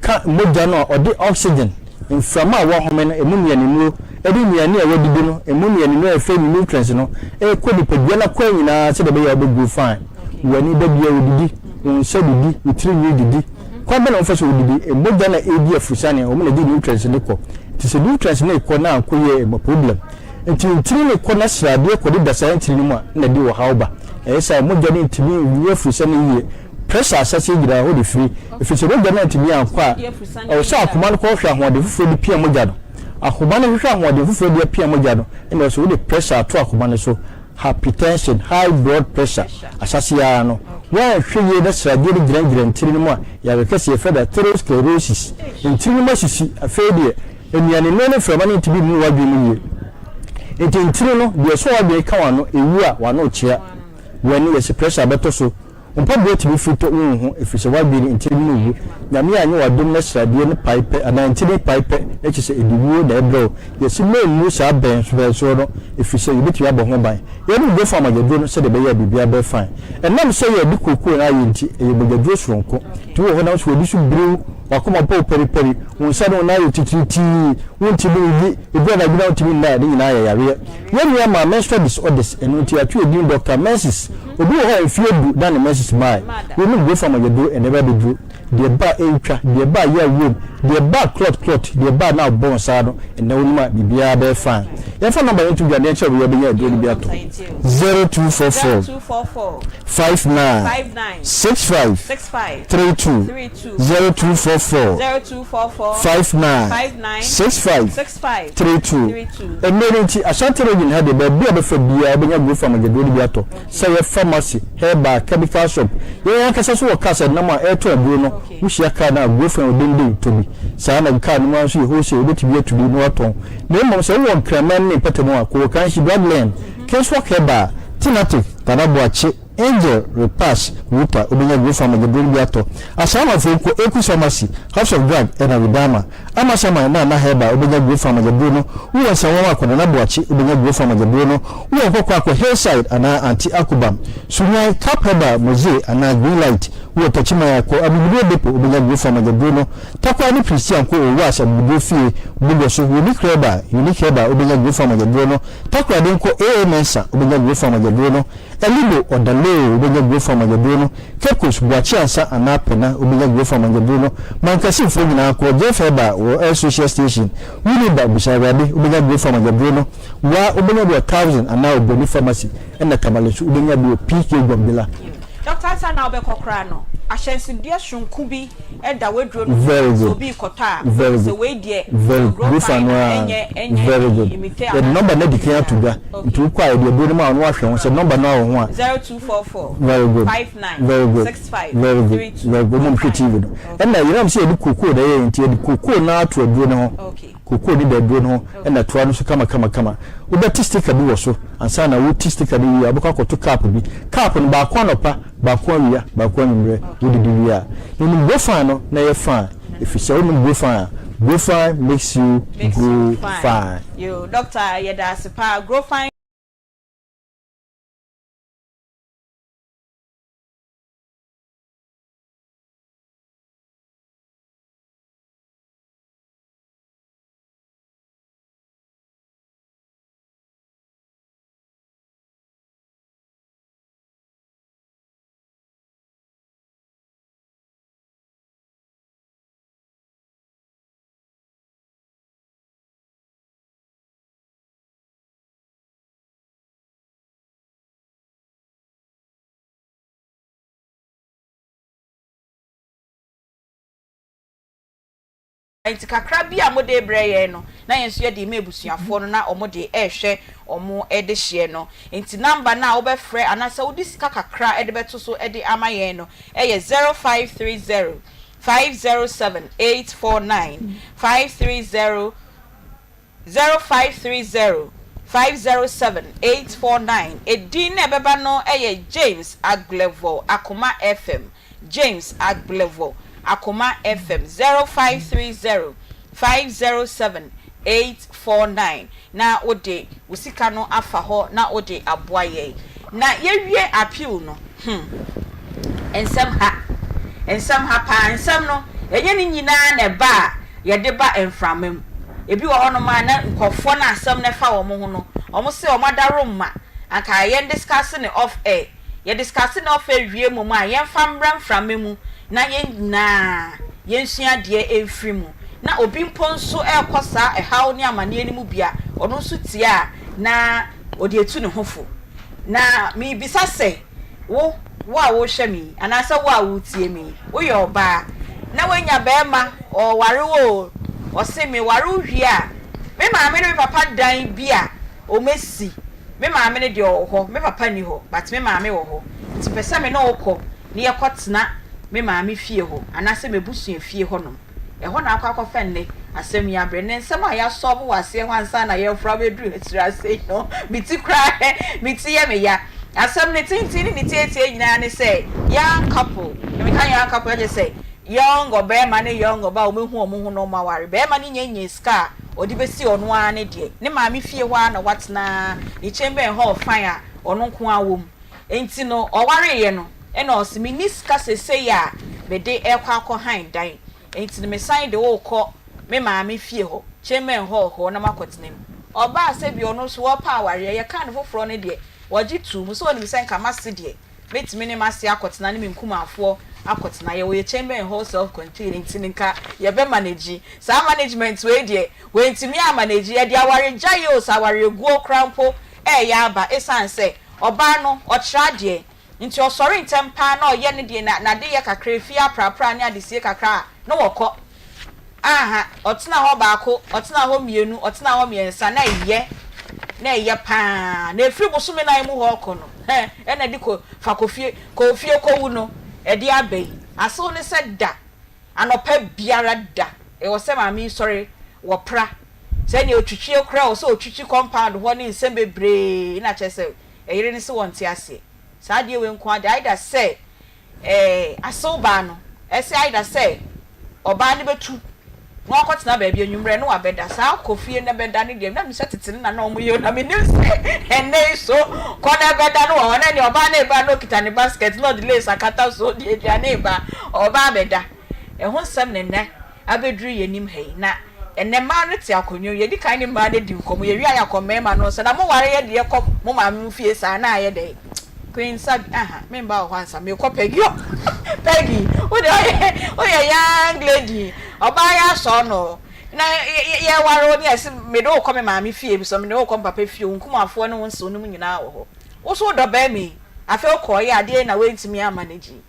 ka mogya no a ɔde oxygen, mframa a wɔahome no, ɛmu nnuanennuro, ne nnuane a wɔadidi no, ɛmu nnuanennuro a yɛfrɛ no nutrients no, ɛrekɔ nipadua no akwaa nyinaa sɛdeɛ ɛbɛyɛ a wobɛgrow fine. W'ani da biara wodidi, wo nsa didi, wo tiri nwi didi. Kwan bɛn na wɔfa so wodidi? Mogya na ɛredi afurusiane, wɔn na ɛde nutrients no kɔ. Nti sɛ nutrients no rekɔ na ankɔ yie a, ɛma problem. Nti ntini no kɔ na sradeɛ kɔdeda saa ntini no mu a, na ɛde ɔhaw ba. Ɛyɛ saa a, mogya no ntumi nni afurusiane yie. Pressure ahyɛaseɛ gyina hɔ de firi. Ɛfiri sɛ mogya no antumi ankɔ a, ɛwɔ sɛ akoma no kɔhwehwɛ ahoɔden foforɔ de pia mogya no. Akoma no hwehwɛ ahoɔden foforɔ de apia mogya no, ɛna ɛwɔ sɛ wode pressure ato akoma no so. Hypertension, high blood pressure, ahyɛaseɛ ara no, woanhwɛ yie na sradeɛ no gyinagyina ntini no mu a, yare kɛseɛ yɛfrɛ no atherosclerosis. Ntini no mu asisi, afei deɛ, nnuanennuro ne mframa no ntumi mmu w'adwene mu yie. Nti ntini no, deɛ ɛsɔ w'adwene ka w'ano, ɛwu a, w'ano rekyea. W'ani, yɛse pressure bɛtɔ so. Wo mpaboa tumi firi tɔ wonhu ɛfiri sɛ w'adwene ntini no wu. Nyame anyɛ w'adom na sradeɛ no pae pɛ anaa ntini pae pɛ na kyerɛ sɛ ɛde wuo na ɛbrɛ wo. Yɛse mɛnnu saa bɛn bɛn no ɛfiri sɛ yɛbɛtumi abɔ ho ban. Yɛnom Gofa mogyaduro no sɛdeɛ ɛbɛyɛ a biribiara bɛyɛ fine. Ɛnam sɛ yɛde kookoo na ayɛ nti ɛyɛ mogyaduro soronko. Nti wowɔ hɔ na wo nso w'ani so biri wo, w'akoma bɔ wo paripari, wo nsa ne wo nan ayɛ titiritii, wontumi nyi, ɛduru anadwo na wontumi nna a, ne nyinaa yɛ yareɛ. Yɛn nua maa menstrual disorders, ɛno nti yɛato yɛn din Doctor Menses. Obi wɔ hɔ a mfeɛ du na ne menses mmae. Wonim Gofa mogyaduro ɛna ɛba abɛduro. Deɛ ɛba a ɛntwa, deɛ ɛba a yaw wom, deɛ ɛba a clot clot, deɛ ɛba a na wobɔ wo nsa ano, ɛnnɛ wonom a biribiara bɛyɛ fine. Yɛmfa number no nto dwa na yɛnkyerɛ wo baabi a wobɛnya aduro no bi atɔ. 0244 59 65 32 0244 59 65 32 Mmerɛ no nti, Ashanti Region ha deɛ baabi a wobɛfa biara wobɛnya Growth Amogyaduro no bi atɔ, sɛ ɛyɛ pharmacy, herbal, chemical shop. Yɛn ankasa nso wɔ cars a ɛnam a ɛretɔn aduro no, wohyia car no a Growth a odenden tɔ bi. Saa ara na car no mu ara nso yɛ wholesale, wobɛtumi atu bi na woatɔn. Na mmom sɛ wowɔ Nkraman ne mpɔtam a, kɔ Okanshi Drug Lane, Kingswalk Herbal, Tinatic, Tana Boakye, Angel repass Ruta obenya Growth Farm agyaduro no bi atɔ. Asaamafoɔ nkɔ Ekus Pharmacy, House of Drug ɛna Widama. Amasaman na Ana Herbal obenya Growth Farm agyaduro no. Wowɔ Nsawam a kɔ Nana Boakye obenya Growth Farm agyaduro no. Wowɔ Nkɔkɔ a kɔ Hillside anaa Aunty Akubam. Sunyani, Cap Herbal, Mozee anaa Green Light. Wowɔ Takyiman a kɔ Abibiduro Depot obenya Growth Farm agyaduro no. Tarkwa ne Prestea nkɔ Owuas Abibiduro Fie, Bogoso, Unique Herbal, Unique Herbal obenya Growth Farm agyaduro no. Takoradi nkɔ AA Mensah obenya Growth Farm agyaduro no. Elibo, Ɔdaloo, wobɛnya Gurofa amannyaduro no, Cape Coast, Boakye Ansa anaa Pena, wobɛnya Gurofa amannyaduro no, Mankasimfoɔ nyinaa kɔ, Jeff Herbal wɔ El Social Station, Winneba, Bisa Awurade, wobɛnya Gurofa amannyaduro no, Wa, wobɛnya bi wɔ Thousand anaa Obroni Pharmacy. Ɛna Tamale nso wobɛnya bi wɔ PK Gombila. Doctor ansa na wobɛkɔ koraa no, ahyɛnsodeɛ soronko bi da w'aduro no ho Very sɛ good. obi rekɔtɔ a, Very sɛ good. wei deɛ Very good. grow Grow fine fine no a ara. ɛnyɛ ɛnyɛ Very good. imite Yɛde anaasɛ nɔmba no adi kan ato dwa. Okay. Nti wokɔ a yɛde aduro no ma wo na woahwɛ ho sɛ nɔmba no ara wɔ ho a. 0244 Very good. 59 Very good. 65 Very good. 32 Very good. Wɔn a wɔhwɛ TV no. Okay. Ɛna yɛnam sɛ yɛde kokoo na ɛyɛ nti yɛde kokoo no ara to aduro no ho. Okay. Kokoo no da aduro no ho ɛna toa no so kamakamakama. Wobɛte sticker bi wɔ so ansa na wote sticker no wie a wobɛkɔ akɔto cup bi. Cup no baako anɔpa, baako awia, baako anwummerɛ. Wodidi wie a. Menom Grofine no na ɛyɛ fine ɛfiri sɛ wonom Grofine a, Grofine makes you Makes grow you fine. fine. Yoo doctor yɛda ase paa Grofine. Nti kakra bi a mode rebrɛ yɛn no, na yɛn nso yɛde rema abusuafoɔ no na wɔde rehwɛ wɔn dehyeɛ no. Nti number no a wobɛfrɛ anaasɛ wode sika kakra de bɛto so de ama yɛn no yɛ 0530 507 849, 530 0530 507 849. Edin no a ɛbɛba no yɛ James Agblevor Akoma FM. James Agblevor Akoma FM 0530 507 849 na wode wo sika no afa hɔ na wode aboa yɛn. Na yɛwie appeal no, hmm, nsɛm ha, nsɛm ha paa, nsɛm no, ɛnyɛ ne nyinaa na ɛba a yɛde ba mframa mu. Ebi wɔ hɔnom a na nkurɔfoɔ no a asɛm no fa wɔn ho no, wɔn se wɔn adaworoma, anka yɛn discuss no off air. Yɛ discuss no off air wie mmom a, yɛmfa mmra mframa mu na yɛn nyinaa yɛnsua adeɛ mfiri mu. Na obi mpo nso rekɔ saa ɛhaw ne amaneɛ no mu bi a, ɔno nso tie a, na ɔde atu ne ho fo. Na merebisa sɛ, wo, wo a worehwɛ me yi, anaasɛ wo a woretie me yi, woyɛ ɔbaa, na woanya barima, ɔreware wo oo, ɔse meware wo wie a, me maame ne me papa dan bi a wɔasi, me maame no deɛ ɔwɔ hɔ, me papa nni hɔ, but me maame wɔ hɔ, nti pɛ sɛ me ne wo kɔ na yɛkɔtena me maame fie hɔ, anaasɛ m'abusua fie hɔnom. Ɛhɔ na akɔ akɔfa nnɛ asɛm yi abrɛ. Nnɛ nsɛm a yɛasɔlve wɔ aseɛ hɔ ansa na yɛreforo abɛduru akyiri ase yi no, me ti koraa me ti yɛ me ya. Asɛm no tenten ne ne tiatia nyinaa ne sɛ, young couple, na meka young couple a kyerɛ sɛ young ɔbarima ne young ɔbaa a wɔahu wɔn ho na wɔaware. Barima no nya nyaa sika a ɔde bɛsi ɔno ara ne deɛ. Ne maame fie hɔ ara na watena, ne chamber and hall fine a ɔno nko ara wɔ mu. Enti no ɔwareeɛ no ɛna ɔse menni sika sesei a mede rekɔ akɔ han dan enti no mesan de wo rekɔ me maame fie hɔ, Chamber Hall hɔ na makɔtena mu. Ɔbaa sɛ bi ɔno nso ɔrepɛ awareɛ, yɛkaa no foforɔ no deɛ ɔgye too mu sɛ ɔnim sɛ nka m'ase deɛ mɛtumi ne m'ase akɔtena ne me nkumaafoɔ akɔtena, yɛwɔ yɛ Chamber Hall self contained nti no nka yɛbɛ manage. Saa management wei deɛ wantumi ammanage, ɛde awaregyaeɛ o sɛ awareguo koraa mpo ɛreyɛ aba ɛsiane sɛ Ɔbaa no, ɔkyerɛ adeɛ, nti ɔsɔre ntɛm paa na ɔyɛ ne deɛ, na n'adeyɛ kakra, efie aprapra ne adesie kakra a, na wɔkɔ. Aha, ɔtena hɔ baako, ɔtena hɔ mmienu, ɔtena hɔ mmiɛnsa, na ɛyɛ, na ɛyɛ paa. Na ɛfiri bosome nan mu hɔ rekɔ no, hɛ, ɛna ɛde kɔ, fa kɔ fie, kɔ fie kɔwu no, ɛde aba yi. Asew ne sɛ da, anɔpa biara da, ɛwɔ sɛ maame yi sɔre, wɔpra, Sɛnea otwitwie koraa o, sɛ otwitwi compound hɔ ne nsɛm bebree na kyerɛ sɛ ɛyere no se wɔnte aseɛ. Saa adeɛ wei nko ara deɛ either sɛ eh, asew baa no, ɛsɛ either sɛ ɔbaa no bɛtu na wakɔtena baabi anwummerɛ na wabɛda. Saa kɔ fie na bɛda no deɛ na menim sɛ tete no na na wɔyɛ o, na menim sɛ ɛnnɛ yi so kɔ na bɛda no wɔ hɔ na ɛnneɛ ɔbaa no reba na ɔkita ne basket na ɔde lace akata so de aduane reba, ɔreba abɛda. Ɛho nsɛm na nnɛ abɛduru yɛn anim ha yi. Na ɛnnɛ mmaa no te akonnwa mu, yɛdi kan ne mmaa no di nkɔmmɔ, yɛwie a yɛakɔ mmarima no nso. Na moware yɛ deɛ kɔ mo maame mo fie saa na ayɛ dɛn? Queen Sabi, aha, memba wɔ hɔ ansa, merekɔ Peggy hɔ. Peggy, wo deɛ woyɛ, woyɛ young lady, ɔbaa yɛ asɔɔ no. Na yɛware wo ne yɛse mede wo kɔ me maame fie, so mede wo kɔ me papa fie, wo nkumafoɔ ne wo nsew no mu nyinaa wɔ hɔ. Wo so wodɔ barima yi, afei wokɔɔeɛ a adeɛ na woantumi amma no gyi.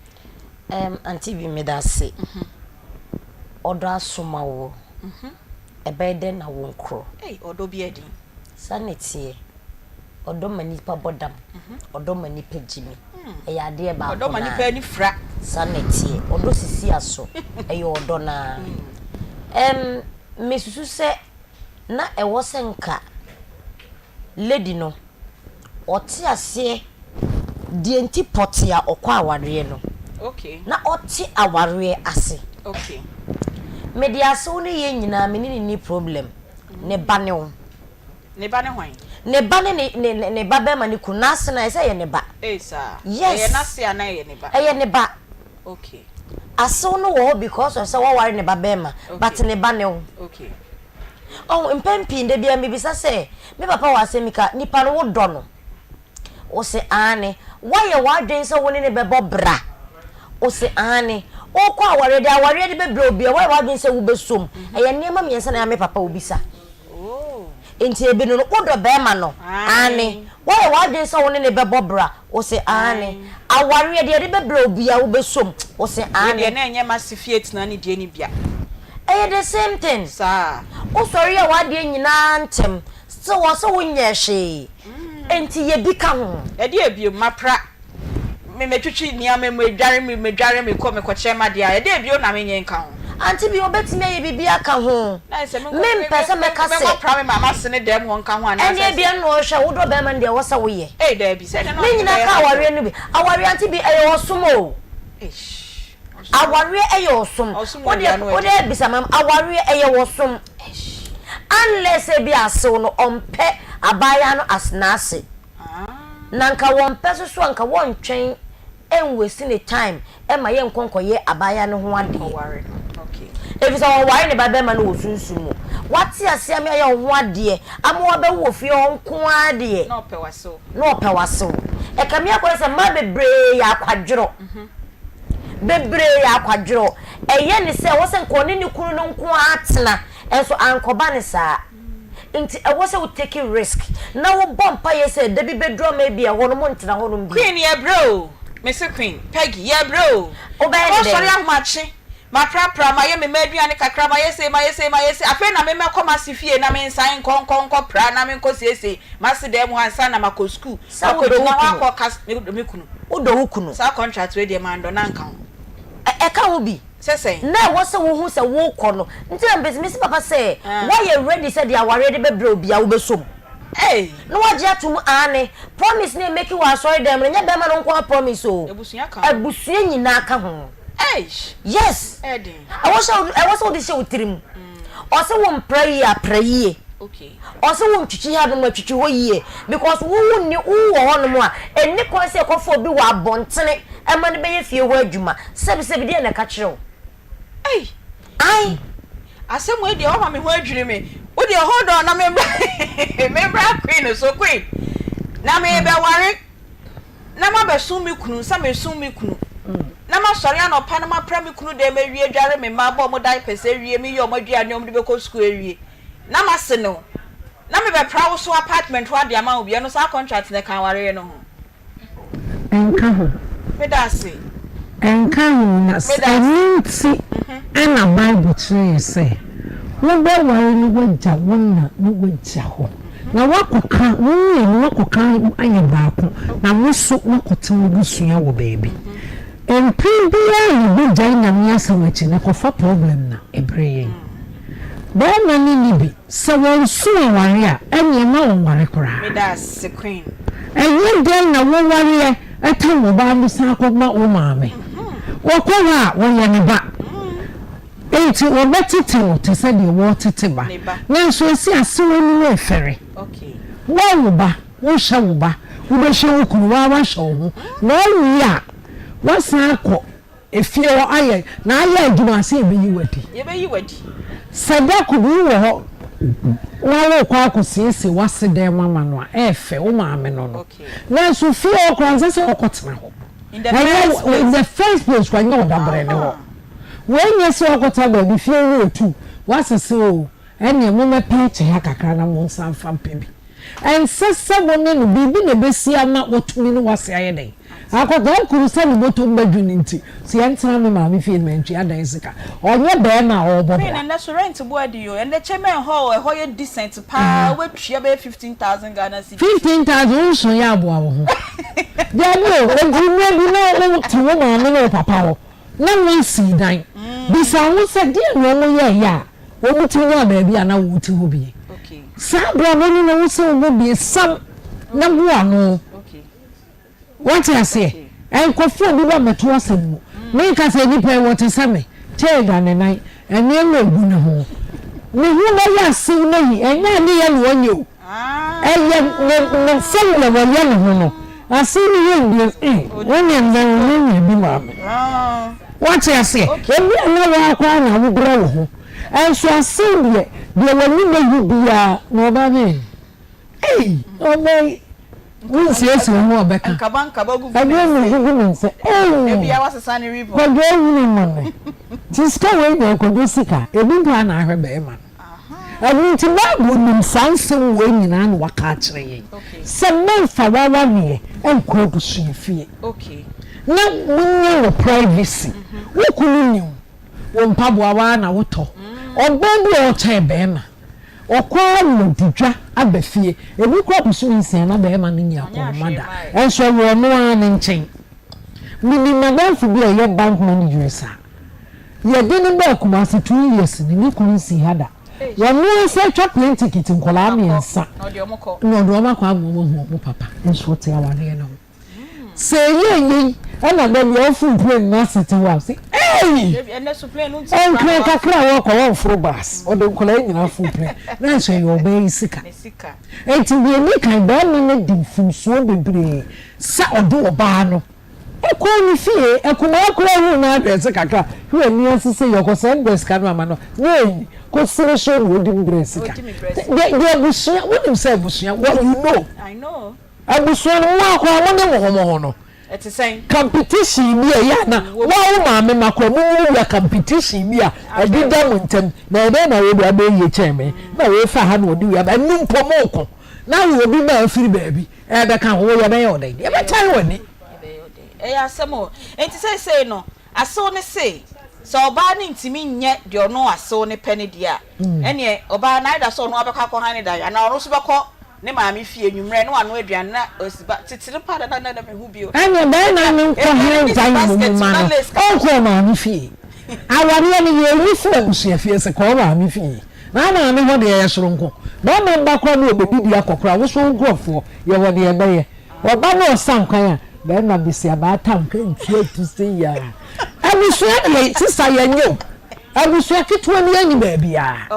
Ɛɛm Auntie Bi medase. Ɔdɔ asoma woɔ. Ɛbɛyɛ dɛn na wo nkorɔ. Ei ɔdɔ bi ɛden. Saa na ɛteɛ. Ɔdɔ ma nipa bɔ dam. Ɔdɔ ma nipa gyimi. Ɛyɛ adeɛ baako Ɔdɔ ma naa. nipa ani fira. Saa na ɛteɛ. Ɔdɔ sisi aso. Ɛyɛ ɔdɔ naa. Ɛɛm mesusu sɛ na ɛwɔ sɛ nka lady no ɔte aseɛ deɛ nti pɔtee a ɔkɔ awareɛ no na ɔte awareɛ ase. Mede asew ne yɛ nyinaa me ne ne ni problem. Ne ba ne wo. Ne ba ne hwan? Ne ba ne ne ne ne ba bɛrima ne kunu n'ase na ɛsɛ yɛ ne ba. Ee saa. Yes. Ɛyɛ n'ase anaa ɛyɛ ne ba? Ɛyɛ ne ba. Okay. Asew no wɔ hɔ because of sɛ waware ne ba bɛrima but ne ba ne wo. Okay. Ɔho, mpɛn pii da biara mebisa sɛ, Me papa wɔ asɛm bi ka, nipa no wodɔ no? Ose aane. Woayɛ w'adwene sɛ wo ne no bɛbɔ bra? Ose aane. Wokɔ awareɛ deɛ awareɛ de bɛbrɛ obi a, woayɛ w'adwene sɛ wobɛsɔ mu? Ɛyɛ nneɛma mmiɛnsa na ɛyɛ a me papa obisa. Nti ebi no no, wodɔ bɛrima no? Aane. Woayɛ w'adwene sɛ wo ne no bɛbɔ bra? Ose aane. Awareɛ deɛ yɛde bɛbrɛ obi a wobɛsɔ mu? Ose aane. Wei deɛ na ɛnyɛ m'ase fie tena ne deɛ no bia. Ɛyɛ the same thing. Saa. Wosɔre yɛ w'adeɛ nyinaa ntɛm, still wɔse wonyɛɛ hwee. Enti yɛ bi ka ho. Ɛdeɛ bio? Mapra, me metwitwi nneɛma mu, medware, me medware, mekɔ mekɔkyerɛ m'adeɛ a, ɛdeɛ bio na menyɛ nka ho? Auntie bi, obetumi ayɛ biribi aka ho. Na ayɛ sɛ menkɔ Mempɛ sɛ mɛka sɛ. menkɔpra me maame ase ne dɛm hɔ nka ho anaasɛ Ɛnneɛ sɛ. bia na ɔhwɛ, wodɔ bɛrima no deɛ ɛwɔ sɛ woyɛ. Ei daabi, sɛ ɛnɛ na Ne ɔne me nyinaa bɛyɛ ka n'adwene. awareɛ no bi. Awareɛ auntie bi, ɛyɛ ɔsom o. Eish. Awareɛ ɛyɛ ɔsom. Ɔsom wɔ Wodeɛ deɛ ano wodeɛ ɛden. bisa mam, awareɛ ɛyɛ ɔsom. Eish. Unless ebi asew no ɔmpɛ abaayaa no as n'ase. Ah. Na nka wɔmpɛ so so a nka wɔntwɛn ɛnwasi ne time ɛma yɛnkɔ nkɔyɛ abaayaa no ho adeɛ. Ɔware no. Okay. Efisɛ wɔnware ne ba bɛrima no wɔ sunsum mu. Wate aseɛ ama yɛayɛ wo ho adeɛ ama wabɛwo wɔ fie hɔ nko ara deɛ. Na ɔpɛ w'asew. Na ɔpɛ w'asew. Ɛkame akɔyɛ sɛ mmaa bebree yɛ akwadworɔ. Bebree yɛ akwadworɔ. Ɛyɛ ne sɛ ɛwɔ sɛ nka ɔne ne kunu no nko ara tena, nso ankɔba no saa. Nti ɛwɔ sɛ wo take risk na wobɔ mpaeɛ sɛ da bi bɛduru ama ebia ɛhɔ no montena hɔnom bio. Queen yɛbrɛ o, mese Queen Peggy yɛbrɛ o. Wobɛyɛ ne dɛn? Mɛsɔre ahomakye, maprapra, mayɛ me mma aduane kakra, mayɛ sei, mayɛ sei, mayɛ sei, afei na me mɛkɔ m'ase fie na mensan nkɔ nkɔ nkɔ pra na menkɔ siesie m'ase dan mu hɔ ansa na makɔ sukuu, Sɛ wodɔ wo makɔgyina hɔ kunu. akɔ kas, medɔ me kunu. Wodɔ wo kunu. Saa contract wei deɛ mandɔ no anka ho. Ɛ, ɛka ho bi. Sɛ sɛn? Na ɛwɔ sɛ wohu sɛ worekɔ no. Nti na mepɛ sɛ mesi papa sɛ, woayɛ ready sɛ deɛ awareɛ de bɛbrɛ wo biara wobɛsɔ mu. Ei! Na woagye ato mu, aane. Promise no a yɛmake wɔ asɔredan mu no, ɛnyɛ bɛrima no nko ara promise o. Abusua ka ho. Abusua nyinaa ka ho. Eish! Yes! Ɛyɛ den. Ɛwɔ sɛ, ɛwɔ sɛ wode hyɛ wo tirim. Ɔse wo mpra yie a, pra yie. Okay. Ɔse wo ntwitwi hanom a, twitwi hɔ yie. Because wo wonni, wo wɔ hɔnom a, ɛnni kwan sɛ yɛkɔfa obi wɔ abɔntene ma no bɛyɛ fie hɔ adwuma. Sɛbisɛbi deɛn na ɛka kyerɛ wo? Ei! Ae! Asɛm wei deɛ woama me ho adwiri me. Wo deɛ hold on na membra membra Queen so. Queen, na merebɛware na mabɛsom me kunu sɛ mesom me kunu na masɔre anɔpa na mapra me kunu dɛm awie adware me mma abɔ wɔn diapers awie meyɛ wɔn aduane a wɔde bɛkɔ sukuu awie na mase no na mebɛpra wo so apartment hɔ ade ama wo bi ɛno saa contract no ɛka awareɛ no ho? Ɛnka ho. Meda ase. Ɛnka ho, na ɛno nti na Bible kyerɛ yɛn sɛ, wobɛware no woagya wo na ne w'agya hɔ, na woakɔka, mo mmienu moakɔka ayɛ baako, na mo nso moakɔte mo abusua wɔ baabi. Mpere biara a yɛbɛgyae Nyame asɛm akyi no, ɛkɔfa problem na ɛbrɛ yɛn. Barima no nni bi. Sɛ wɔnso aware a, ɛnneɛ mma wɔnware koraa. Medase Queen. Ɛnyɛ dɛn na wowareɛ tam wo ba no san kɔma wo maame? Wɔkɔ hɔ a, wɔyɛ ne ba. Enti wɔbɛtete wo te sɛ deɛ wɔretete ba. Nanso ɛsi asew anim refɛre. Woawo ba, wohwɛ wo ba, wobɛhwɛ wo kunu, wo ara woahwɛ wo ho. Na wowie a, woasan akɔ Efie hɔ ayɛ na ayɛ adwuma sɛ yɛbɛyi wo adi. Yɛbɛyi wo adi. Sɛ da koro bi wowɔ hɔ na worekɔ akɔsiesie w'asedan mu ama no a, ɛyɛ fɛ, wo maame no no. Nanso fie hɔ koraa ɛnsɛ sɛ wokɔtena hɔ. In the first place. In the first place koraa, ɛnyɛ wo dabrɛ ne hɔ. Wei nyɛ sɛ woakɔtena baabi, fie wura tu, woasese oo, ɛnneɛ mommɛpɛ kyɛ ha kakra na monsan mfa mpɛ bi. Ɛnsɛ sɛ wo ne no, biribi na ɛbɛsi ama watumi ne wo ase ayɛ dɛn? Akɔdaa kunu sɛ ne bɔtɔm bɛdwo no nti, sɛ yɛntena me maame fie no mantua dan sika. Ɔnyɛ barima a ɔrebɔ Queen bra. ɛnɛ so rent bo adi o, ɛnɛ Chairman Hall ɛhɔ yɛ decent paa, wobɛtua bɛyɛ 15,000 Ghana cedis. 15,000 wonso yɛ aboa wo ho. Dabi o, ɛduru mmerɛ bi na wote wo maame ne wo papa hɔ na wonsii dan. Bisa wo ho sɛ deɛn na wɔyɛeɛ a wɔtumi nyaa baabi a na wote hɔ bi. Saa berɛ a w'ani na wo sɛ wobɔ bie sam na bu ano. Woate aseɛ? Nkurɔfoɔ bi ba mmɛto asɛm mu. Menka sɛ nnipa yi wɔte sɛ me, kyɛɛ da ne nan, nneɛma ɛgu ne ho. Ne ho bɛyɛ asew no ayi, ɛnyɛ adeyɛ na ɔnyɛ o. Ɛyɛ ne ne sɛdeɛ wɔyɛ ne ho no, asew no yɛ mbie, eh, woneɛ ndɛ wo ho nyɛ bi maa me. Woate aseɛ? Ebi a na woa koraa na wobrɛ wo ho, nso asew deɛ, deɛ w'ani bɛhu biara na ɔba bɛn. Ei, ɔbɛ yi, wonsiesie wo ho a ɔbɛka. Ɛdeɛn na ɛgugu me nsa? Ei, Kwadwo ahunu amane. Nti sika wei deɛ Kwadwo sika, ebi mpo a na ahwɛ bɛrima no. Ɛno nti Bible nim saa nsɛm wei nyinaa na waka akyerɛ yɛn sɛ mɛmfa w'awareɛ nkɔ abusuafie na monya wo privacy. Wo kunu nim wo mpaboa wo ara na wotɔ. Ɔbaa bi a ɔkyɛn bɛrima. Ɔkɔ ara na ɔdi dwa aba fie. Ebi koraa bosome nsia na barima no nni akɔnhoma da. Nso ɔwɔ ɔno ara ne nkyɛn. Menim m'adamfo bi a ɔyɛ bank manageress a yɛde no baa Kumasi two years ni, ne kunu nsii ha da. Ɔno ara nso atwa plane ticket nkwadaa mmiɛnsa na ɔde wɔn akɔ ama wɔahu wɔn papa. Nso ɔte awareɛ no ho. Sɛ ɛyɛ yei ɛna da bia woforo plane no ase te hɔ a sɛ ei Nkran kakra a wɔkɔ wɔmforo bus ɔde nkwadaa nyinaa foro plane nanso ɛyɛ ɔbaa yi sika enti deɛ ɛdi kan barima no di mfomsoɔ bebree sɛ ɔde ɔbaa no kɔɔ ne fie akumaa koraa huu n'adrɛse kakra hwɛ ani ase sɛ yɛkɔ sɛ mbrɛ sika no ama no na ɛyi kɔsiri so na ɔdi mbrɛ sika deɛ abusua wonim sɛ abusua what you know. Abusua no mo ara koraa mo ne mo ho mo ho no competition bi a ɛyɛ a na wo a wo maame ma koraa mo nyini wia competition bi a ɛde da mo ntam na ɛdɛn na wei deɛ abɛyɛ yie kyɛn me na wei fa ha na ɔde wei aba ɛno mpo mo ko na wo obi ma afiri baabi ɛbɛka ho wo yɛbɛyɛ wo dɛn yɛbɛtan w'ani. Ɛyɛ asɛm o. Enti seesei no Asew no se, sɛ ɔbaa no ntumi nyɛ deɛ ɔno asew no pɛ no deɛ a, ɛnneɛ ɔbaa no either sɛ ɔno ara bɛkɔ akɔhan ne dan anaa ɔno nso bɛkɔ ne maame fie anwummerɛ na wanoa aduane na wasi ba tete no paa dada na mehu bio. Ɛnneɛ barima no nkɔhan dan mmom mma no, ɔnkɔ ɔmaame fie. Awareɛ no yɛnyi firi abusuafie sɛ kɔ wo maame fie. Na wo maame hɔ deɛ ɛyɛ soronko. Barima no ba koraa na ɔbɛdidi akɔ koraa, wo nso wo nkurɔfoɔ, yɛwɔ deɛ ɛbɛyɛ. Ɔba na ɔsan kwan a, bɛrima besia baatan ntua ti sei a. Abusua deɛ sista yɛnyɛ o. Abusua ketewa bi anyi baabiara.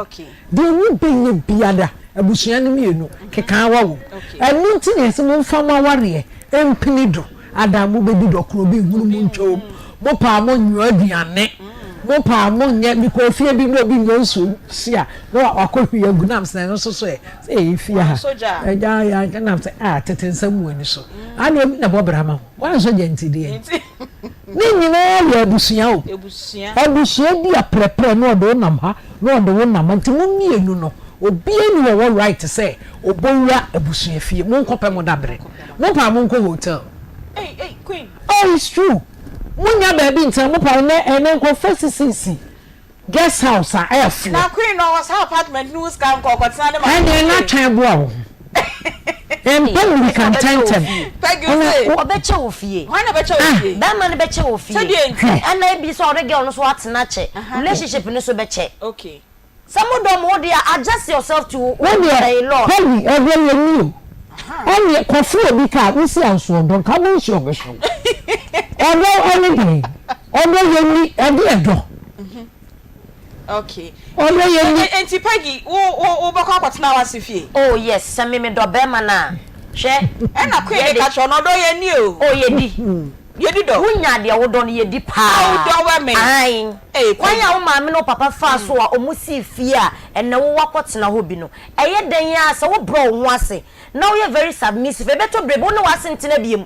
Deɛ wo bɛyɛ biara abusua no mienu kekaawa wom. Ɛno nti na yɛse momfa mo awareɛ mpini do. Ada mo bɛdi dɔkono bi nhunu mo ntwam. Mo paa mo nnoa aduane. Mo paa mo nyɛ mekɔɔ fie bi na obi nnoa nsuo si a na wakɔ hwie agu nam sɛ ɛno nso so ɛ. Sɛ ɛyɛ fie ha agya yɛ nam sɛ a tete nsɛm wɔ ani so ana obi na bɔ bra ma wo wansɔ gya nti deɛ ne nyinaa yɛ abusua o abusua bi a prɛprɛ na ɔde wo nam ha na ɔde wo nam ha nti mo mmienu no obiara ni wɔwɔ right sɛ ɔbɔwura abusua fie mo nkɔpɛ mo dabrɛ mo paa mo nkɔ hotel oh it's true mo nya baabi ntena mo paa ɛnɛ ɛnɛ nkɔfo sisisi Guest house a ɛyɛ fo. Na queen no ɔwɔ saa apartment no wo sika nkɔ ɔkɔtena ne maame Ɛnneɛ na twɛn boa wo ho. Mpɛ mmirika ntɛmntɛm. Peggy wo se. Ɔbɛkyɛ wo fie. Hwan na ɛbɛkyɛ wo fie? Bɛrima no bɛkyɛ wo fie. Sɛdeɛ nti? Ɛna ebi sɛ ɔne girl no so atena kyɛ. Relationship no so bɛkyɛ. Okay. Sɛ mo dɔ mo ho deɛ a adjust yourself to wo Wo deɛ in-law. Peggy ɛdeɛ yɛ ni o. Ɛnneɛ kɔfrɛ obi kaa wo si anso ɔdɔ nka wo nsi ɔbɛhwɛ wo. Ɔdɔ ɛne deɛn? Ɔdɔ yɛ ni ɛde ɛdɔ. Okay. Ɔdɔ yɛ ni. Enti Peggy wo wo wobɛkɔ akɔtena w'ase fie? Oh yes, sɛ me medɔ bɛrima no a, hwɛ. Ɛna Queen de ka kyerɛ no ɔdɔ yɛ ni o. Oh yɛdi. Yɛdi dɔ. Wonya deɛ wodɔ no yɛdi paa. A wodɔ wɛ me. Ae. Ee Kwan Peggy. a wo maame ne wo papa faa so a wɔn sii fie a ɛnnɛ wo woakɔtena hɔ bi no, ɛyɛ dɛn ara sɛ wobrɛ wo ho ase na woyɛ very submissive, ɛbɛtɔ berɛ bi wo ne w'ase ntena biom.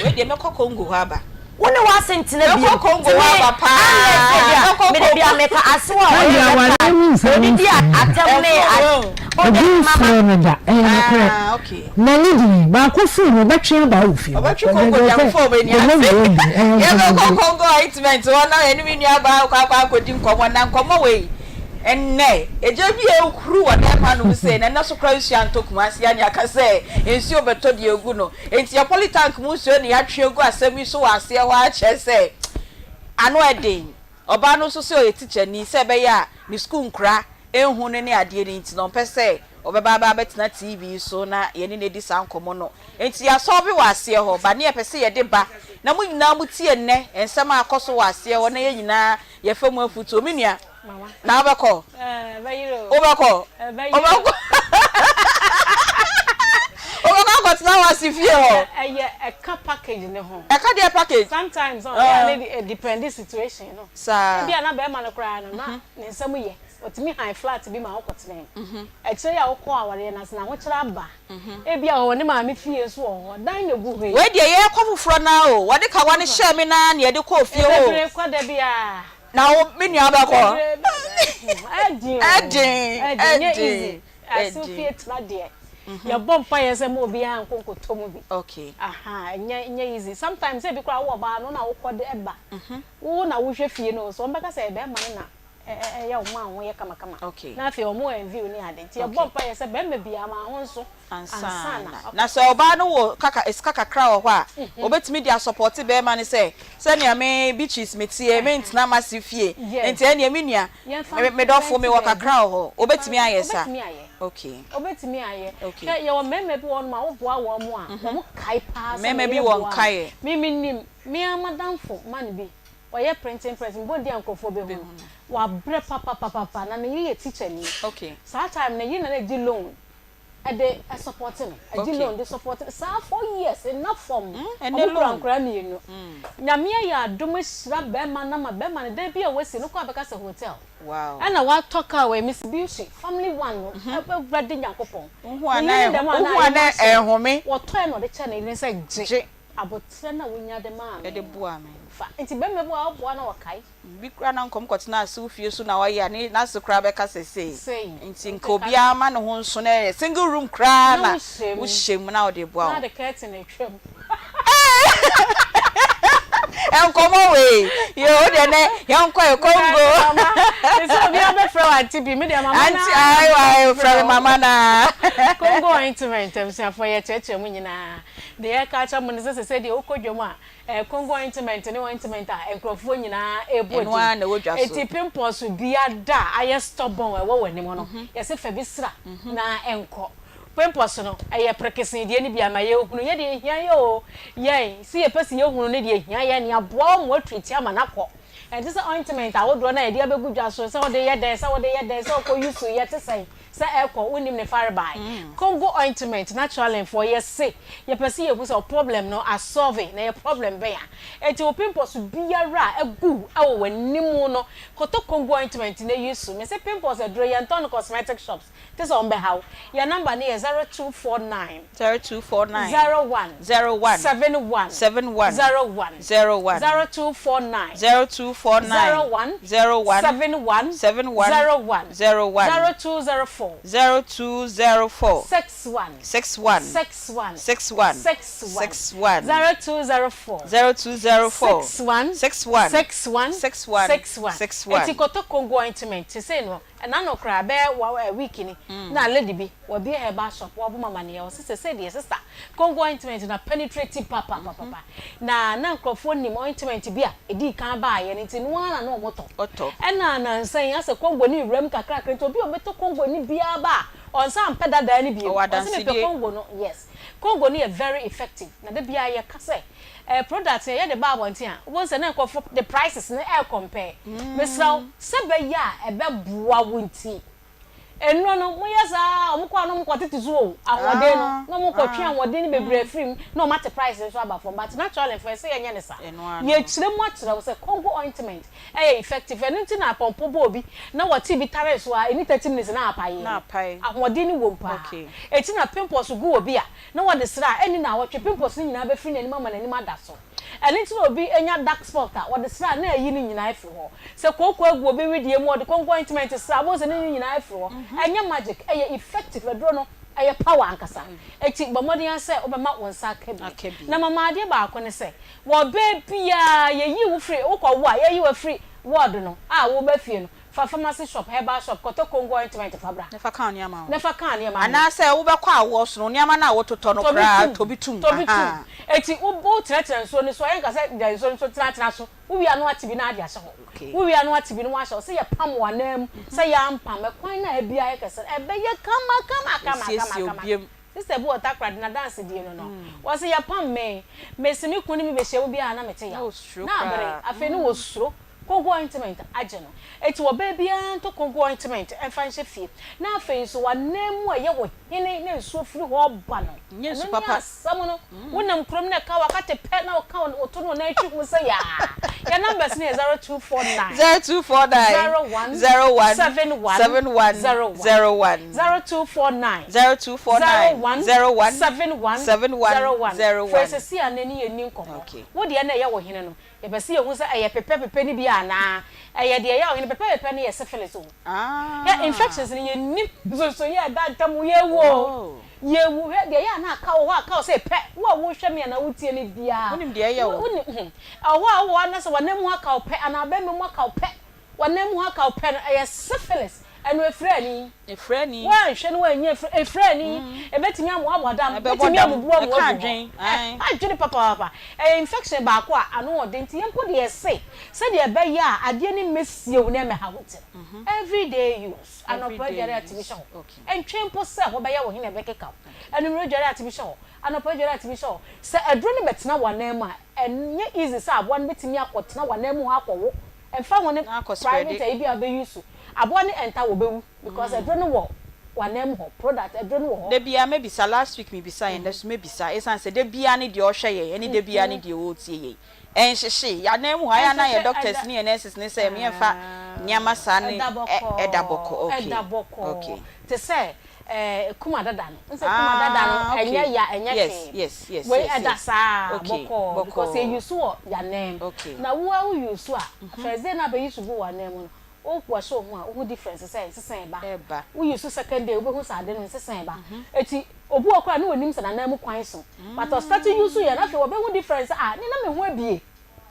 Wei deɛ mɛkɔ Congo hɔ aba. Wo ne w'ase ntena biom. Mɛkɔ Congo hɔ aba paa. Unless ebia, Mɛkɔ mede bia Congo. meka asew a ɔyɛ Ɛdeɛ red awareɛ card, mu nsɛm odidi a mfiri. atɛm ne Ɛforo o. Obi mfrɛɛ no da, ɛyɛ nokorɛ. N'ani gyee, baako firi mu, ɔbɛtwe aba wɔ fie hɔ. Ɔbɛtwe konko gyamfoɔ wɔ ani ase. Yɛbɛkɔ konko ointment hɔ na yɛne me nuabaa akɔ akɔ akɔdi nkɔmmɔ na nkɔmmɔ wei ɛnnɛ egya bi a ɛhuru wɔ dɛm hanom sei na ɛnnɛ so koraa nsuo antɔ Kumasi a ne aka sɛ nsuo bɛtɔ deɛ agu no enti yɛ polytank mu nsuo na yɛatwe agu asɛm yi so wɔ aseɛ hɔ ara kyerɛ sɛ ano ɛden. Ɔbaa no nso sɛ ɔyɛ tikyani sɛ ɛbɛyɛ a ne sukuu nkora nhu no ne adeɛ no nti no ɔmpɛ sɛ ɔbɛba aba abɛtena TV yi so na yɛne no adi saa nkɔmmɔ no. Enti yɛasɔlve wɔ aseɛ hɔ but ne yɛpɛ sɛ yɛde ba na mo nyinaa mo tie nnɛ nsɛm a akɔ so wɔ aseɛ hɔ na yɛn nyinaa yɛfa mu afutuo. Me nua, na wobɛkɔ? Wobɛkɔ? Wobɛkɔ? Wobɛkɔ akɔtena w'ase fie hɔ? Ɛyɛ ɛka package no ho. Ɛka deɛ package? Sometimes ɔn ɛyɛ a na ɛdependi situation no. Saa. Ebia na bɛrima no koraa no na ne nsam yɛ, ɔtumi han flat bi ma wokɔtena mu. Akyire yi a wokɔɔ awareɛ no ase no ahokyerɛ aba. Ebia ɔwɔ ne maame fie nso wɔ hɔ, dan na egu hɔ yi. Wei deɛ yɛrekɔ foforɔ no ara o, wɔde kawa no hyɛɛ me no ara na yɛde kɔɔ fie hɔ o. Bebree kɔ da biara. Na wo me nua bɛkɔ. Ɛden o. Ɛden, Ɛden, ɛnyɛ ɛden, easy. Asew ɛden. fie tena deɛ, yɛbɔ mpaeɛ sɛ mma obiara nkɔ nkɔtɔ mu bi. Okay. Ahaa, ɛnyɛ, ɛnyɛ easy. Sometimes ebi koraa wo ɔbaa no na wokɔ de ɛba. Wo na wohwɛ fie no o, so wɔbɛka sɛ ɛyɛ bɛrima no na ɛyɛ wo ma wo ho yɛ kamakama. Okay. Na afei wɔn envy wo ne ade. Nti yɛbɔ mpaeɛ sɛ bɛrima biara ma ho nso Ansa ansa na. na Na sɛ ɔbaa no wɔ kaka sika kakra wɔ hɔ a, ɔbɛtumi de asɔpɔte bɛrima no sɛ, sɛnea me Beatrice meteɛ, mentena m'ase fie, Yes. nti ɛnneɛ me nua, Yɛmfa me me dɔfo, rent mewɔ baabi. kakra wɔ hɔ. Ɔbɛtumi ayɛ saa? Ɔbɛtumi ayɛ. Okay. Ɔbɛtumi ayɛ. Okay. Hwɛ, yɛwɔ mmarima bi wɔ hɔnom a woboa wɔn a, wɔn kae paa sɛ Mmarima me bi yere wɔ boaa me. nkaeɛ. Me menim, me ara m'adamfo man bi, ɔyɛ printing press, mebɔ din a nkurɔfoɔ bɛhu no. Wabrɛ papapapapa, na ne yere yɛ tikyani. Okay. Saa time no, ne yere na na ɛgye loan de support no, ɛgye loan de support no saa 4 years nna fam, ɔmo kura nkwadaa mienu. Nyame ayɛ adom ahyira bɛɛma no ama bɛɛma no dan bi a wasi no kɔ abɛka sɛ hotel, ɛna watɔ car wɔ Mitsubishi family one no, Awurade Nyankopɔn, ne yere dɛm a na ayɛ no asɛm, wɔtɔɛ na ɔde kyɛɛ ne yere sɛ gye aboterɛ no a wonya de maa me no fa, nti bɛɛma bi wɔ hɔ a woboa no a ɔkae. Bi koraa na nkɔm kɔtena asew fie so na ɔyɛ a ne n'ase koraa bɛka sɛ sei. Sei. Nti nka obiara ma ne ho nso na ɛyɛ single room koraa na wohyɛ mu na wode boa Na wo. de curtain atwa mu. Nkɔmɔ wei yoo wo deɛ nɛ yɛnkɔ yɛ Congo. Mama, te sɛ obiara bɛfrɛ wo auntie bi, me deɛ mama naa. Auntie ayi wa frɛ me mama naa. Congo ointment abusuafoɔ yɛkyerɛkyerɛ mu nyinaa. Deɛ yɛka akyerɛ mo ne sɛ sɛsɛ deɛ wokɔ dwam a Eh, Congo ointment ne ointment a nkurɔfoɔ nyinaa ɛrebɔ Ɛno ara na ɛwɔ dwa din. so. Enti pimples biara a ayɛ stubborn ɛwɔ w'anim no, yɛse fa bi sra na ɛnkɔ. Pimples no, ɛyɛ prekesee deɛ no bi ama yɛhunu. Yɛ deɛ ɛhia yɛ o. Yɛn, se yɛpɛ se yɛhunu no deɛ ɛhia yɛn, na yɛaboa wo ma woatreat ama no akɔ. Ɛnte sɛ ointment ahodoɔ no a yɛde abɛgu dwa so, sɛ wode yɛ dɛn, sɛ wode yɛ dɛn, sɛ wokɔ use yɛ te sɛn. Sɛ ɛkɔ wonim ne farebae. Congo ointment naturalin foɔ yɛ se yɛpɛ se yɛhu sɛ wo problem no a solve na ɛyɛ problem bɛn a. Enti wo pimples biara a agu wɔ w'anim no kɔtɔ Congo ointment na use. Me se pimples aduro yɛntɔn no cosmetic shops te sɛ wɔn bɛha wo. Yɛn number no yɛ 0249. 0249. 01. 01. 71. 71. 01. 01. 0249. 0249. 01. 01. 71. 71. 01. 01. 0204. 0204. 61. 61. 61. 61. 61. 61. 0204. 0204. 61. 61. 61. 61. 61. 61. Eti kɔtɔ Congo ointment te sei no ɛna no koraa bɛyɛ wa week ni na lady bi wabue herbal shop wabɔ me amaneɛ ɔse sesei deɛ sister Congo ointment na penetrate papapapapa na na nkurɔfoɔ nim ointment bi a ɛdii kan baeɛ no nti ɛno ara na na wɔtɔ ɛna nansa yi asɛ Congo no rewura mu kakrakra nti obi a ɔbɛtɔ Congo no biara ba a ɔnsan mpɛ dadaa no bio ɔse mepɛ Congo no yes Congo no yɛ very effective na da biara yɛka sɛ Eh product no yɛde ba abɔnten a wobɛhu sɛ na nkurɔfoɔ de prices no ɛɛcompare. Mesrɛ wo sɛ ɛbɛyɛ a ɛbɛboa wo nti nnuro no moyɛ saa a wɔkɔ a na wɔkɔtete so o ahoɔden no na wɔkɔtwe ahoɔden no bebree afiri mu na wɔate price no nso aba fam but naturally mfa ɛsɛ yɛnyɛ no saa. Yɛkyerɛ mu akyerɛ wo sɛ Congo ointment ɛyɛ effective ɛno nti na apɔmpɔ bɔ obi na wɔte bi tare so a ɛni 30 minutes na apae no ahoɔden no wom paa. Ɛti na pimples gu obi a na wɔde sra a, ɛnni nnawɔtwe, pimples no nyinaa bɛfiri n'anim ama n'anim ada so. Ɛno nti na obi nya dark spot a, wɔde sra a na ayi ne nyinaa afiri hɔ. Sɛ kooko agu obi wedeɛ mu a, wɔde konko ointment sra a, wobɛhu sɛ ne ne nyinaa afiri hɔ. Ɛnyɛ magic, ɛyɛ effective. Aduro no, ɛyɛ power ankasa. Enti bɔ mmɔden ara sɛ wobɛma wo nsa aka bi. Na mama adeɛ baako ne sɛ, wɔ bɛ biara yɛyi wo firi, wokɔwo a, yɛyi wo afiri ward no a woreba fie no, Fa pharmacy shop, herbal shop kɔtɔ Congo ointment fa bra. Na fa ka wo nneɛma ho. Na fa ka nneɛma ho. Anaasɛ wobɛkɔ awoɔ so no, nneɛma no a wototɔ no koraa, tɔ bi tom. Tɔ bi tom. Enti wo wotenatena nsuo no so a, yɛnka sɛ gya nsuo no so, tenatena so. Wowie a na woate bi na ade ahyɛ hɔ. Wowie a na woate bi na woahyɛ hɔ. Sɛ yɛpam wo ananmu, sɛ yɛampam, ɛkwan no a abue ayɛ kɛse no, ɛbɛyɛ kama kama kama kama kama. Sister bi wɔ Takoradi, n'adansedie no no, wɔse yɛpam me, mese me kunu ne me bɛhyia mu biara a na mete yaw. Na abere, afei no wɔsuro. Konko ointment agye no. Enti ɔbaa biara ntɔ konko ointment mfa nhyɛ fie. Na afei nso w'anan mu a ɛyɛ wo hene na nsuo firi hɔ reba no, ɛno ne asɛm no. Wonam kurom na ɛka wo akate pɛ na woka wo to ne wo nan twi ho sɛ yaa. Yɛn numbers no yɛ 0249 0249 01 01 71 71 01 01 0249 0249 01 01 71 71 01. 01. Frɛ seesei a na ɛne yɛn nni nkɔmmɔ. Wo deɛ na ɛyɛ wo hene no, Yɛpɛ sɛ yɛhu sɛ ɛyɛ pepɛpepɛ no bi anaa. Ɛyɛ deɛ ɛyɛ ɔhene pɛpɛpepɛ no yɛ syphilis o. Hwɛ infections no yɛnnim nsonsonoeɛ a ɛda ntam o yɛwu o yɛwu hwɛ deɛ ɛyɛ a na aka wɔ hɔ a aka wo sɛ pɛ wo a wohwɛ me anaa wotie me biara Wonim deɛ ɛyɛ o. Wonim hmm ɛwɔ hɔ a wowɔ hɔ a na sɛ w'anan mu aka wo pɛ anaa bɛrima mu aka wo pɛ W'anan mu ha ka wo pɛ no, ɛyɛ syphilis. Ɛno efiri ani. Efiri ani. Woanhwɛ na woannya efiri, efiri ani. Ebetumi ama woabɔ dam. Ɛbɛbɔ Ebetumi dam. abubu ama Ɛka woagu hɔ. adwene. Ae. Ɛha adwene papaapa. Ɛyɛ infection baako a ano wɔ den nti yɛn mpo deɛ yɛse sɛdeɛ ɛbɛyɛ a adeɛ no mmɛsie wo na ɛmmɛha wo nti no, everyday use. Anɔpa Everyday dware a tumi use. hyɛ hɔ. Okay. Ntwɛn mpo sɛ hɔ bɛyɛ wo he na ɛbɛkeka wo. Anwummere dware a tumi hyɛ hɔ. Anɔpa dware a tumi hyɛ hɔ. Sɛ aduro no bɛtena w'anan mu a, ɛnyɛ easy sɛ aboa no bɛtumi akɔtena w'anan mu hɔ akɔwo. Ɛmfa ho ne private ayi bi a wobɛ use, aboa no ɛnta wɔ bɛwu because aduro no wɔ w'anan mu hɔ, product aduro no wɔ hɔ. Da biara mɛbisa, last week mebisaeɛ, nnɛ nso mɛbisa, ɛsiane sɛ da biara ne deɛ ɔhwɛ yɛn ɛne da biara ne deɛ ɔretie yɛn. Ɛnhyehye, yɛn anan mu hɔ, ayɛ a na yɛn doctors ne yɛn nurses no sɛ yɛmfa nneɛma saa no, Ɛda bɔkɔɔ, ɛda bɔkɔɔ, okay, ɛda bɔkɔɔ, okay. te sɛ ɛɛ kuma dada no n sɛ kuma dada no Ah, okay. ɛnyɛ ya ɛnyɛ Yes, hwee yes, yes, wei yes, ɛda yes. saa Okay, bɔkɔɔ because bɔkɔɔ. yɛ use wɔ yanan mu Okay. na wo a wo use a first day na abɛ use gu w'anan mu no wo wash wo ho a wohu difference sɛ nsesa ɛba Ɛba. wo use second day wobɛhu sɛ ade no nsesa ɛba eti obi wɔ koraa na onim sɛ n'anan mu kwan so but ɔstart use yɛ no afei ɔbɛhu difference sɛ ah ne na me ho abie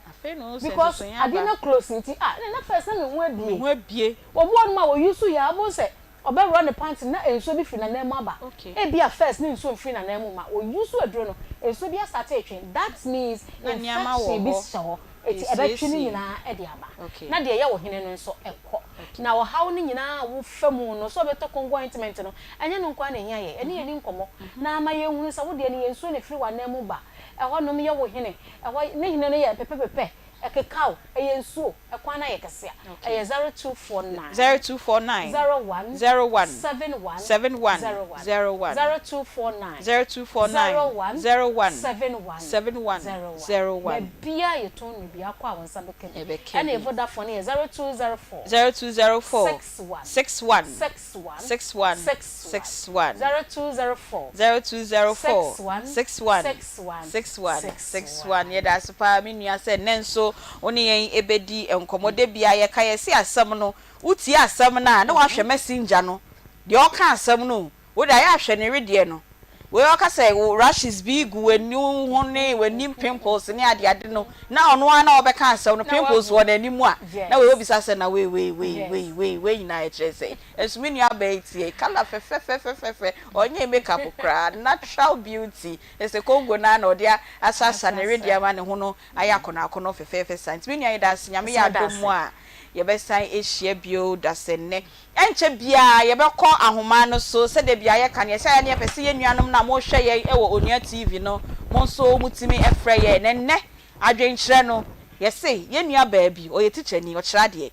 Afei na ohu sɛ because nsusuiɛ ade aba. no close nti ah ne na first na me ho abie Me ho abie. Obi wɔ hɔnom a wɔ use yɛ a wobɛhu sɛ Ɔbɛworɔ ne pant no na nsuo bi firi n'anan mu aba. Ebia first ne nsuo mfiri n'anan mu mma. Ɔ use aduro no, nsuo bi astate retwe. That means Na nneɛma wɔ infection bi hɔ. hyɛ hɔ. Enti ɛbɛtwe ne Esiesie. nyinaa de aba. Okay. Na deɛ ɛyɛ wo hene no nso, ɛkɔ. Na ɔhaw no nyinaa a wofa mu no, sɛ wobɛtɔ Congo ointment no, ɛnyɛ no nko ara na ɛhia yɛn. Ɛne yɛn nni nkɔmmɔ. Na ama yɛnhunu sɛ wo deɛ no yɛ nsuo na ɛfiri w'anan mu ba. Ɛhɔnom yɛ wo hene. Ɛhɔ, ne hene no yɛ pɛpɛpɛpɛ. Ɛkekaw, ɛyɛ nsuo, ɛkwan no ayɛ kɛse a, ɛyɛ 0249. 0249. 01. 01. 71. 71. 01. 01. 0249. 0249. 01. 01. 71. 71. 01. 01. Baabiara a yɛtɔn nnuro biara, kɔ a wo nsa bɛka bi. Ɛbɛka Ɛna bi. yɛn Vodafone no yɛ 0204. 0204. 61. 61. 61. 61. 61. 61. 0204. 0204. 61. 61. 61. 61 61 Yɛda ase paa me nua sɛ nnɛ nso wo ne yɛn bɛdi nkɔmmɔ. Da biara yɛka yɛse asɛm no, wotie asɛm no a na woahwɛ messenger no, deɛ ɔka asɛm no o, wo deɛ ayɛ ahwɛ ne wedeɛ no. Wei ɔka sɛ wo rashes bi gu w'ani ho ne w'anim pimples ne adeade no, na ɔno ara na ɔbɛka asɛm no, pimples wɔ n'anim a, na wei obisa sɛ na wei wei wei wei wei wei nyinaa ɛkyerɛ sɛn? Nso me nua baa yi tie, colour fɛfɛfɛfɛfɛ, ɔnyɛɛ makeup koraa, natural beauty. Ɛsɛ Congo no ara na ɔde asrasra ne wedeɛ ama ne ho no ayɛ akɔnɔakɔnɔ fɛfɛɛfɛ saa. Nti me nua yɛda ase, Nyame yɛ adom a yɛbɛsan ahyia bio dasɛnnɛ. Ɛnkyɛ biara yɛbɛkɔ ahoma no so sɛdeɛ biara yɛka no, yɛhyɛ ayɛ na yɛpɛ sɛ yɛn nuanom no a mohwɛ yɛn wɔ Onua TV no, mo nso motumi frɛ yɛn. Na nnɛ adwenkyerɛ no, yɛse yɛn nua baa bi, ɔyɛ tikyani, ɔkyerɛ adeɛ.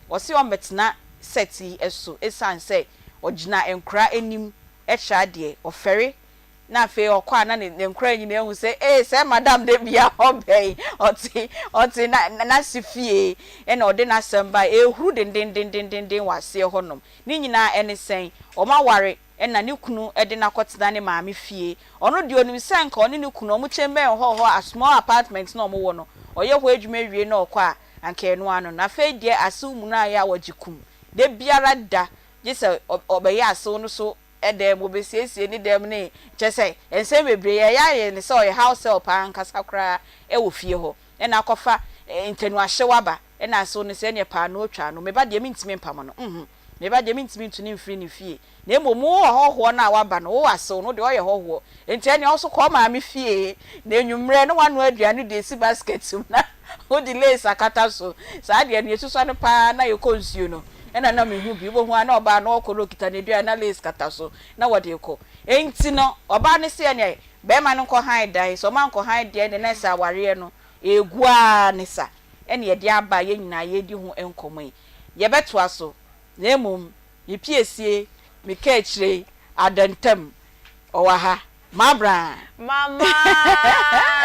Ɔse ɔmmɛtena set yi so ɛsiane sɛ ɔgyina nkora anim kyerɛ adeɛ, ɔfɛre Na afei ɔkɔ a na ne ne nkoraa nyinaa ahu sɛ ee sɛ madam da bia ɔbɛn ɔte ɔte na n'ase fie ɛna ɔde n'asɛm bae ɛrehuru dendendendenden wɔ aseɛ hɔ nom. Ne nyinaa ɛne sɛn? Wɔn aware. ɛna ne kunu de no akɔtena ne maame fie. Ɔno deɛ ɔnim sɛ anka ɔne ne kunu wɔn kyɛmbɛn hɔ hɔ a small apartment na wɔwɔ no, ɔyɛ hɔ adwuma wie na ɔkɔ a, anka ɛno ano no. Afei deɛ asew mu no ayɛ a wɔgye kum da biara da gye sɛ ɔbɛyɛ asew no so dan mu, ɔbɛsiesie ne dan mu ne kyerɛ sɛ nsɛm bebree. Ɛyɛ ayɛ no sɛ ɔyɛ house help ankasa koraa wɔ fie hɔ ɛna akɔfa ntanuahyew aba ɛna asew no sɛ ɛneɛ paanoo twa ano. Me ba deɛ mentumi mpamo no, uhum, me ba deɛ mentumi ntu no mfiri ne fie Na mmom wo ɔhɔhoɔ no a woaba no, wo asew no deɛ ɔyɛ hɔhoɔ, enti ɛnneɛ wo nso kɔ wo maame fie, na anwummerɛ no woanoa aduane de asi basket mu na wode lace akata so. Saa deɛ no yɛsusua no pa ara na yɛkɔ nsuo no, ɛna na mehu bi, wobɛhu ara na ɔbaa no ɔrekɔ na ɔkita n'aduane na lace kata so na wɔde rekɔ. Enti no ɔbaa no se ɛnneɛ barima no nkɔ han dan, sɛ ɔma han deɛ ɛnneɛ na ɛsɛ awareɛ no ɛregu ara ne sa, ɛna yɛde aba a yɛn nyinaa yɛredi ho nkɔmmɔ yi. Yɛbɛtoa so, na mmom Me piesie, me kaakyire, ada ntam, ɔwɔ ha. M'abra. Mama.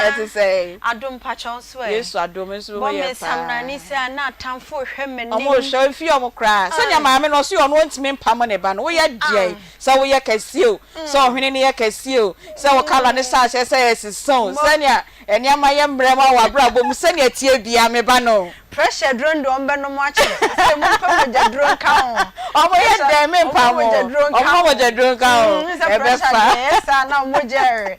Ɛte sɛn? Adom mpakyɛw nso ɛ? Yesu adom, me nso me ho Bɔ yɛ me paa. samrani sɛ a na atamfo rehwɛ m'anim. Ɔmo rehwɛ, mfi ɔmo koraa. Sɛnea maame no ɔse ɔno ɔntumi mpamo ne ba no, woyɛ deɛn? Sɛ woyɛ kɛseɛ o, sɛ ɔhwene no yɛ kɛseɛ o, sɛ wo colour no hyɛ aseɛ sɛ ɛresesa o, sɛnea nneɛma yɛ mmerɛ ma wɔ abrabɔ mu, sɛnea ɛteɛ biara, me ba no. Pressure duro no deɛ wɔn bɛ nom akyɛ sɛ mo mpɛ mogya duro nka ho. Ɔmo yɛ dɛn me mpa mo ɔmo ma mogya duro nka ho ɛbɛ fa. Pressure deɛ ɛyɛ saa na mogya ɛre.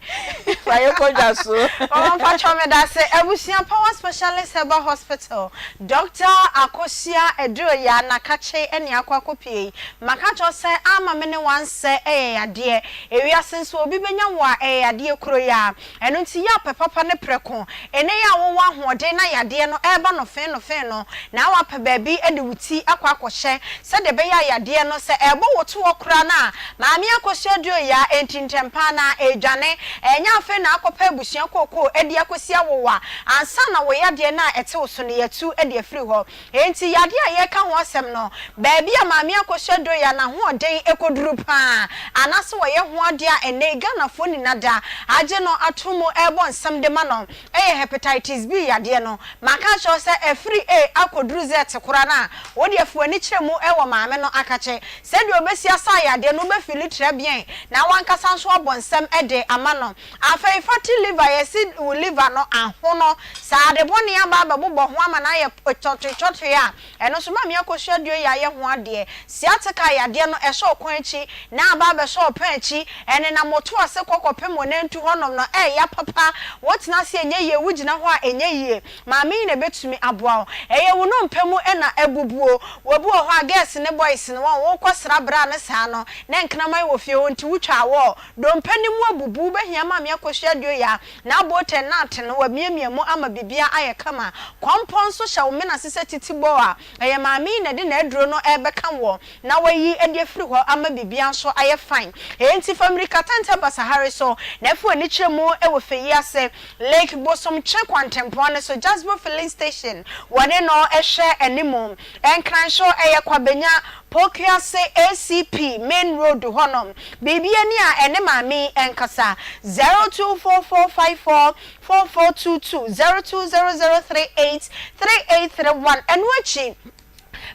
Fa yɛ kɔ dwa so. Ɔmo mpakyɛw me da ase abusua power specialist herbal hospital doctor Akosua Aduoya Nakakye ɛne akɔ akɔ pie yi maka kyerɛ wo sɛ ama me ne wansɛ ɛyɛ yadeɛ ewiase nso obi bɛnya wo a ɛyɛ yadeɛ koro yi ara Ɛno nti yɛ ɔpɛ papa no prɛko. Ɛnnɛ yi a wowɔ ahoɔden na yadeɛ no reba nɔfee-nɔfee no, na woapɛ baabi de wo ti akɔ akɔhyɛ sɛdeɛ ɛbɛyɛ a yadeɛ no, sɛ ɛrebɔ wo toɔ koraa no a, Maame Akosua Duoyaa, enti ntɛmpa ara na ɛredwane. Ɛnyɛ afei na akɔpɛ abusua kookoo de akɔsi awowa ansa na wo yadeɛ no a ɛte wo so no yɛatu de afiri hɔ. Enti yadeɛ a yɛreka ho asɛm no, baabi a Maame Akosua Doya n'ahoɔden kɔduru pa ara, anaase wɔyɛ ho adeɛ a ɛnnɛ yi Ghanafoɔ nyina da agye no ato mu rebɔ nsɛm de ma no, yɛ Hepatitis B yadeɛ no. Maka akyerɛ wo sɛ ɛfiri A akɔduru Z koraa no a, wo deɛ fa w'ani kyerɛ mu wɔ maame no akakye. Sɛdeɛ ɔbɛsi asa yadeɛ no, wobɛfili trɛbeɛn na w'ankasa nso abɔ nsɛm de ama no. Afei fatty liver, yɛse wo liver no ahono, sɛ ade bɔne aba abɛbobɔ ho ama no ayɛ kyɔtwe kyɔtwe a, ɛno nso maame akosua due yɛ ayɛ ho adeɛ. Sciatica yadeɛ no ɛhyɛ wo kɔn akyi na aba abɛhyɛ wo pɛn akyi, ɛnenam wo to ase kɔ kɔpem wo nantu hɔnom no, ɛɛya papa, wo tena ase ɛnyɛ yie, wo gyina hɔ a ɛnyɛ yie. Maame yi na ɛbɛtumi aboa wo. Ɛyɛ wo nnompe mu na abubuo. Obi wɔ hɔ a girls ne boys no wɔn, wokɔ sra bra no saa no, na nkraman wɔ fie hɔ nti wotwa wall. Dompe no mu abubu, wobɛhia maame akosua duoya, n'abotan nut no, wamiamia mu ama biribiara ayɛ kama. Kɔmpɔ nso hyɛ wo mene ase sɛ titibɔ a, ɛyɛ maame yi na ɛde n'aduro no rebɛka woɔ na wayi de afiri hɔ ama biribiara nso ayɛ fine. Enti fa mmirika tɛntɛn ba Sahare so na fa w'ani kyerɛ mu wɔ fɛ yi ase, Lake Bosomtwe kwantempɔn no so, Jasbo Filling Station, wɔne no hwɛ anim. Nkran so ɛyɛ Kwabenya, Pokuase ACP main road hɔ nom. Biribi ani a ɛne maame yi nkasa. 024454 4422, 0200383831. Ɛno akyi,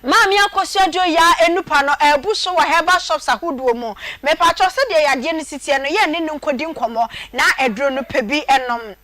Maame Akosua Duoyaa Enupa no ɛrebu so wɔ herbal shops ahodoɔ mu. Mepakyɛw sɛdeɛ yadeɛ no si teɛ no yɛn ne no nkɔdi nkɔmmɔ na aduro no pɛ bi nom.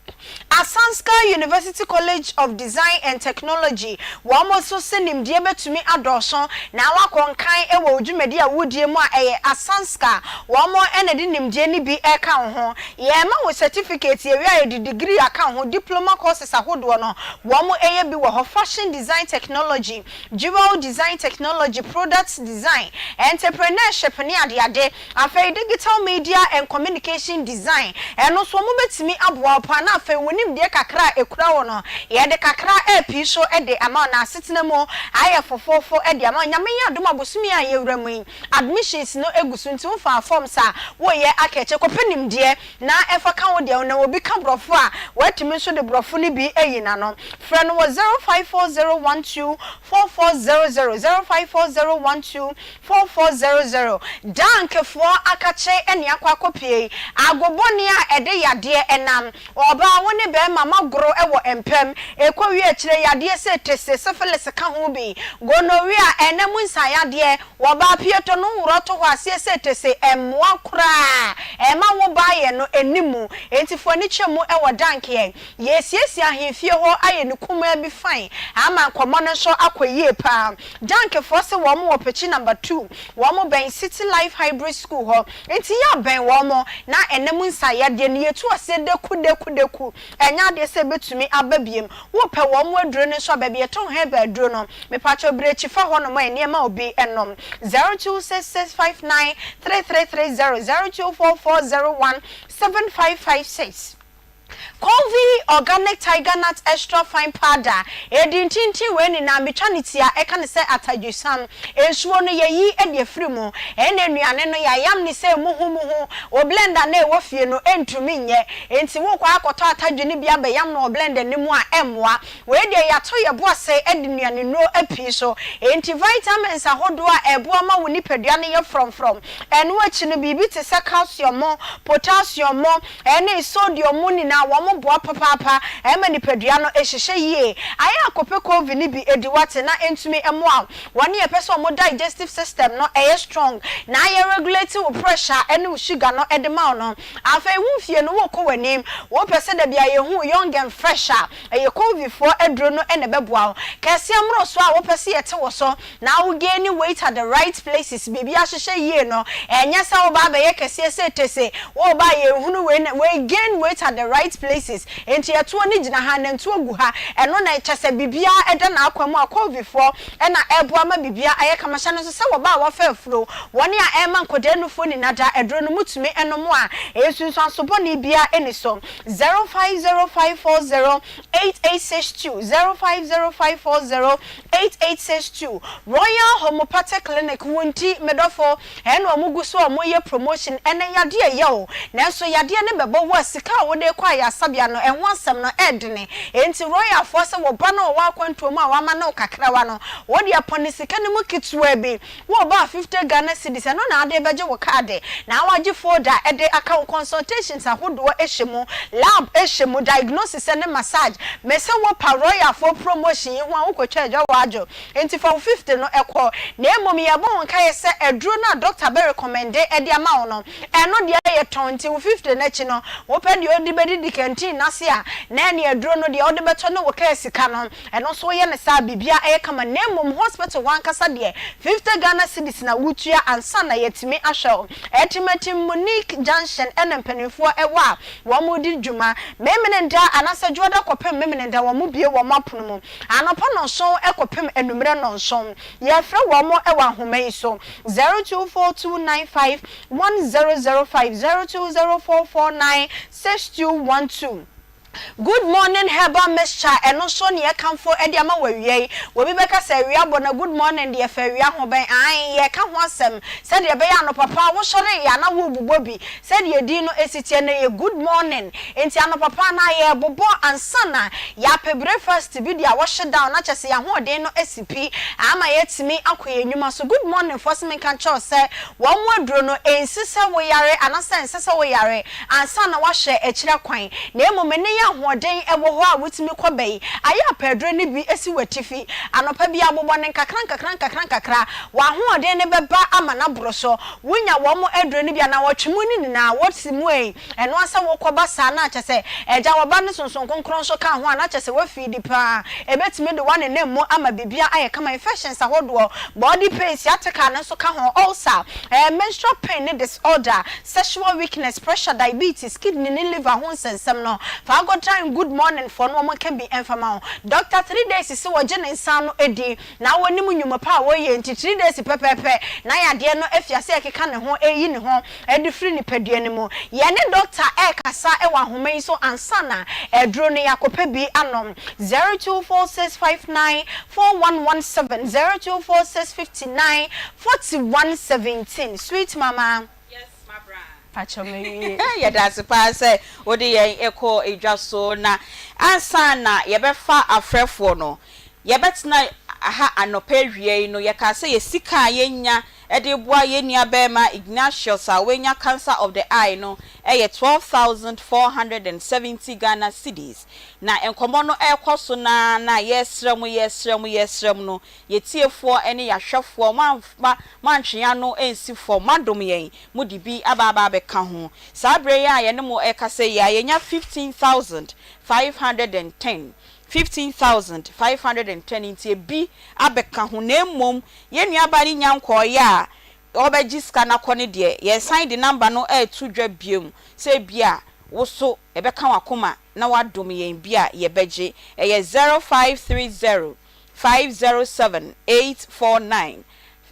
Asanska University College of Design and Technology, wɔn nso se nimdeɛ bɛtumi adɔɔso na woakɔ nkan wɔ wo dwumadi a woredie mu a ɛyɛ Asanska, wɔn na ɛde nimdeɛ no bi reka wo ho. Yɛrema wo certificate, yɛwie a yɛde degree aka wo ho, diploma courses ahodoɔ no wɔn yɛ bi wɔ hɔ, Fashion Design Technology, Jewel Design Technology, Product Design, Entrepreneurship ne adeade. Afei Digital Media and Communication Design, ɛno nso wɔbɛtumi aboa wo paa na afei wo nimdeɛ kakra a ɛkura wo no, yɛde kakra repii so de ama wo na asetena mu ayɛ fofoofo de ama wo. Nyame yɛ adom a bosome yi a yɛwura mu yi, admissions no gu so nti wofaa forms a woreyɛ aka akyire. Kɔpɛ nimdeɛ na fa ka wo deɛ ho na obi ka borɔfo a, woatumi nso de borɔfo no bi ayi n'ano. Frɛ no wɔ 054012 4400, 054012 4400 Dankfoɔ akakye ne akɔ akɔpue yi, ago bɔne a ɛde yadeɛ nam. Ɔbaa, Ɔbaa, wo ne barima moagoro wɔ mpam, ɛkɔwie akyire yadeɛ sei te se syphilis ka ho bi, gonorrhea, ɛna mu nsaeyadeɛ, wɔbaa pieto no worɔ to hɔ aseɛ sei te se ɛmmoa koraa, ɛma wo baayɛ no ɛnni mu. Enti fo ani kyɛ mu wɔ dankeɛ. Yɛresiesie ahemfie hɔ ayɛ no kumaa bi fine ama nkɔmmɔ no nso akɔ yie paa. Dankfoɔ se wɔn wɔ Pekyi number two, wɔn bɛn City Life Hybrid School hɔ. Nti yɛ bɛn wɔn na ɛnɛ mu nsaeyadeɛ no yɛtu aseɛ daku daku daku. Ɛnyɛ adeɛ sɛ ɛbɛtumi aba biom. Wopɛ wɔn aduro no nso a baabi yɛtɔn herbal aduro no mepakyɛw brekyi fa hɔ nom ɛ nneɛma obi nom. 0266593330 0244017556. Colvie Organic Tiger Nut Extra Fine Powder, Edi ntintin wei nyinaa metwa no tia ɛka no sɛ atadwesam. Nsuo no yɛyi de afiri mu. Ɛna nnuane no yɛayam no sɛ muhumuhu. Wo blender no a ɛwɔ fie no ɛntumi nyɛ. Enti wokɔ akɔtɔ atadwe no bi abɛyam no wɔ blender no mu a ɛmmoa. Wei deɛ yɛato yɛn bo ase de nnuanennuro apii so. Enti vitamins ahodoɔ a ɛboa ma wo nipadua no yɛ frɔmfrɔm. Ɛno akyi no biribi te sɛ calcium, potassium, Ɛne sodium mu nyinaa wɔn boa papaapa ɛma nipadua no hyehyɛ yie. Ayɛ a kɔpɛ covi no bi di wate na ɛntumi mmoa wo. Wɔn yɛ pɛ sɛ wɔn digestive system no ɛyɛ strong na ayɛ regulate wo pressure ɛne wo sugar no ɛde ma wo no. Afei wo mfie no wokɔ w'anim wo pɛ sɛ dabi a yɛhu wo young and fresh a ɛyɛ covi foɔ aduro no na ɛbɛboa wo. Kɛseɛ mmorosoɔ a wopɛ sɛ yɛte wo so Na wo gaini weight at the right places, biribi ahyehyɛ yie no, ɛnyɛ sɛ woba abɛyɛ kɛseɛ sɛ tese, woba a yɛnhunu wei na wei, gain weight at the right places, enti ɛtoɔ no gyina ha, nantuo gu ha, ɛno na kyɛ sɛ biribiara ɛda n'akwan mu a Colviefoɔ na ɛboa ma biribiara ayɛ kama, hyɛ no nso sɛ wɔba a wɔfa afuro, wɔn a ɛrema nkwadaa nufoɔ nyina da aduro no motumi nom a, nsunsuanso bɔne biara nni so. 050540 8862 050540 8862 Royal Homeopathic Clinic wo nti me dɔfo ɛna ɔmo gu so a ɔmo yɛ promotion ɛnɛ yadeɛ yɛ o nanso yadeɛ no bɛbɔ wo a sika a wode kɔ ayarsabea no ɛho asɛm no ɛɛdene enti Royal foɔ sɛ wo ba no ɔwɔ akwantuo mu a wama no kakrawa no wo deɛ pɔne sika no mu ketewa bi Wo ba a 50 Ghana cedis ɛno na ade bɛgye wo kaade na wagye folder de aka wo consultations ahodoɔ hyɛ mu, lab hyɛ mu, diagnosis ne massage. Mese wo pa Royal foɔ promotion yi ho a wokɔtwa adwa w'adwo nti fa wo 50 no kɔ na mmom yɛbɔ wo nkaeɛ sɛ aduro no a doctor bɛ recommende de ama wo no ɛno deɛ yɛtɔn nti wo 50 no akyi no wopɛ deɛ wode bɛdidi canteen no ase a na ɛne aduro no deɛ wode bɛtɔ ne wo kaa sika no Ɛno nso woyɛ no saa a biribiara ɛyɛ kama na mmom hospital hɔ ankasa deɛ 50 Ghana cedis na wotua ansa na yɛatumi ahwɛ wo. Atimatim Monique Junction ɛna mpanimfoɔ ɛwɔ a wɔn redi dwuma. Memeneda anaasɛ Dwoɔda kɔpem Memeneda wɔn bue wɔn apono mu anɔpa nnɔnson kɔpem anwummerɛ nnɔnson. Yɛrefrɛ wɔn wɔ ahoma yi so, 024295 1005, 0204496212. Good morning herbal mixture ɛno nso ne yɛkamfo de ama wo awia yi. Obi bɛka sɛ awia bɔ na good morning deɛ fa awia ho bɛn? Aane yɛreka ho asɛm sɛdeɛ ɛbɛyɛ anɔpa paa wosɔreeɛ a na worebobɔ bi sɛdeɛ din no si teɛ no ɛyɛ good morning nti anɔpa paa no a yɛrebobɔ ansa na yɛapɛ breakfast bi de a wɔhye down na kyerɛ sɛ yɛn ahoɔden no asi pi ama yɛatumi akɔ yɛn nnwuma so. Good morning foɔ se menka nkyerɛ wo sɛ wɔn aduro no ɛnsi sɛ woyare anaasɛ ɛnsɛ sɛ woyare ansa na woahwɛ akyiri akwan, na mmom ɛnnɛ yi ahoɔden wɔ hɔ a wotumi kɔ bɛ yi, ayɛ apaaduro no bi si w'atifi anɔpa biara, bobɔ no nkakrankakra nkakrankakra, w'ahoɔden no bɛba ama no aboro so. Wonya wɔn aduro no bi a, nnawɔtwe mu no nyinaa wosi mu ei, ɛno ara sɛ wokɔba saa na kyerɛ sɛ Agya, Ɔba ne Sonson Kronkron nso ka ho a, na kyerɛ sɛ woafiidi pa ara. Ɛbɛtumi de woanenam mu ama biribiara ayɛ kama, infections ahodoɔ, body pain, sciatica no nso ka ho, ulcer, menstrual pain ne disorder, Sexual weakness, pressure, diabetes, kidney ne liver ho nsɛnsɛm no, fa kɔtran Good Morning foɔ no wɔn nka bi mfa ma wo. Doctor Three Days se wɔgye ne nsa ano di na wɔnim nnwuma pa a wɔyɛ nti three days pɛpɛɛpɛ na yadeɛ no afi ase ɛkeka ne ho ɛreyi ne ho de firi nipadua no mu. Yɛne doctor ɛrekasa wɔ ahoma yi so ansa na aduro no yɛakɔpɛ bi anom. 024659 4117 0246 59 4117 Sweet mama. Yes ma bra. Pakyɛ mawie. Yɛda ase paa sɛ wode yɛn kɔ dwa so. Na ansa na yɛbɛfa afrɛfoɔ no, yɛbɛtena ha anɔpa awia yi no, yɛkaa sɛ yɛ sika a yɛnya de reboa yɛn nua barima Ignatius a wanya cancer of the eye no yɛ 12,470 Ghana cedis. Na nkɔmmɔ no rekɔ so no ara na yɛresrɛ mo, yɛresrɛ mo, yɛresrɛ mo no, yɛn tiefoɔ ne yɛn ahwɛfoɔ, moamfa, moantwe yɛn ano ansi fam, moadom yɛn, mode bi aba aba abɛka ho. Saa berɛ yi a yɛne mo rekasa yi a, yɛanya 15,510, 15,510, nti ebi abɛka ho, na mmom yɛn nuabaa no nnya nkɔeɛ a ɔrebɛgye sika no akɔ no deɛ, yɛresan de number no reto dwa bio sɛ ebia wo so ɛbɛka w'akoma na woadom yɛn bi a yɛbɛgye. Ɛyɛ 0530 507 849,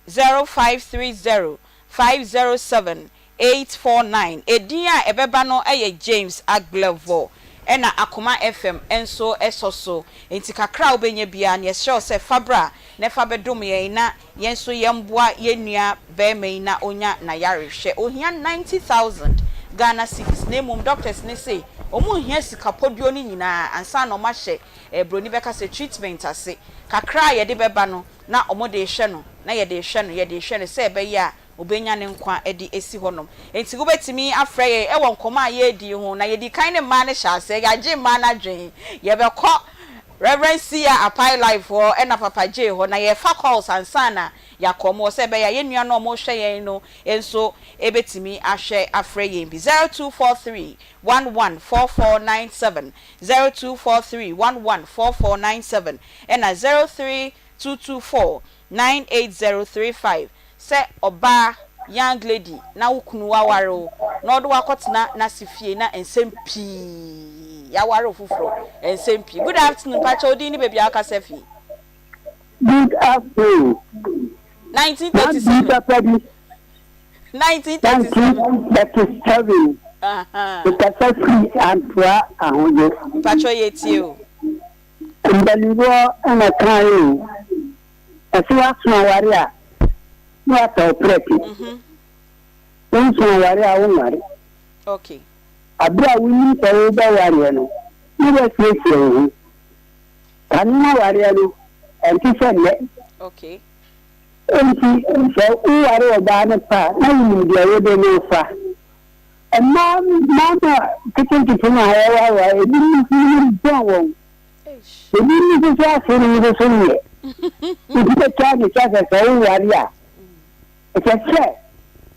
0530 507 849. Edin a ɛbɛba no yɛ James Agblevor ɛna Akoma FM nso sɔ so. Enti kakra a wobɛnya biara no yɛsrɛ wo sɛ fa bra na fa bɛdom yɛn na yɛn nso yɛmboa yɛn nua barima yi na ɔnya n'ayarehwɛ. Ɔhia 90,000 Ghana cedis na mmom doctors no se wɔn nhia sika pɔduo no nyinaa ansa na wɔahyɛ eh, broni bɛka sɛ treatment ase. Kakra a yɛde bɛba no na wɔde rehwɛ no na yɛde rehwɛ no yɛde rehwɛ no sɛ ɛbɛyɛ a Obenya ne nkwa de asi hɔnom. Enti wobɛtumi afrɛ yɛn wɔ nkɔmmɔ a yɛredi yi ho. Na yɛdi kan ne mmaa no hyɛ aseɛ. Yɛagye mmaa no adwene. Yɛbɛkɔ Rev. Sia Apai Life hɔ ɛna Papa Jay hɔ. Na yɛrefa calls ansa na yɛakɔ wɔn hɔ sɛ ɛbɛyɛ a yɛn nua no a wɔrehwɛ yɛn no nso bɛtumi ahwɛ afrɛ yɛn bi. 0243 11 4497, 0243 11 4497 ɛna 03224 98035. Sɛ ɔbaa, young lady, na wo kunu waware wo na ɔde wo akɔtena n'ase fie na nsɛm pii, yaware wo foforɔ, nsɛm pii. Good afternoon, mpakyɛ wo din ne baabi a wokasa fi? Good afternoon. 1937. Papa bi. 1937. 1937. Mekasa firi Antoa Ahodwo. Mpakyɛ yɛ tie o. Mbanimfoɔ na kae o. Ɛsɛ w'aso aware a na w'atɔ wo prɛte. Wo nso aware a wo nware. Okay. Abere a wonim sɛ wo bɛ wareɛ no na w'asiesie wo ho. Kane no awareɛ no ɛnte sɛ nnɛ. Okay. Enti sɛ wo ware ɔbaa no pa a na wonim deɛ wode no fa. Mmaa mmaa nketenkete no a yɛwareware ebinom nso bɔn wɔn. Ebi nso so ase no nso so nyɛ. Nti bɛtwa ne kyɛ sɛ sɛ woware a, ɛsɛ sɛ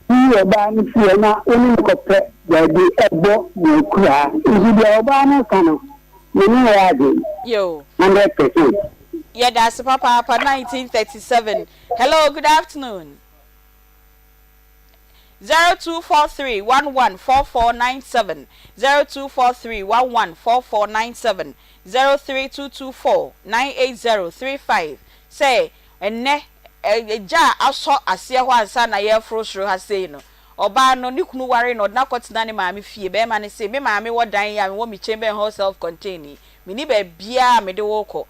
woyi ɔbaa no fie na wo ne no kɔpɛ baabi bɔ mo akuraa. Nti deɛ ɔbaa no ka no, me ne no yɛ adwene 100%. Yɛda ase papaapa 1937 hello good afternoon. 0243 11 4497, 0243 11 4497, 03224 980 35 Sɛ ɛnnɛ gya a asɔ aseɛ hɔ ansa na yɛreforo soro ha sei no, ɔbaa no, ne kunu waree no, ɔde no akɔtena ne maame fie. Barima no se, Me maame wɔ dan yi a mewɔ me chamber and hall self-contained yi, menni baabiara a mede wo rekɔ.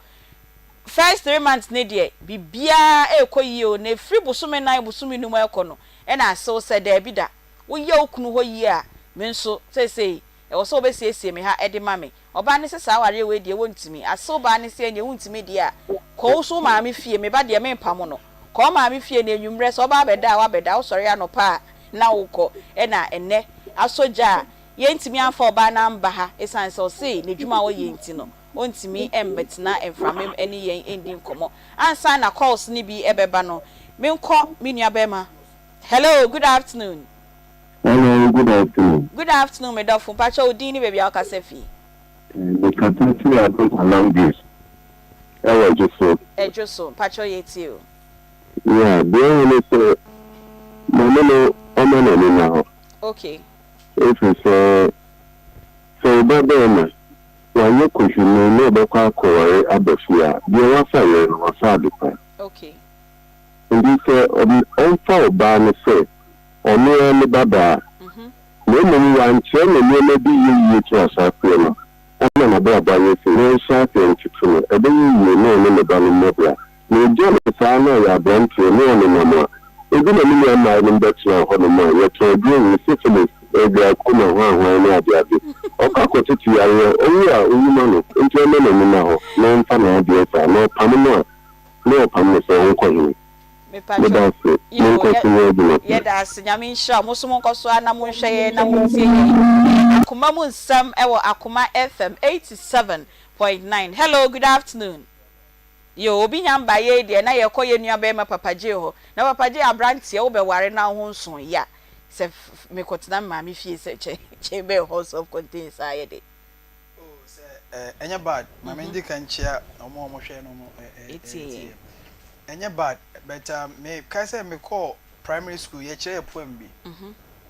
First three months no deɛ, biribiara rekɔ yie o, na ɛfiri bosome nan, bosome num rekɔ no, ɛna asew sɛ, Daabi da, woyɛ wo kunu hɔ yie a, me nso, seesei, ɛwɔ sɛ wobɛsiesie me ha de ma me. Ɔbaa no se, Saa awareɛ wei deɛ, wontumi. Asew baa no se, Ɛnneɛ wontumi deɛ a, kɔ wo nso wo maame fie, me ba deɛ, mempamo no. Kɔ wo maame fie na anwummerɛ, sɛ woba abɛda a, woabɛda, wosɔre anɔpa a, na wokɔ. Ɛna ɛnnɛ, asɔ gya a, yɛntumi amfa ɔbaa no amba ha, ɛsiane sɛ ɔse n'adwuma a ɔyɛ nti no, ɔntumi mmɛtena mframam ne yɛn nni nkɔmmɔ. Ansa na calls no bi bɛba no, menkɔ me nua barima. Hello, good afternoon. Hello, good afternoon. Good afternoon, me dɔfo. Mpakyɛ wo din ne baabi a wokasa fi? Mekasa firi Adom Alamgir ɛwɔ Dwoso. Dwoso, mpakyɛ yɛtie o. Yeah, deɛ ɛwɔ ne sɛ maame no ɔma n'ani nna hɔ. Okay. Ɛfiri sɛ sɛ wo ba bɛrima wayɛ kohwini na ɔbɛkɔ akɔware aba fie a, deɛ wafa yere no, wafa ade pa. Okay. Enti sɛ ɔmfa ɔbaa no sɛ ɔno ara ne babaa, na mmom wankyerɛ no nneɛma bi yɛ yie to ahyɛaseɛ no, ama n'abrabɔ ayɛ sei, na ɔnhyɛ aseɛ ntete no, ɛbɛyɛ yie na ɔne ne ba no mmɔ bra. Na ɔgya no saa na ɔyɛ aberanteɛ na ɔnenam a, ebi na ne nua mmaa nom bɛtena hɔnom a, yɛtɔn aduro wei, syphilis, glaucoma, hwanhwan ne adeade. Ɔkɔ akɔtete yareɛ, ɔwu a, ɔwu ma no, enti ɔmma n'ani nna hɔ na ɔmfa n'adeɛ saa, na ɔpam no a, na ɔpam no sɛ ɔnkɔ he? Meda ase. Monkɔ so nyɛ adwuma pa. Yɛda ase. Nyame nhyira wo. Mo nso monkɔ so ara na monhwɛ yɛn na montie yɛn. Akoma mu nsɛm wɔ Akoma FM 87.9. Hello, good afternoon. Yoo, obi nya mba yei deɛ na yɛkɔ yɛn nua bɛɛma Papa Jay hɔ. Na Papa Jay abranteɛ wo bɛware na wo ho nso ya sɛ mekɔtena me maame fie sɛ kyɛ kyɛ bɛɛ hɔ self contained saa yɛ de. Oh sɛ eh, ɛnyɛ bad. Ma me ndi kan nkyia wɔn a wɔhwɛ no no eh, eh, Etie tie. yɛn. Ɛnyɛ bad, but uh, me kae sɛ me kɔɔ primary school yɛkyerɛ yɛ poem bi.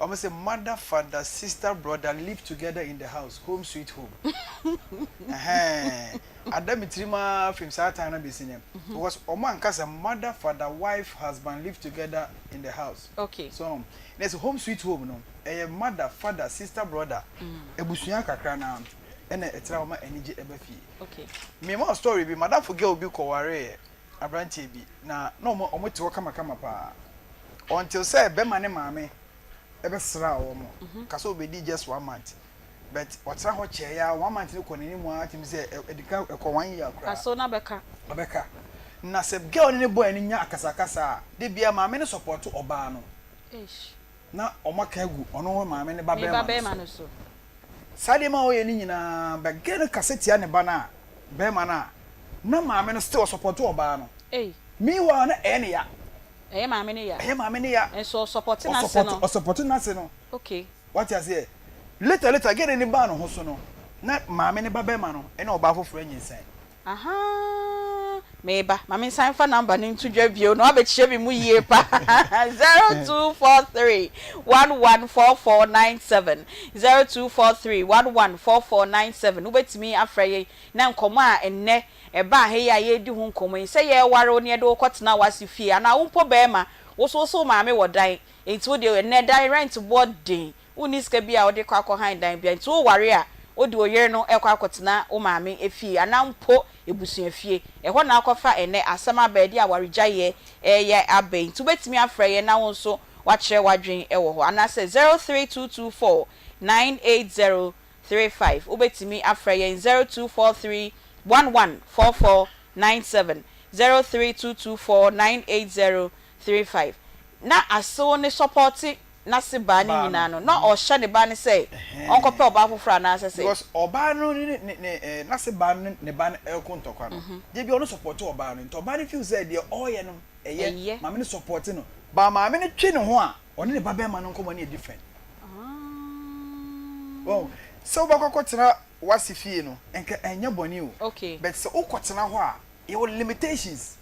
Wɔn sɛ mother, father, sister, brother live together in the house, home sweet home. Ɛhɛn, ada me tirim ara firi saa time no besi nnɛ. Because wɔn anka sɛ mother, father, wife, husband live together in the house. Okay. So, na ɛsɛ home sweet home no, ɛyɛ mother, father, sister, brother, abusua kakra no ara ɛna ɛtra hɔ ma anigye ɛba fie. Okay. Me ma wo story bi, madamfo girl bi kɔwareeɛ aberanteɛ bi, na na wɔn wɔn te hɔ kamakama paa until sɛ bɛrima ne maame ɛbɛsraa wɔn, ka sɛ ɔbɛdi just one month, but ɔtena hɔ kyɛɛ ara, one month no kɔ n'anim ara tumi sɛ ɛdi kan ɛkɔ one year koraa. Kaso na bɛka. Ɔbɛka. Na sɛ girl no ne boy no nya akasakasa a, da biara maame no support ɔbaa no. Eish. Na wɔn aka agu ɔno maame ne ba Ne ba bɛrima bɛrima no no so. so. Saa nneɛma a ɔyɛ no nyinaa, but girl no kasa tia ne ba no a, bɛrima no a, na maame no still ɔsupɔto ɔbaa no. Ei. Meanwhile na ɛyɛ ne ya. Ɛyɛ maame no ya. Ɛyɛ maame no ya. Nso ɔsupɔte n'ase no. Ɔsupɔto ɔsupɔto n'ase no. Okay. Wate aseɛ? Later later girl no ani baa ne ho so no, na maame no ba bɛrima no ne ɔbaa foforɔ anyinsɛn. Ahaa meba ma mensan mfa number no nto dwa bio na wabɛkyerɛ me mu yie paa 0243 114497 0243 114497 wobɛtumi afrɛ yɛn na nkɔmmɔ a ɛnnɛ ɛbaa ha yi a yɛredi ho nkɔmmɔ yi sɛ yɛreware wo na yɛde wo kɔtena w'ase fie anaa wo mpo barima wo so wo se wo maame wɔ dan nti wo deɛ ɛnnɛ dan rent boɔ den Wonni sika bi a wode kɔ akɔhan dan biara nti woware a, wode wo yere no rekɔ akɔtena wo maame fie anaa mpo abusuafie. Ɛhɔ na akɔfa ɛnnɛ asɛm aba ɛde awaregyaeɛ reyɛ aba yi. Nti wobɛtumi afrɛ yɛn na wo nso woakyerɛ w'adwene wɔ hɔ anaasɛ 03224 98035. Wobɛtumi afrɛ yɛn 0243 114497, 03224 98035. Na asew no sɔpɔte n'ase baa no nyinaa no, na ɔhyɛ ne ba no sɛ ɔnkɔpɛ ɔbaa foforɔ anaasɛ sɛ. Because ɔbaa no ne ne ne n'ase baa no ne ne ba no ɛreko ntɔkwa no, da bi ɔno sɔpɔte ɔbaa no, nti ɔbaa no feel sɛ deɛ ɔreyɛ no ɛyɛ, maame no sɔpɔte no, but maame no twe ne ho a, ɔne ne ba bɛrima no nkɔmmɔ no yɛ different. Wahu? Sɛ wobɛkɔ akɔtena w'ase fie no, nka ɛnyɛ bɔne o, but sɛ wokɔtena hɔ a, Yɛwɔ limitations.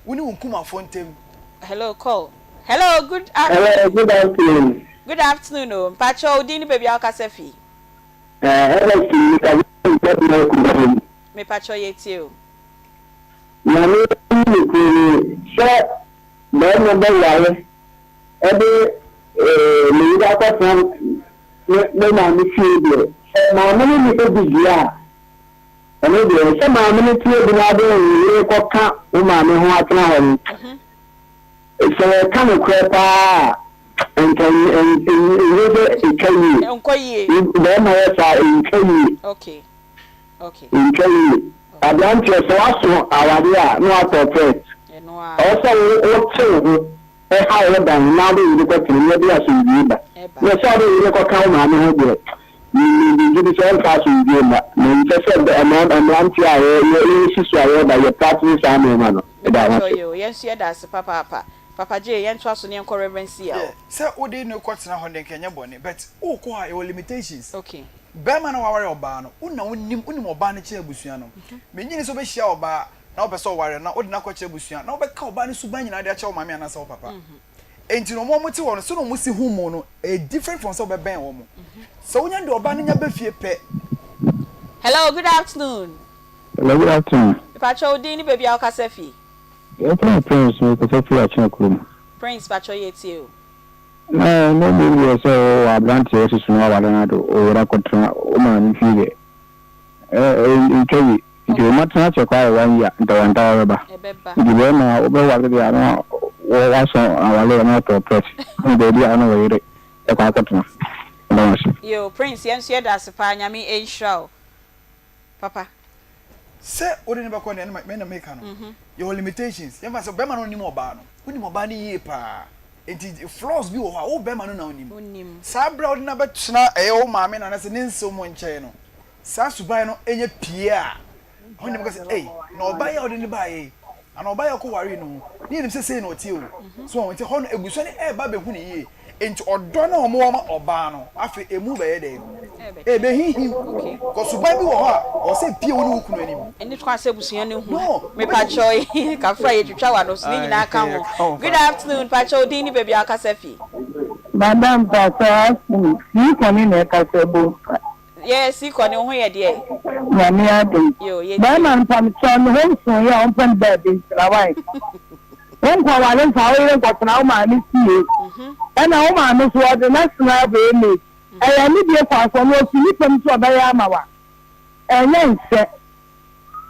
Wo ne wo nkumafoɔ ntam. Hello call. Hello good afternoon. Hello good afternoon. Good afternoon o. Mpakyɛw wo din ne baabi a wokasa fi. Eh Ernest me kasa fi Kwabena Kurom. Mepakyɛw yɛtie o. Nyame ne nokorɛ nie sɛ barima bɛware de ne yere akɔtena ne maame fie deɛ sɛ maame no ne bi deɛ a Ɛno deɛ, sɛ maame no tie bi na wode wo yere kɔka wo maame ho atena hɔ no, sɛ yɛka nokorɛ paa a, nka ɛnyɛ sɛ ɛtwa yie. Barima yɛ saa, ɛntwa yie. Ɛntwa yie. Aberanteɛ, sɛ woaso awadeɛ a, na woatɔ prɛt. Ɛwɔ sɛ wote wo ho haw wo dan na wode wo yere kɔtena mu na ɛde asomdwoeɛ ba. Na sɛ wode wo yere kɔka wo maame ho deɛ, Megye di sɛ ɛmfa asomdwoe mma, na ɛnsɛ sɛ mmeranteɛ a yɛresi so a yɛreba yɛ practice saa nneɛma no. Meda wo Mepakyɛw ase. yɛ o, yɛn nso yɛda ase papaapa. Papa Jay, yɛntoa so na yɛnkɔ Rev. Sia hɔ. Yeah, sɛ wode no kɔ tena hɔ deɛ nka ɛnyɛ bɔne but wokɔ hɔ a yɛwɔ limitations. Okay. Bɛrima no a waware ɔbaa no, wo na wonim, wonim ɔbaa no kyɛn abusua no. Mennye nni sɛ wobɛhyia ɔbaa na wopɛ sɛ ɔware no na wode no akɔkyerɛ abusua na wobɛka ɔbaa no suban nyinaa de akyerɛ wo maame anaasɛ wo papa. Enti no wɔn a wɔte hɔ no, sɛnea wɔsi hu mo no, ɛyɛ different from sɛ wobɛbɛn wɔn. Sɛ wonya de ɔbaa no nya ba fie pɛ. Hello, good afternoon. Hello, good afternoon. Mepakyɛ wo din ne baabi a wokasa fi. Yɛfrɛ me Prince, mekasa firi Akyena kurom. Prince, pakyɛ yɛtie o. Na na mmom deɛ sɛ wowɔ aberanteɛ susu no aware no ade wo yere akɔtena wo maame fie deɛ ɛntwa yie nti wo matena ase koraa yɛ one year ntawantawa bɛba nti bɛrima wobɛware deɛ a na wasɔ aware na watɔ prɛt na baabi a na wo yere ɛkɔ akɔtena meda mo ase. Yoo Prince yɛn nso yɛda ase paa Nyame nhyira wo papa. Sɛ wode no bɛkɔ deɛ me na meka no yɛwɔ limitations yɛmfa sɛ bɛrima no nim ɔbaa no. Wonim ɔbaa no yie paa. Enti flaws bi wɔ hɔ a wo bɛrima no na wonim. Saa berɛ a wode no abɛtena ɛyɛ wo maame no anaasɛ ne nsew mo nkyɛn no, saa suban no nya pie a, ɛhɔ na ɛbɛka sɛ, ei, na ɔbaa yi a wode no baeɛ yi, anaa ɔbaa yi a wokɔwaree no ho, ne yɛnim sɛ sei na ɔteɛ o. So wɔn nti hɔ no abusua no ɛreba abɛhu no yie. Enti ɔdɔ no a wɔwɔ ma ɔbaa no, afei emu bɛyɛ dɛn? Ɛbɛhinhim. Kɔ suban bi wɔ hɔ a, ɔwɔ sɛ epie wo ne wo kunu anim. Ɛne kwan sɛ abusua no hu. No. Mepakyɛw kafra yɛtwitwa w'ano so ne nyinaa ka ho. Good afternoon, pakyɛw wo din ne baabi a wokasa fi? Madam pakyɛw afternoon, sii kɔne na ɛkasa bo. Yes, sii kɔne, wo ho yɛ deɛ? Nyame adom. Yo, yɛtie. Bɛɛma no mpamekyɛw ne ho nsoeɛ a ɔmpɛ no baabi ntena wai. Wo nkɔware mfa wo yere nkɔtena wo maame fie. Ɛna wo maame nso ɔde no asena abɔ image. Ɛyɛ anidie kwan so, ɔno ɔfiri ne pɛ mu sɛ ɔbɛyɛ ama wo a, ɛnyɛ nhyɛ.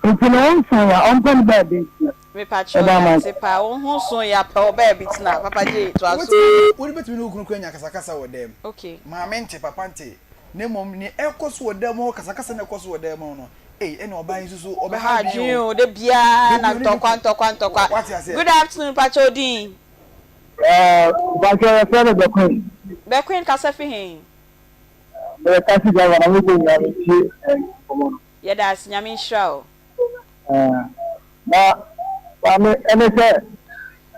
Nti no wo nso a ɔmpɛ no baabi ntena. Mepakyɛw Ɛda mo ase. yɛate paa wo ho so yɛ apɛ wo baabi tena papa Jay toa so ma yɛn. Wode bɛtumi ne wo kunu koraa anya akasakasa wɔ dan mu. Okay. Maame nte, papa nte, na mmom nea ɛrekɔ so wɔ dan mu hɔ, kasakasa no a ɛkɔ so wɔ dan mu hɔ no, Ei ɛna ɔbaa yi nso so ɔbɛha Ɔha adwene adwene o. o, da biara na Da biara ntɔkwa ntɔkwa ntɔkwa. Wate aseɛ? Good afternoon, mpakyɛ wo din? Ɛɛ mpakyɛ yɛfrɛ me Bɛkwen. Bɛkwen kasa fi he? Meyɛ taxi driver na mekɔ nyinaa metie nkɔmmɔ no. Yɛda ase, Nyame nhyira wo. Ɛɛ na maame ɛne sɛ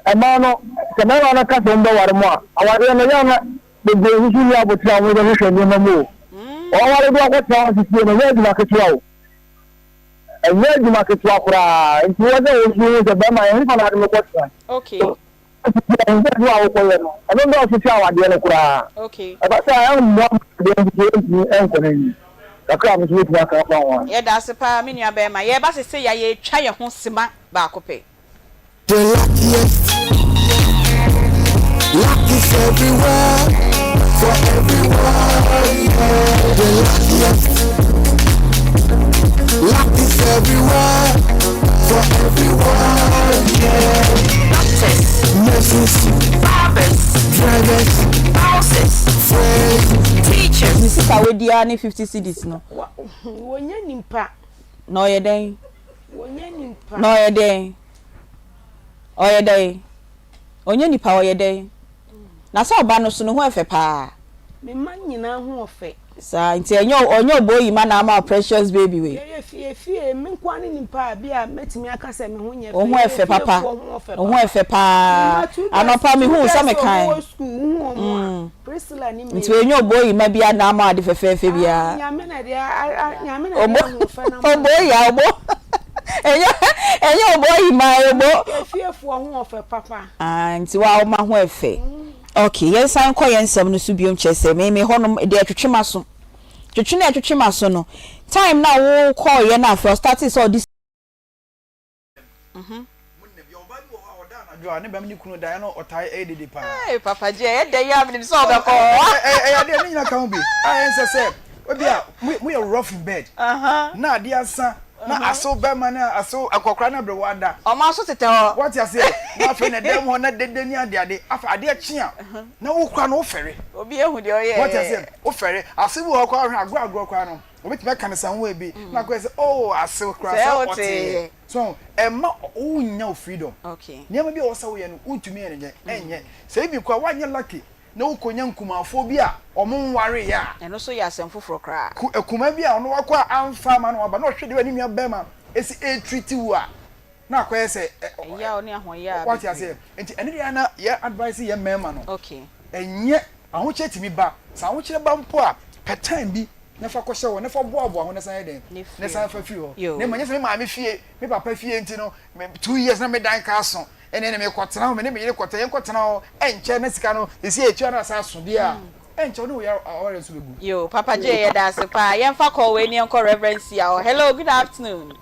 ɛmaa no sɛ mmarima no ka sɛ wɔn bɛware mo a awareɛ no yɛ a na bebree nso so nni abotire a wɔde bɛhwehwɛ nneɛma mu o. Wɔware de akɔtena hɔ sisi no, ɛnyɛ adwuma ketewa o. Ɛnyɛ adwuma ketewa koraa. Nti wɔ sɛ wɔn nso hu sɛ bɛrima yɛn hefa na ade me kɔtena. Okay. Sisi a ɛnsɛ adwuma a wokɔyɛ no, ɛno dɔɔso kyɛn awadeɛ no koraa. Okay. Ɛba saa a, ɛmmoa ma awadeɛ no nso ɛntumi ɛnkɔ n'anim. Kakra a me nso mɛtumi aka afa ho ara. Yɛda ase paa me nua bɛrima. Yɛreba sesei a yɛretwa yɛn ho sima baako pɛ. The luckiest Luck is everywhere for everyone. Yeah. The luckiest Luck is everywhere for everyone. Yeah. Doctors, nurses, barbers, drivers, bouncers, friends, teachers. Ne sika wadi ara ne 50 cedis no. Wɔnyɛ nipa. Na ɔyɛ dɛn? Wɔnyɛ nipa. Na ɔyɛ dɛn? Ɔyɛ dɛn? Ɔnyɛ nipa, ɔyɛ dɛn? Na sɛ ɔba no so, ne ho ɛfɛ paa. Me mma nyinaa ho ɔfɛ. Saa, nti ɛnyɛ ɔnyɛ ɔbɔ yi ma na ama wo precious baby wei. Yɛyɛ fie fie, me nkoa ne nipa a bi a mɛtumi aka sɛ me ho nyɛ fɛ. Wo ho Yɛyɛ ɛfɛ papa, fiefoɔ ho ɔfɛ wo ho papa. ɛfɛ Me mma paa. two girls, Anɔpa two me hu wo girls sɛ a me wɔn kan. wɔ school, wo hu wɔn a, Priscilla ne Nti Mary. ɛnyɛ ɔbɔ yi ma bi a na ama wo ade fɛfɛɛfɛ biara. Ah, Nyame na ɛde a, a, Nyame na ɛde Ɔbɔ, ahoɔfɛ no ama ɔbɔ yi a, ɔbɔ, ɛnyɛ, ɛnyɛ ɔbɔ yi ma, ɔbɔ. Yɛ fiefoɔ ho ɔfɛ papa. Ah, nti wo a woma ho ɛfɛ. Ok, yɛnsan nkɔ yɛn nsɛm no so biom kyerɛ sɛ me me hɔ nom deɛ ɛtwetwe m'aso. Twetwe no a ɛtwetwe m'aso no, time no a wo kɔɔeɛ no afei ɔstartee sɛ ɔde. Mo nna bi, ɔbaa bi wɔ hɔ a ɔda anadwo a ne bɛma ne kunu da ɛna ɔtaa ɛyɛ dede paa. Hey, Papa J, ɛyɛ dɛ yi a menim sɛ ɔbɛkɔ hɔ. Ɛyɛ adeɛ ne nyina ka ho bi a ɛnsɛ sɛ ebi a mo yɛ rough in bed na adeɛ asa na asew bɛrima ne asew akɔkora na aberewa ada. Ɔmo aso tetɛ hɔ. Wate aseɛ na afei na ɛdan mu hɔ na dede ne ade ade afei adeɛ kye a na wo kora no wo fɛre. Obi ehu deɛ ɔyɛɛ. Wate aseɛ wo fɛre asew bi wɔ hɔ koraa hwɛ agorɔ agorɔ koraa no. Obetumi aka no some way bi na akɔyɛ sɛ oh asew koraa sɛ ɔteeɛ. So ɛmma wonnya wo freedom. Nneɛma bi a ɛwɔ sɛ woyɛ no wontumi yɛ no nyɛ ɛnyɛ. Sɛ even koraa woanyɛ lucky na wokɔnya nkumafoɔ bi a wɔn nwareeɛ a. Ɛno nso yɛ asɛm foforɔ koraa. Akumaa bi a ɔno wakɔ a amfa amma na waba na ɔhwɛ deɛ ne nua barima si retreat wo a na akɔyɛ sɛ Ɛyaw ne ahoɔyaa wate aseɛ. bebree. Nti ɛno deɛ na yɛ advice yɛ mmarima no. Okay. Ɛnyɛ ahokyerɛ tumi ba. Sɛ ahokyerɛ ba mpo a, pɛ time bi na fa kɔhyɛ hɔ na fa boaboa ho na san yɛ dɛn? Ne Na firi san hɔ. fa firi hɔ. Yoo. Na mmom ɛnyɛ sɛ me maame fie, me papa fie nti no, me 2 years na me dan ka aso, ɛnneɛ na mekɔtena hɔ, me ne me yere kɔtena, yɛnkɔtena hɔ, ɛnkyɛ na sika no, seesei yɛtua no asan aso deɛ a, ɛnkyɛ wo ne wo yere awareɛ nso bɛgu. Yoo, Papa Jay yɛda ase paa. Yɛmfa call wei ne yɛnkɔ Reverend Sia hɔ. Hello, good afternoon.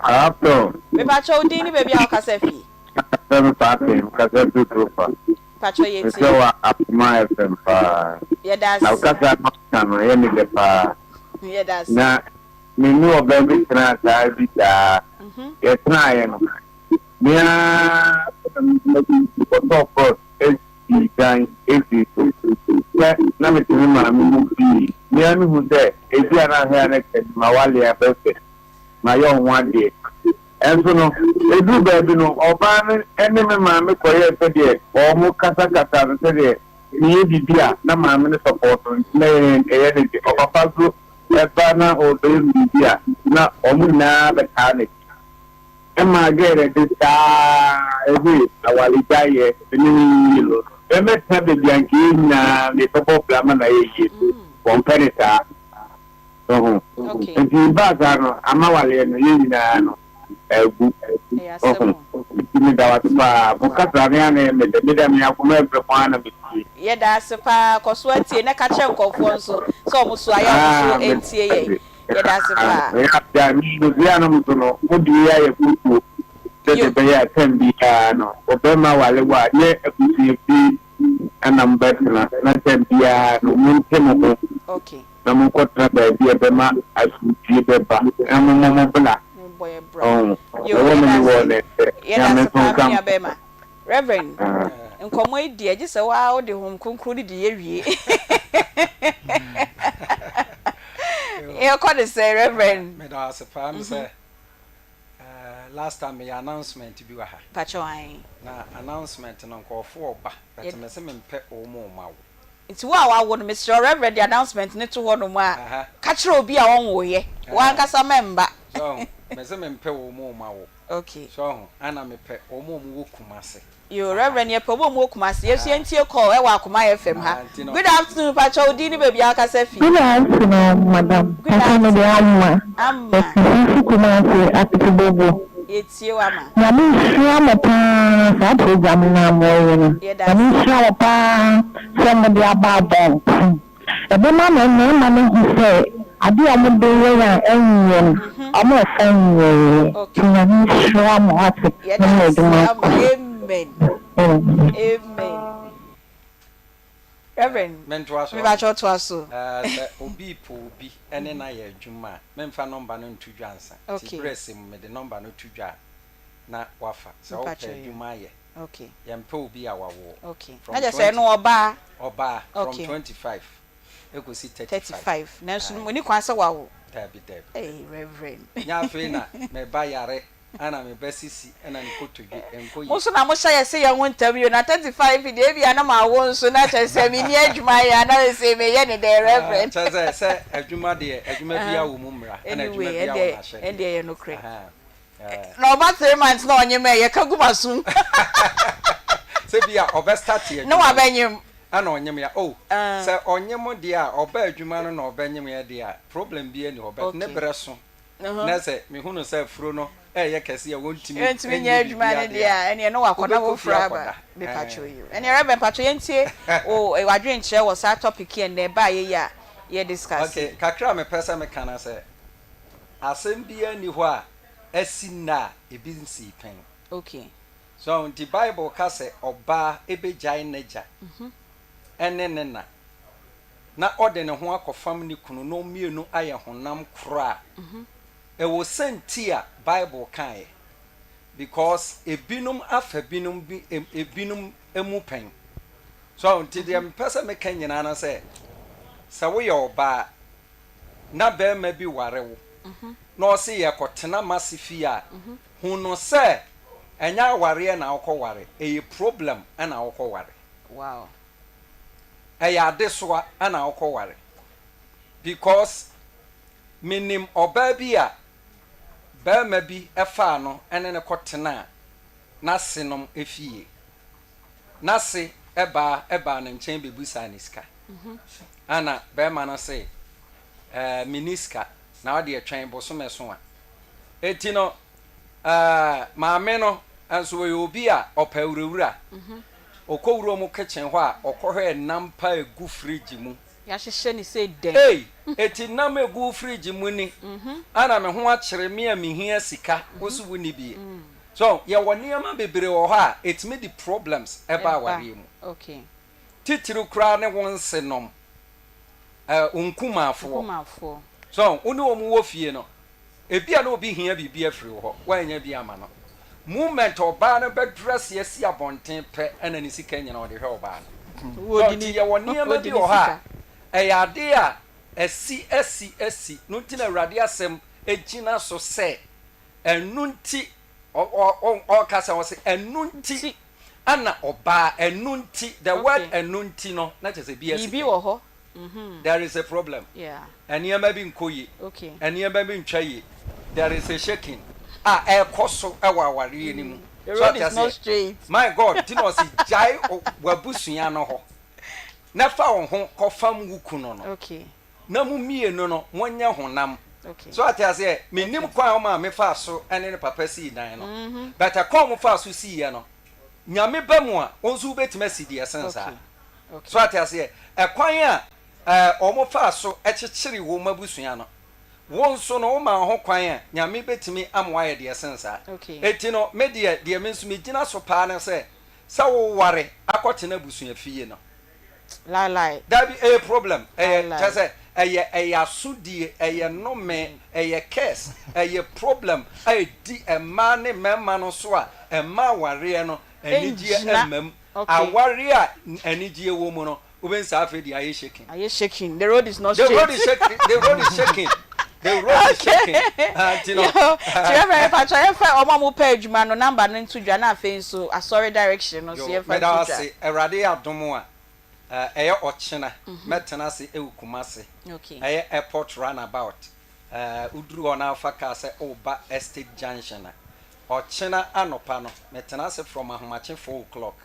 Afternoon. Mepakyɛ wo din ne baabi a wokasa fi? Yɛfrɛ me Paate, mekasa firi Kurofa. Mpakyɛ yɛtie. Mesrɛ wo Akoma FM paa. Yɛda Na wo ase. kasa no woka no ɛyɛ me dɛ paa. Yɛda ase. Na me ne ɔbaa bi tenaa saa bi daa. Yɛtenaeɛ no, me ara na mekɔtɔɔ plot sii dan sii so. Sɛ na mete me maame mu fie. Me ara mehu sɛ ebi a na ahwɛ a na kyɛ mawale abɛfɛ, mayɛ wo ho adeɛ. Nso no, ɛduru baabi no, ɔbaa no ne me maame kɔyɛɛ sɛdeɛ wɔn kasakasa no sɛdeɛ meyɛ biribi a na maame no sɔpɔɔto no nti na ɛyɛ ne de. Ɔpapa nso ba na ɔrebɛyɛ me biribi a na wɔn nyinaa bɛtaa n'akyi. Ɛmaa girl no de saa ɛde awaregyaeɛ me ne no nwie no, yɛmmɛtena baabi a nka yɛn nyinaa mebɛbɔ bra ma no ayɛ yie no, wɔmpɛ no saa. So ho? Nti baa saa no, ama waleɛ no, yɛn nyinaa no, agu. Ɔho? Nti meda wo ase paa. Mo kasa no yɛ a na ɛyɛ me dɛ. Me deɛ me akoma ɛbrɛ mo ara na metie. Yɛda ase paa. Kɔ so ara tie na ka kyerɛ nkurɔfoɔ nso sɛ wɔn so ayɛ a wɔn nso ntie yɛn. Yɛda ase paa. Ɛyɛ a me nuanom nso no, mo de yei ayɛ fotuo sɛdeɛ ɛbɛyɛ a tɛm biara no, ɔbarima ware wo a, nyɛ abusuafie na mobɛtena, na tɛm biara no, monte mo ho. na monkɔtena baabi a ɛbɛma asomdwie bɛba, na mommɔ mo bra. Ɔho, ɛwɔ me ne wɔn nsɛ. Yɛda Nyame ase nso paa nka me mo. nua bɛɛma. Reverend, nkɔmmɔ yi deɛ gye sɛ wo ara wode Honhom Kronkron no di yɛ wie. Yɛkɔ ne sɛn Reverend? Meda wo ase paa, mesɛ last time meyɛ announcement bi wɔ ha. Pakyɛw ae. Na announcement no nkurɔfoɔ reba but mese mempɛ wɔn mma wo. Nti wo a wawo no mesrɛ wo Reverend de announcement no to hɔ nom a ka kyerɛ obi a ɔnwoeɛ, wo ankasa mɛmba. So ahu, mese mempɛ wɔn a wɔn awo. Okay. So ahu, ɛna mepɛ wɔn a wɔn wɔ Kumasi. Yoo Reverend yɛpɛ wɔn a wɔn wɔ Kumasi, yɛn nso yɛntie call ɛwɔ Akoma FM ha. Good afternoon, mpakyɛ wo din ne baabi a wokasa fi. Good afternoon madam, Good mpakyɛ mede afternoon. Ama Ama. ɛfiri Kumasi Atete-Bobo. Yɛtie wo ama. Nyame nhyira mo paa saa program no a moyɛ no Yɛda Nyame ase. nhyira mo paa sɛ mode aba abɔnten ɛbɛma ma mmarima no ahu sɛ adeɛ a wɔde yɛ yɛn a ɛnyɛ no wɔmfa nyɛ yɛn nti Okay. Nyame nhyira mo wate Yɛda na mo ase adwuma ama. nkɔ so. Amen. Amen. Amen. Reverend, Mentoa so me ɔho. pakyɛw toa so. Ɛɛ sɛ obi repɛ obi ne no ayɛ adwuma a, memfa nɔmba no nto dwa ansa. Nti Okay. berɛ sɛ mu mede nɔmba no to dwa a, na wafa. Sɛ Me wopɛ pakyɛw yo. adwuma ayɛ, Okay. yɛmpɛ obi a wawoɔ. Okay. From Na kyerɛ sɛ 20, ɛno ɔbaa? ɔbaa, from Okay. 25 kɔsi 35. 35, nanso Ae. ɔnni kwan sɛ wawo? Daabi, daabi. Ei, Reverend. Nyɛ afei na meba yare Ana me ba sisi na ne kotodwe nkɔ Mo yie. nso na mo hyɛ yɛ se yɛn ho ntam yi o na 35 deɛ ebia na ma wo nso na kyerɛ sɛ me ni adwuma yɛ ana sese me yɛ ne dɛn Reverend. Kyerɛ sɛ sɛ adwuma deɛ adwuma biara wɔ mu mmara ɛna adwuma Anyway biara wɔ ɛndeɛ n'ahyɛdeɛ. ɛndeɛ ɛyɛ nokorɛ. Ahaa. Na ɔba 3 months na ɔnyem ɛ yɛka gu m'asom. Sɛ bi a ɔbɛ start adwuma Na no wabɛnyem. ɛna ɔnyem ya oh sɛ ɔnyem deɛ a ɔba adwuma no na ɔbɛnyem yɛ deɛ a problem biara nni hɔ but ne Okay. berɛ so na sɛ mehu no sɛ afuro no reyɛ kɛse a wɔntumi Ɛntumi nyɛ nyɛ adwuma biribiara no deɛ deɛ a, a, ɛneɛ na wakɔ na wobɛkɔ fie foforɔ aba. akɔda. Mepakyɛw Ɛɛ. yi o. Ɛneɛ Reverend pakyɛw yɛntie wo w'adwenkyerɛ wɔ saa topic yi a nnɛ ɛbaeɛ yi a yɛ discuss Okay, yi. kakra a mepɛ sɛ meka ne sɛ, asɛm biara nni hɔ a asi nnɛ a ebi nsii pɛn. Okay. So ahu? Nti Bible ka sɛ ɔbaa bɛgyae n'agya ne ne na na ɔde ne ho akɔfam ne kunu na wɔn mmienu ayɛ honam koro a, ɛwɔ sɛnti a Bible kaeɛ because ebinom afa binom bi ebinom mu pɛn. So nti deɛ mepɛ sɛ meka nyinaa no sɛ, sɛ woyɛ ɔbaa na barima bi ware wo na ɔse yɛkɔtena m'ase fie a, hu no sɛ ɛnyɛ awareɛ na wokɔware, ɛyɛ problem na wokɔware. Wow. Ɛyɛ adesoa na wokɔ ware because menim ɔbaa bi a barima bi faa no ne no kɔ tenaa n'ase nom fie. N'ase baa baa ne nkyɛn bɛbusaa no sika. Ɛna barima no se ɛɛ menni sika na wodeɛ twɛn bosome so a. Enti no ɛɛ maame no nso ɔyɛ obi a ɔpɛ awurawura. Ɔkɔ wuram kitchen hɔ a, ɔkɔhwɛɛ nam pa a ɛgu fridge mu. Yɛahyehyɛ no sei dɛn? Ei! Eti nam a ɛgu fridge mu ni? Ana me ho akyere me a mehia sika, wo nso wonni bi? So, yɛwɔ nneɛma bebree wɔ hɔ a, ɛtumi de problems ba awareɛ mu. Titiriw koraa ne wo nsenom, wo nkumafoɔ. So, wo ne wɔn wɔ fie no, Ebia na obi hia biribi afiri wo hɔ, woannya bi amma no. Moment ɔbaa no bɛdrɛse asi abɔnten pɛ na ne sika nyinaa ɔde hwɛ ɔbaa no. So nti yɛwɔ nneɛma bi wɔ hɔ a, ɛyɛ ade a asi asi asi. No nti na Awurade asɛm gyina so sɛ. Ɛno nti ɔka sɛ ɔse ɛno nti ana ɔbaa ɛno nti the word ɛno nti no na kyerɛ sɛ bi asi Biribi pɛn. wɔ hɔ. Mhm. There is a problem. Yeah. Nneɛma bi nkɔ yie. Okay. Nneɛma bi ntwa yie. There is a shaking a ɛrekɔ so wɔ awareɛ no mu. The So road ate is not aseɛ? straight. My God, nti na ɔse gyae w'abusua no hɔ na fa wo ho kɔfam wo kunu no. Okay. Na mo mmienu no monyɛ honam. Okay. So ate aseɛ? Mennim kwan a wo maame faa so ne ne papa sii dan no. Mhm. But ɛkwan a wɔfaa so siiɛ no, Nyame ba mu a, wo nso wobɛtumi asi deɛ ɛsen saa. Okay. So ate aseɛ? Ɛkwan a ɛɛ wɔfaa so kyekyeree wɔn abusua no, wo nso no, womaa ho kwan a, Nyame bɛtumi ama woayɛ deɛ ɛsen saa. Okay. Enti no, me deɛ, deɛ me nso megyina so paa ne sɛ, sɛ woware akɔtena abusua fie no, Lie lie. Dabi, ɛyɛ problem, ɛyɛ, Lie kyerɛ sɛ, ɛyɛ, ɛyɛ asodie, ɛyɛ nnome, ɛyɛ curse, ɛyɛ problem a ɛdi mmaa ne mmarima no so a ɛmma awareɛ no anigyeɛ Ɛngyina. mma mu. Okay. Awareɛ a anigyeɛ wɔ mu no, wobɛhu sɛ afei deɛ ayɛ shaking. Ayɛ shaking. The road is not The straight. road is shaking, the road is shaking, the road is shaking. Ah, nti no. Yo, nti Reverend mepakyɛ yɛmfa wɔn a wɔpɛ adwuma no number no nto dwa na afei nso asɔre direction no nso Yo, yɛmfa meda nto wo dwa. ase. Awurade yɛ adom a, eh, ɛyɛ ɔkyena, mɛtena ase wɔ Kumasi. Okay. Ɛyɛ airport runabout. Eh, woduru hɔ na wofa car sɛ woreba Estate Junction a, ɔkyena anɔpa no, metena ase from ahomakye four o'clock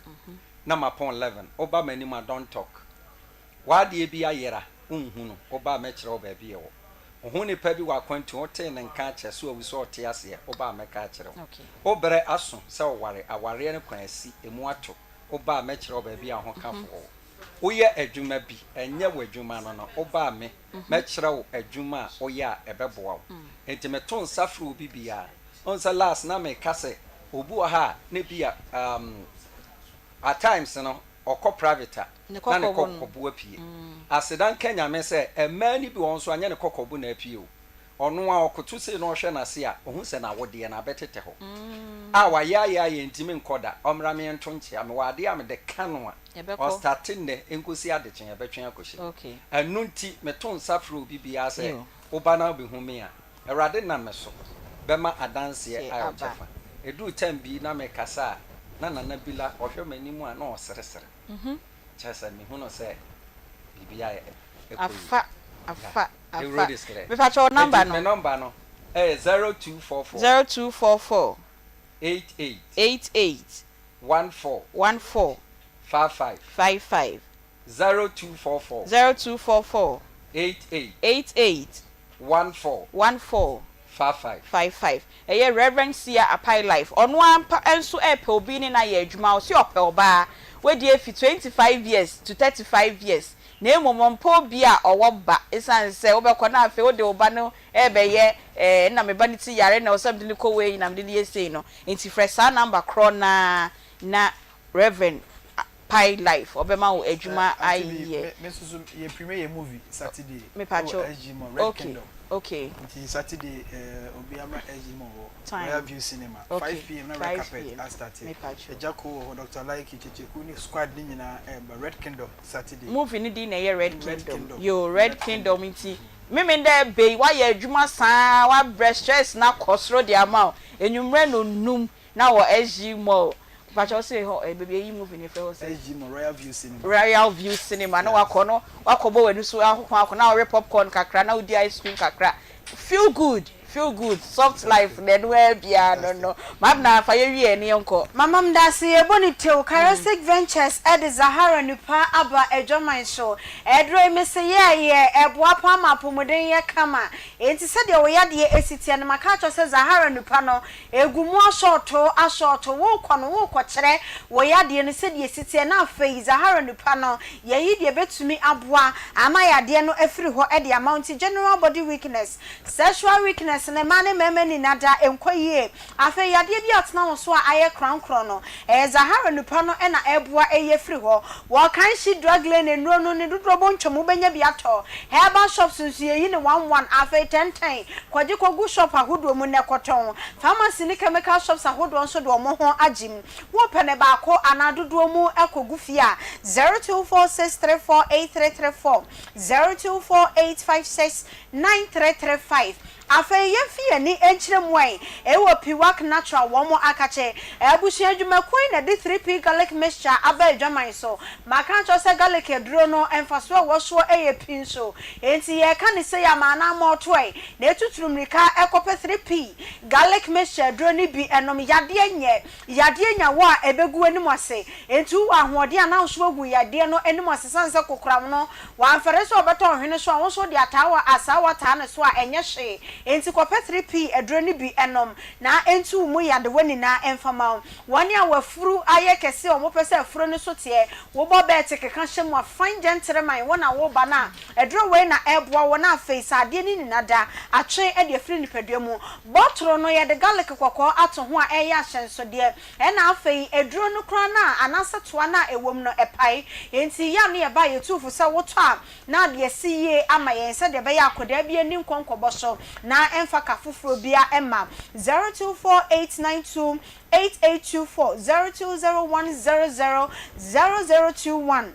na mapɔn 11. Woba m'anim a, don't talk. W'adeɛ bi ayera, wonhu no, woba a mɛkyerɛ wo baabi a ɛwɔ. Wo ho nipa bi wɔ akwantu, wotee ne nka akyɛ, so awu sɛ ɔte aseɛ, woba a mɛka akyerɛ wo. Wo berɛ aso sɛ woware, awareɛ no kwan asi, ɛmu ato, woba a mɛkyerɛ wo baabi a ɔhokafoɔ wɔ. Woyɛ adwuma bi, ɛnyɛ w'adwuma no no, woba a me, mɛkyerɛ wo adwuma a woyɛ a ɛbɛboa wo. Enti meto nsa frɛ obi biara. Wohu sɛ last na meka sɛ obi wɔ ha a na ebia um, at times no ɔkɔ private a Ne na ne kɔkɔbo no. kɔkɔbo apue. Aseda nka Nyame sɛ mmaa no bi wɔ hɔ nso a nyɛ ne kɔkɔbo na apue o. Ɔno ara ɔkoto sei na ɔhwɛ n'ase a, ɔhu sɛ n'awodeɛ no abɛtetɛ hɔ. A wayɛ ayɛ ayɛ ntumi nkɔ da, ɔmmra me nto nkyea. Mewɔ adeɛ a mede ka no a, Yɛbɛkɔ. ɔstate nnɛ nkosi adekyee yɛbɛtwe akɔhyɛ mu. Okay. Ɛno nti meto nsa frɛ obi biara sɛ Yo. woba na wobɛhu me a, Awurade nam me so bɛma adanseɛ Seɛ ayɛ wo aba. kyɛfa. Ɛduru time bi na mekasa a, na Nana Bila ɔhwɛ m'anim a na ɔseresere. Kyerɛ sɛ mehu no sɛ biribi ayɛ ɛkɔ yie. Afa, afa, Yeah, the afa. road is clear. Mepakyɛ wo number Enti no. me number no ɛyɛ 0244. 0244. 88. 88. 14. 14. 55. 55. 0244. 0244. 88. 88. 14. 14. 55. 55. Ɛyɛ Rev. Sia Apai Life. Ɔno ara mpa nso repɛ obi ne no ayɛ adwuma. Ɔse ɔpɛ ɔbaa. Wadi afi 25 years to 35 years. Na mmom ɔmpɛ obi a ɔwɔ ba. Esiane sɛ wobɛkɔ na afei wode wo ba no rebɛyɛ eh, na me ba no ti yare na ɛwɔ sɛ mede no kɔ wei na mede no yɛ sei no. Nti frɛ saa number korɔ no ara na Rev. Pai life ɔbɛma wo adwuma Eh, Auntie Bi, ayɛ. me, me nso so yɛ premiere yɛ movie Saturday Mepakyɛw, ɛwɔ SG Mall, Red okay, Kingdom. okay. Nti Saturday eh, obi amra SG Mall hɔ, Time. Royal View Cinema, Okay, 5 pm na red 5 carpet PM. astarte. Mepakyɛw. Agya Koo wɔ hɔ, Doctor Laiki, Kyekyeku ne squad ne nyinaa ɛɛba, Red Kingdom, Saturday. Movie no din na ɛyɛ Red Red Kingdom. Kingdom, Yoo, Red Red Kingdom Kingdom. nti Memenda ɛbɛ yi, woayɛ adwuma saa, woabrɛ, stress no akɔ soro de ama wo, anwummerɛ nnɔnnum Na wɔ SG mall mpakyɛ wo se hɔ eh baabi yɛyi movie no yɛfrɛ hɔ sɛn? SG mall Royal View Cinema. Royal View Cinema na wakɔ no wakɔ bɔ w'ani so ahoko akɔ na ɔwe popcorn kakra na wodi ice cream kakra feel good feel good soft life na ɛno ara biara no no Mabena fa yɛ wie ne yɛnkɔ. Mama medase yɛbɔ ne tew. Charistic Ventures de Zahara Nupa aba adwaman so. Aduro yi mese yɛɛyɛ, ɛboa paa ma apɔmuden yɛ kama. Enti sɛdeɛ wo yadeɛ si teɛ no maka akyerɛ wo sɛ Zahara Nupa no Egu mu asɔɔtoo asɔɔtoo, worekɔ no worekɔkyerɛ wo yadeɛ no sɛdeɛ ɛsi teɛ na afei Zahara Nupa no yɛyi deɛ ɛbɛtumi aboa ama yadeɛ no afiri hɔ de ama wo nti general body weakness, sexual weakness no mmaa ne mmarima nyinaa da ɛnkɔ yie. Afei yadeɛ bi a atena wo so a ayɛ korankorɔ no ɛyɛ Zahara Nupa no na ɛboa ɛyi afiri hɔ. Wɔ Kanshi drug lane nnuro no ne dodoɔ bɔ ntwam wobɛnya bi atɔ. Herbal shops nso yɛyi no one one afei ten ten. Kɔgye kɔgu shop ahodoɔ mu nɛ kɔtɔn. Pharmacy ne chemical shops ahodoɔ nso de wɔn ho agye mu. Wopɛ no baako anaa dodoɔ mu kɔgu fie a, 0246348334, 0248569335. Afei yɛmfi yɛn ani nkyerɛ mu ɛ, ɛwɔ Piwak Natural wɔn akakye. Abusua adwumakuo yi na ɛde 3P Garlic Mixture aba adwaman so. Maka akyerɛ wo sɛ garlic aduro no mfasoɔ a ɛwɔ soɔ yɛ pii nso. Enti yɛreka no sei ama anaa mɔɔto ɛ, na ɛtuturu mmirika kɔpɛ 3P Garlic Mixture aduro no bi nom. Yadeɛ nyɛ yadeɛ nya wo a ɛbɛgu w'anim ase. Enti wowɔ ahoɔden a na wo nso woagu yadeɛ no anim ase sane sɛ kokoram no Wamfɛre sɛ ɔbɛtɔ ɔhwene so a, wo nso wode ataawa asaawa taa ne so a, ɛnyɛ hwee. Enti kɔpɛ 3P aduro no bi nom, na ɛntu wo mu yadewa nyinaa mfa ma wo. Wɔn a wɔafuru ayɛ kɛse a wɔpɛ sɛ afuro no so teɛ, wobɔ bɛɛte keka hyɛ mu a, fine gentleman, wo na woreba no a, aduro wei na ɛreboa wo na afei sɛ adeɛ no nyina da, atwe de afiri nipadua mu. Bɔtoro no, yɛde garlic kɔkɔɔ ato ho a ɛreyɛ ahyɛnsodeɛ. Ɛna afei aduro no koraa no a anaasɛ toa no a ɛwɔ mu no ɛpae. Enti yɛ a na yɛba a yɛtu fo sɛ wotɔ a na ade asi yie ama yɛn sɛdeɛ ɛbɛyɛ a akwadaa bi ani nkɔ nkɔbɔ so na ɛmfa ka foforɔ biara mma. 024892 8824 0201 00 0021.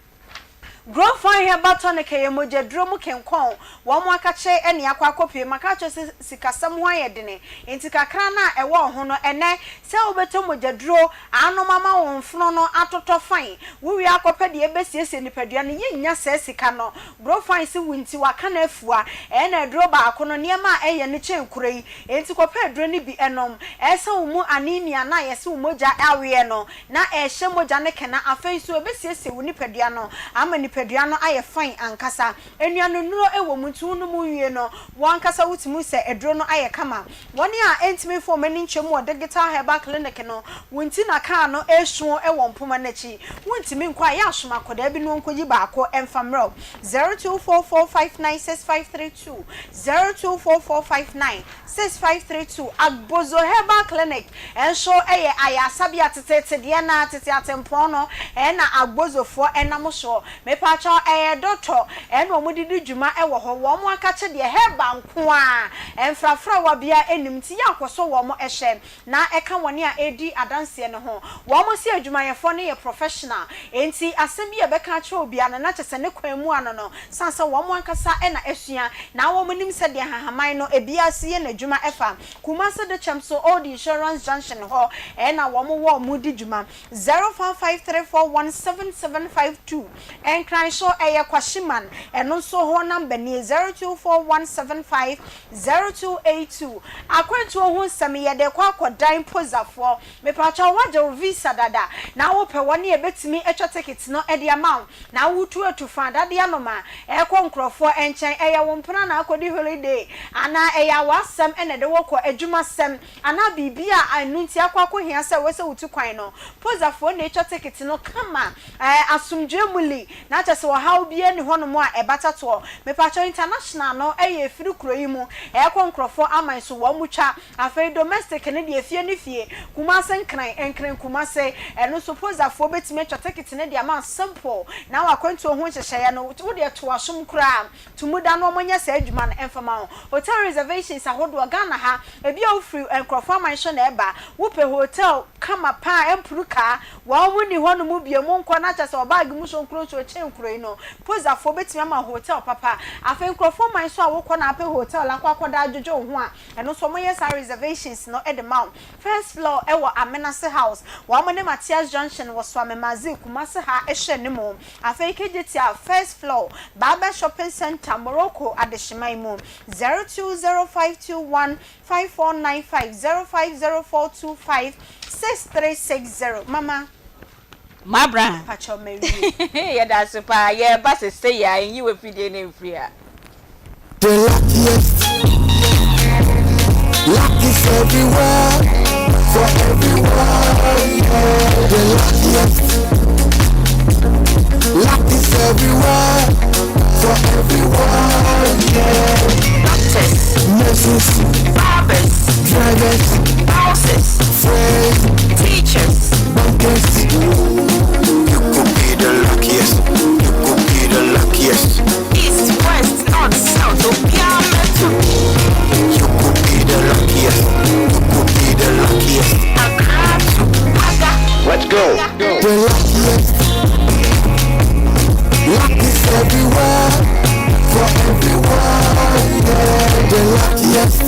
Growth Fine Herbal Tonic yɛ mogyaduro mu kenkɔn, wɔn akakye ne akɔ akɔpue. Maka akyerɛ sɛ sikasɛm ho ayɛ dene, nti kakra no a ɛwɔ wo ho no, ɛnnɛ sɛ wobɛtɔ mogyaduro anom ama wo mfono no atotɔ fine, wowie akɔpɛ deɛ ɛbɛsiesie nipadua no, yɛnnya saa sika no. Growth Fine se wo nti waka no afua, ɛna aduro baako no nneɛma a ɛyɛ no kyɛn kuro yi, nti kɔpɛ aduro no bi nom. Ɛsa wo mu anemia no a yɛse wo mogya aweɛ no, na ɛrehyɛ mogya no kena. Afei nso, ɛbɛsiesie wo nipadua no ama nipadua no ayɛ fann ankasa. Nnuanennuro wɔ mu nti wonom wie no, wo ankasa wotumi hu sɛ aduro no ayɛ kama. Wɔn a ɛntumi mfa wɔn ani nkyɛ mu wɔ Digital Herbal Clinic no, wo nti na kaa no resu wɔ mpoma no akyi. Wontumi nkɔ a, yɛ asoma akwadaa bi na ɔnkɔyi baako mfa mmrɛ wo. 0244596532, 024459. 6532 Agbozo Herbal Clinic nso yɛ ayaresabea teteete deɛ no ara, tete atempɔn no na Agbozofoɔ nam soɔ. Mepaakyɛw ɛyɛ dɔtɔ na wɔn de di dwuma wɔ hɔ, wɔn akakye deɛ herbal nko ara, mfrafrawa biara nnim nti yɛ akɔsɔ wɔn hwɛ na ɛka wɔn a ɛredi adanseɛ no ho. Wɔn se adwumayɛfoɔ no yɛ professional, enti asɛm bi a ɛbɛka akyerɛ obiara no na kyerɛ sɛ ne kwan mu ano no, sane sɛ wɔn ankasa na asua na wɔn nim sɛdeɛ nhahaman no biara si yɛ n'adwuma ɛfa. Kumasi Dekyɛm so Old Insurance Junction hɔ na wɔn wɔ wɔn di dwuma. 0553417752 Nkran so ɛyɛ Kwashiman, ɛno nso hɔ number nie, 024175 0282 Akwantuo ho nsɛm yɛde kɔ akɔdan Pozafoɔ Mepakyɛw woagye wo visa dada na wopɛ wɔn a ɛbɛtumi atwa ticket no de ama wo na wotu atu fa dadeɛ anoma ɛrekɔ nkorɔfoɔ nkyɛn ɛyɛ wo mpena na akɔdi holiday anaa ɛyɛ awasɛm na ɛde wo kɔ adwumasɛm anaa biribi a ɛno nti akɔ akɔhia sɛ ɛwɔ sɛ wotu kwan no Pozafoɔ na ɛtwa ticket no kama ɛɛ asomdwoeɛ mu li Na kyerɛ sɛ ɔhaw biara nni hɔnom a ɛbata toɔ. Mepakyɛw international no yɛ ɛfiri kuro yi mu ɛkɔ nkorɔfoɔ aman so wɔn twa. Afei domestic no deɛ fie ne fie, Kumase Nkran, Nkran Kumase, ɛno nso Pozafoɔ bɛtumi atwa ticket no de ama wo simple. Na w'akwantuo ho nhyehyɛeɛ no wo deɛ to w'asom koraa to mu da na wɔn nyɛ saa adwuma no mfa ma wo. Hotel reservations ahodoɔ Ghana ha, ebia wo firi nkorɔfoɔ aman so na ɛba, wo pɛ hotel kama paa ɛmpuru kaa, Wɔn mo nni hɔ nom bio, mo nkɔ na kyerɛ sɛ wɔ bag mu so nkuro nso kyɛn nkuro yi no, Pozafoɔ bɛtumi ama wo hotel papa. Afei nkurɔfoɔ man nso a wokɔ na apɛ hotel akɔ akɔda adwodwo wo ho a, ɛno nso wɔyɛ saa reservations no de ma wo. First floor wɔ Amenase House, wɔn ne Mathias Junction wɔ Suame Mazee, Kumasi ha hyɛ ne mu. Afei Kejetia, first floor, Baabɛ Shopping Centre, Morocco adehyeman mu, 020521 5495 0504 25 6360 mama. Mabra. Pakyɛw mawie. Yɛda ase paa yɛreba sesei a nyi w'afidie no mfiri ha. The luckiest, luck is everywhere for everyone. Yeah. The luckiest, luck is everywhere for everyone. Yeah. Doctors, nurses, barbers, drivers, bouncers, friends, teachers, bankers. You could be the luckiest. You could be the luckiest. East, west, north, south, obiara mmɛto. You could be the luckiest. You could be the luckiest. Accra to Paga. Let's go. The luckiest. Luck is everywhere for everyone. Yeah. The luckiest.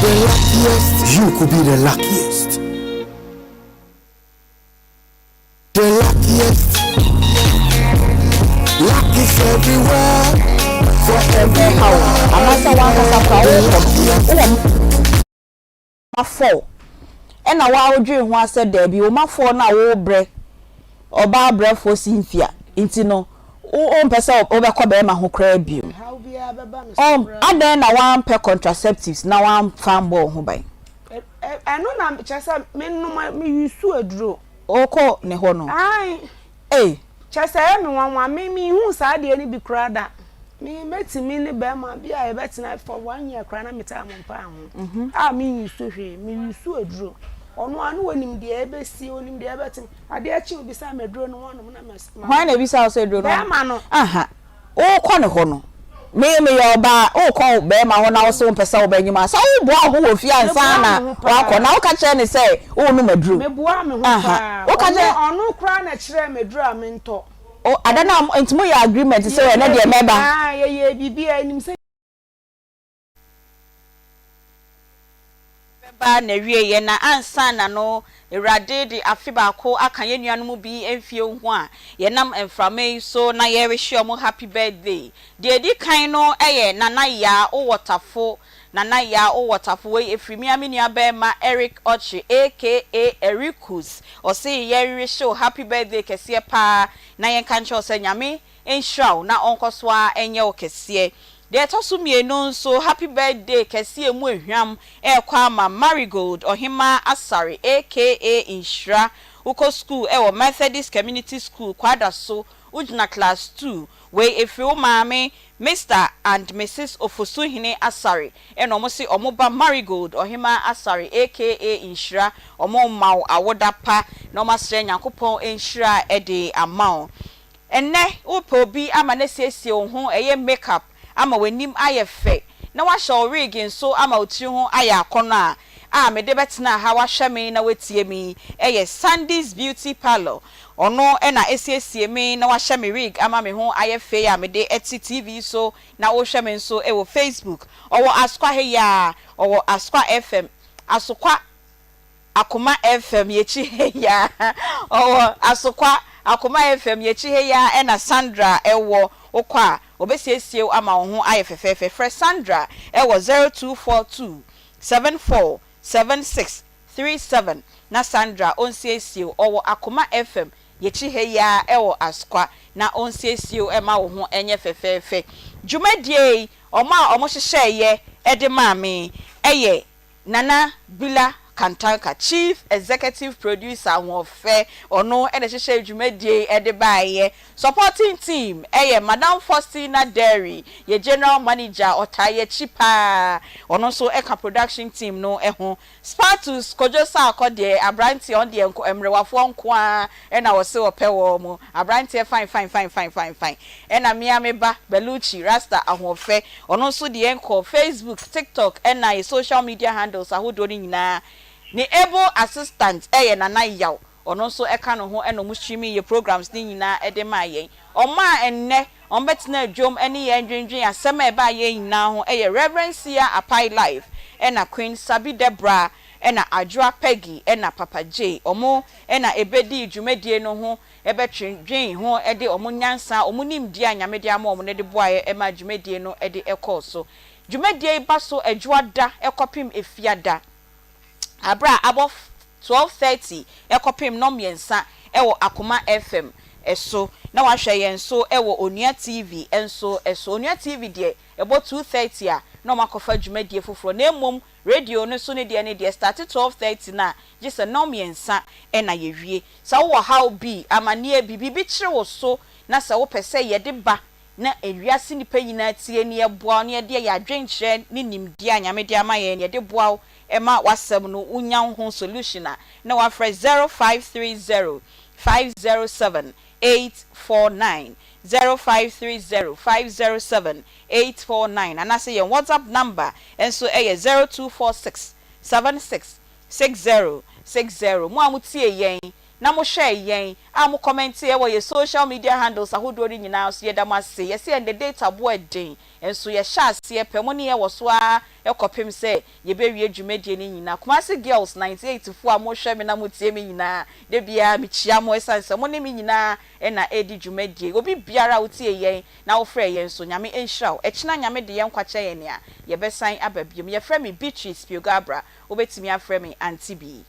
The luckiest. You could be the luckiest. The luckiest. Luck is everywhere. For everyone. Ɛha wo anaasɛ w'ankasa koraa wokɔ no, wowɔ mma four ɛna wo ara wodwene ho ara sɛ daabi wo mma four no a worebrɛ ɔbaa brɛfoɔ Cynthia nti no wompɛ sɛ wobɛkɔ barima ho koraa bio. Ɛhaw biara bɛba me so Ɔm koraa. adɛn na woampɛ contraceptives na woamfa ammɔ wo ho ban? Ɛno na kyerɛ sɛ menom me use aduro. Wokɔ ne hɔ no? Ae. Ei. Kyerɛ sɛ ɛyɛ me nwanwa, me menhuu saa adeɛ no bi koraa da. Me mɛtumi ne bɛrima bi a yɛbɛtena for one year koraa na metaa mo mpaa ho a me use hwee, me use aduro. Ɔno ara no ɔnim deɛ ɛbɛsi, ɔnim deɛ ɛbɛte. Adeɛ kye obisa me aduro no wanom na mɛ. Hwan na ebisa wo sɛ aduro no? Bɛrima no. Aha. Wokɔ ne hɔ no, me meyɛ ɔbaa, wokɔ bɛrima hɔ na wose wompɛ sɛ wobɛnyem a, sɛ woboa wo ho wɔ fie ansa na woakɔ, na woka kyerɛ no sɛ worenom aduro. Meboa me ho Aha. paa. Woka Ɔno kyerɛ. ɔno koraa na ɛkyerɛɛ me aduro a mentɔ. O, ada no a, nti moyɛ agreement sɛ ɛnɛ deɛ mɛba. Aah, yɛyɛɛ biribiara, nim sɛ. Bɛba n'awieeɛ, na ansa na no Awurade de afe baako aka yɛn nuanom bi mfie ho a yɛnam mframa yi so na yɛrehye wɔn happy birthday. Deɛ ɛdi kan no yɛ Nana Yaa Owɔtafo, Nana Yaa Owɔtafo, wei ɛfiri me ara me nua barima Eric Okyere aka Ericus, ɔse yɛrehye wo happy birthday kɛseɛ paa na yɛnka nkyerɛ wo sɛ Nyame nhyira wo na ɔnkɔ so ara nyɛ wo kɛseɛ. Deɛ ɛtɔ so mmienu nso, happy birthday kɛseɛ a ɛmu ɛhwam ɛrekɔ ama Marigold Ɔhemaa Asare aka Nhyira. Wokɔ sukuu wɔ Methodist Community School, Kwadaso, wogyina class two. Wei ɛfiri wo maame Mister and Misis Ofosuhene Asare ɛna wɔn se wɔn ba Marigold Ɔhemaa Asare aka Nhyira wɔn rema wo awoda pa na wɔn asrɛ Nyankopɔn nhyira de ama wo. Ɛnnɛ, wopɛ obi ama no asiesie wo ho, ɛyɛ makeup ama w'anim ayɛ fɛ, na wahyɛ wo wig nso ama wo tiri ho ayɛ akɔnnɔ a, a mede bɛtena ha wahwɛ me na watie me yi yɛ Sandy's Beauty Parlour. Ɔno na asiesie me na wahyɛ me wig ama me ho ayɛ fɛ yi a mede te TV so na wohwɛ me nso wɔ Facebook. Ɔwɔ Asokwa ha yi ara, ɔwɔ Asokwa FM, Asokwa Akoma FM yɛkyi ha yi ara ɔwɔ Asokwa Akoma FM yɛkyi ha yi ara ɛna Sandra ɛwɔ wokɔ a ɔbɛsiesie wo ama wo ho ayɛ fɛfɛɛfɛ frɛ Sandra ɛwɔ 0242 74 76 37 na Sandra ɔnsiesie wo ɔwɔ Akoma FM yɛkyi ha yi ara ɛwɔ Asokwa na ɔnsiesie wo ɛma wo ho ɛnyɛ fɛfɛɛfɛ dwumadie yi wɔn a wɔhyehyɛeɛ ɛde maa me ɛyɛ Nana Bila Kantanka, Chief Executive Producer Ahoɔfɛ, ɔno na ɛhyehyɛɛ dwumadie yi de baeɛ. Supporting team yɛ Madam Faustina Derry, yɛ General Manager, ɔtaa yɛn akyi pa ara, ɔno nso ka production team no ho. Spatus Kojo Sarkor deɛ, aberanteɛ, ɔno deɛ mmerewafoɔ nko ara na ɔse ɔpɛ wɔn. Abranteɛ fine fine fine fine fine fine ɛna me ara me ba Bellucci Rasta ahoɔfɛ ɔno nso deɛ nkɔ Facebook, TikTok ɛna yɛ social media handles ahodoɔ no nyinaa Ne able assistant ɛyɛ Nana Yaw ɔno nso ɛka ne ho ɛna ɔmo streaming yɛ programs no nyinaa ɛde maa yɛn Ɔmo a ɛnnɛ ɔmo bɛtena dwom ɛne yɛn dwendwen asɛm a ɛbaa yɛn nyinaa ho ɛyɛ Rev Sia Apai Life ɛna Queen Sabi Deborah ɛna Adwoa Peggy ɛna Papa Jay ɔmo na ɛbɛdii dwumadie no ho bɛtwendwen ho de wɔn nyansa, wɔn nimdeɛ a Nyame de ama wɔn no de boaeɛ maa dwumadie no de kɔɔ so. Dwumadie yi ba so Adwuada kɔpem Efiada aberɛ a abɔ 12:30 kɔpem nnɔnmiɛnsa wɔ Akoma FM so na wahwɛ yɛn nso wɔ Onua TV nso so. Onua TV deɛ ɛbɔ 2:30 a na wɔakɔfa dwumadie foforɔ na mmom Radio no so no deɛ ne deɛ starte 12:30 no a gye sɛ nnɔn mmiɛnsa na yɛwie. Sɛ wowɔ haw bi, amaneɛ bi, biribi kyere wo so na sɛ wopɛ sɛ yɛde ba na wiase nnipa nyinaa tie na yɛboa wo na yɛde yɛn adwenkyerɛ ne nimdeɛ a Nyame de ama yɛn yɛde boa wo ma w'asɛm no wonya ho solution a na wafrɛ 0530 507 849 0530 507 849 anaasɛ yɛn WhatsApp number nso yɛ 0246 76 60 60. Mo a motie yɛn. na mo hwɛɛ yɛn a mo kɔmɛnteɛ wɔ yɛ social media handles ahodoɔ no nyinaa nso yɛda mo ase. Yɛse ɛndɛ data boɔ ɛden nso yɛhyɛ aseɛ pɛ mo ne yɛ wɔ so ara kɔpem sɛ yɛbɛwie dwumadie no nyinaa. Kumasi Girls 98 foɔ a mo hwɛ me na mo tie me nyinaa da biara me kyia mo ɛsiane sɛ mo ne me nyinaa na ɛredi dwumadie. Obi biara a wotie yɛn na wo frɛ yɛn nso Nyame nhyira wo. Ɛkyena Nyame de yɛn nkwa kyɛ yɛn a yɛbɛsan aba biom. Yɛfrɛ me Beatrice Piogaabra wobɛtumi afrɛ me Auntie Bee.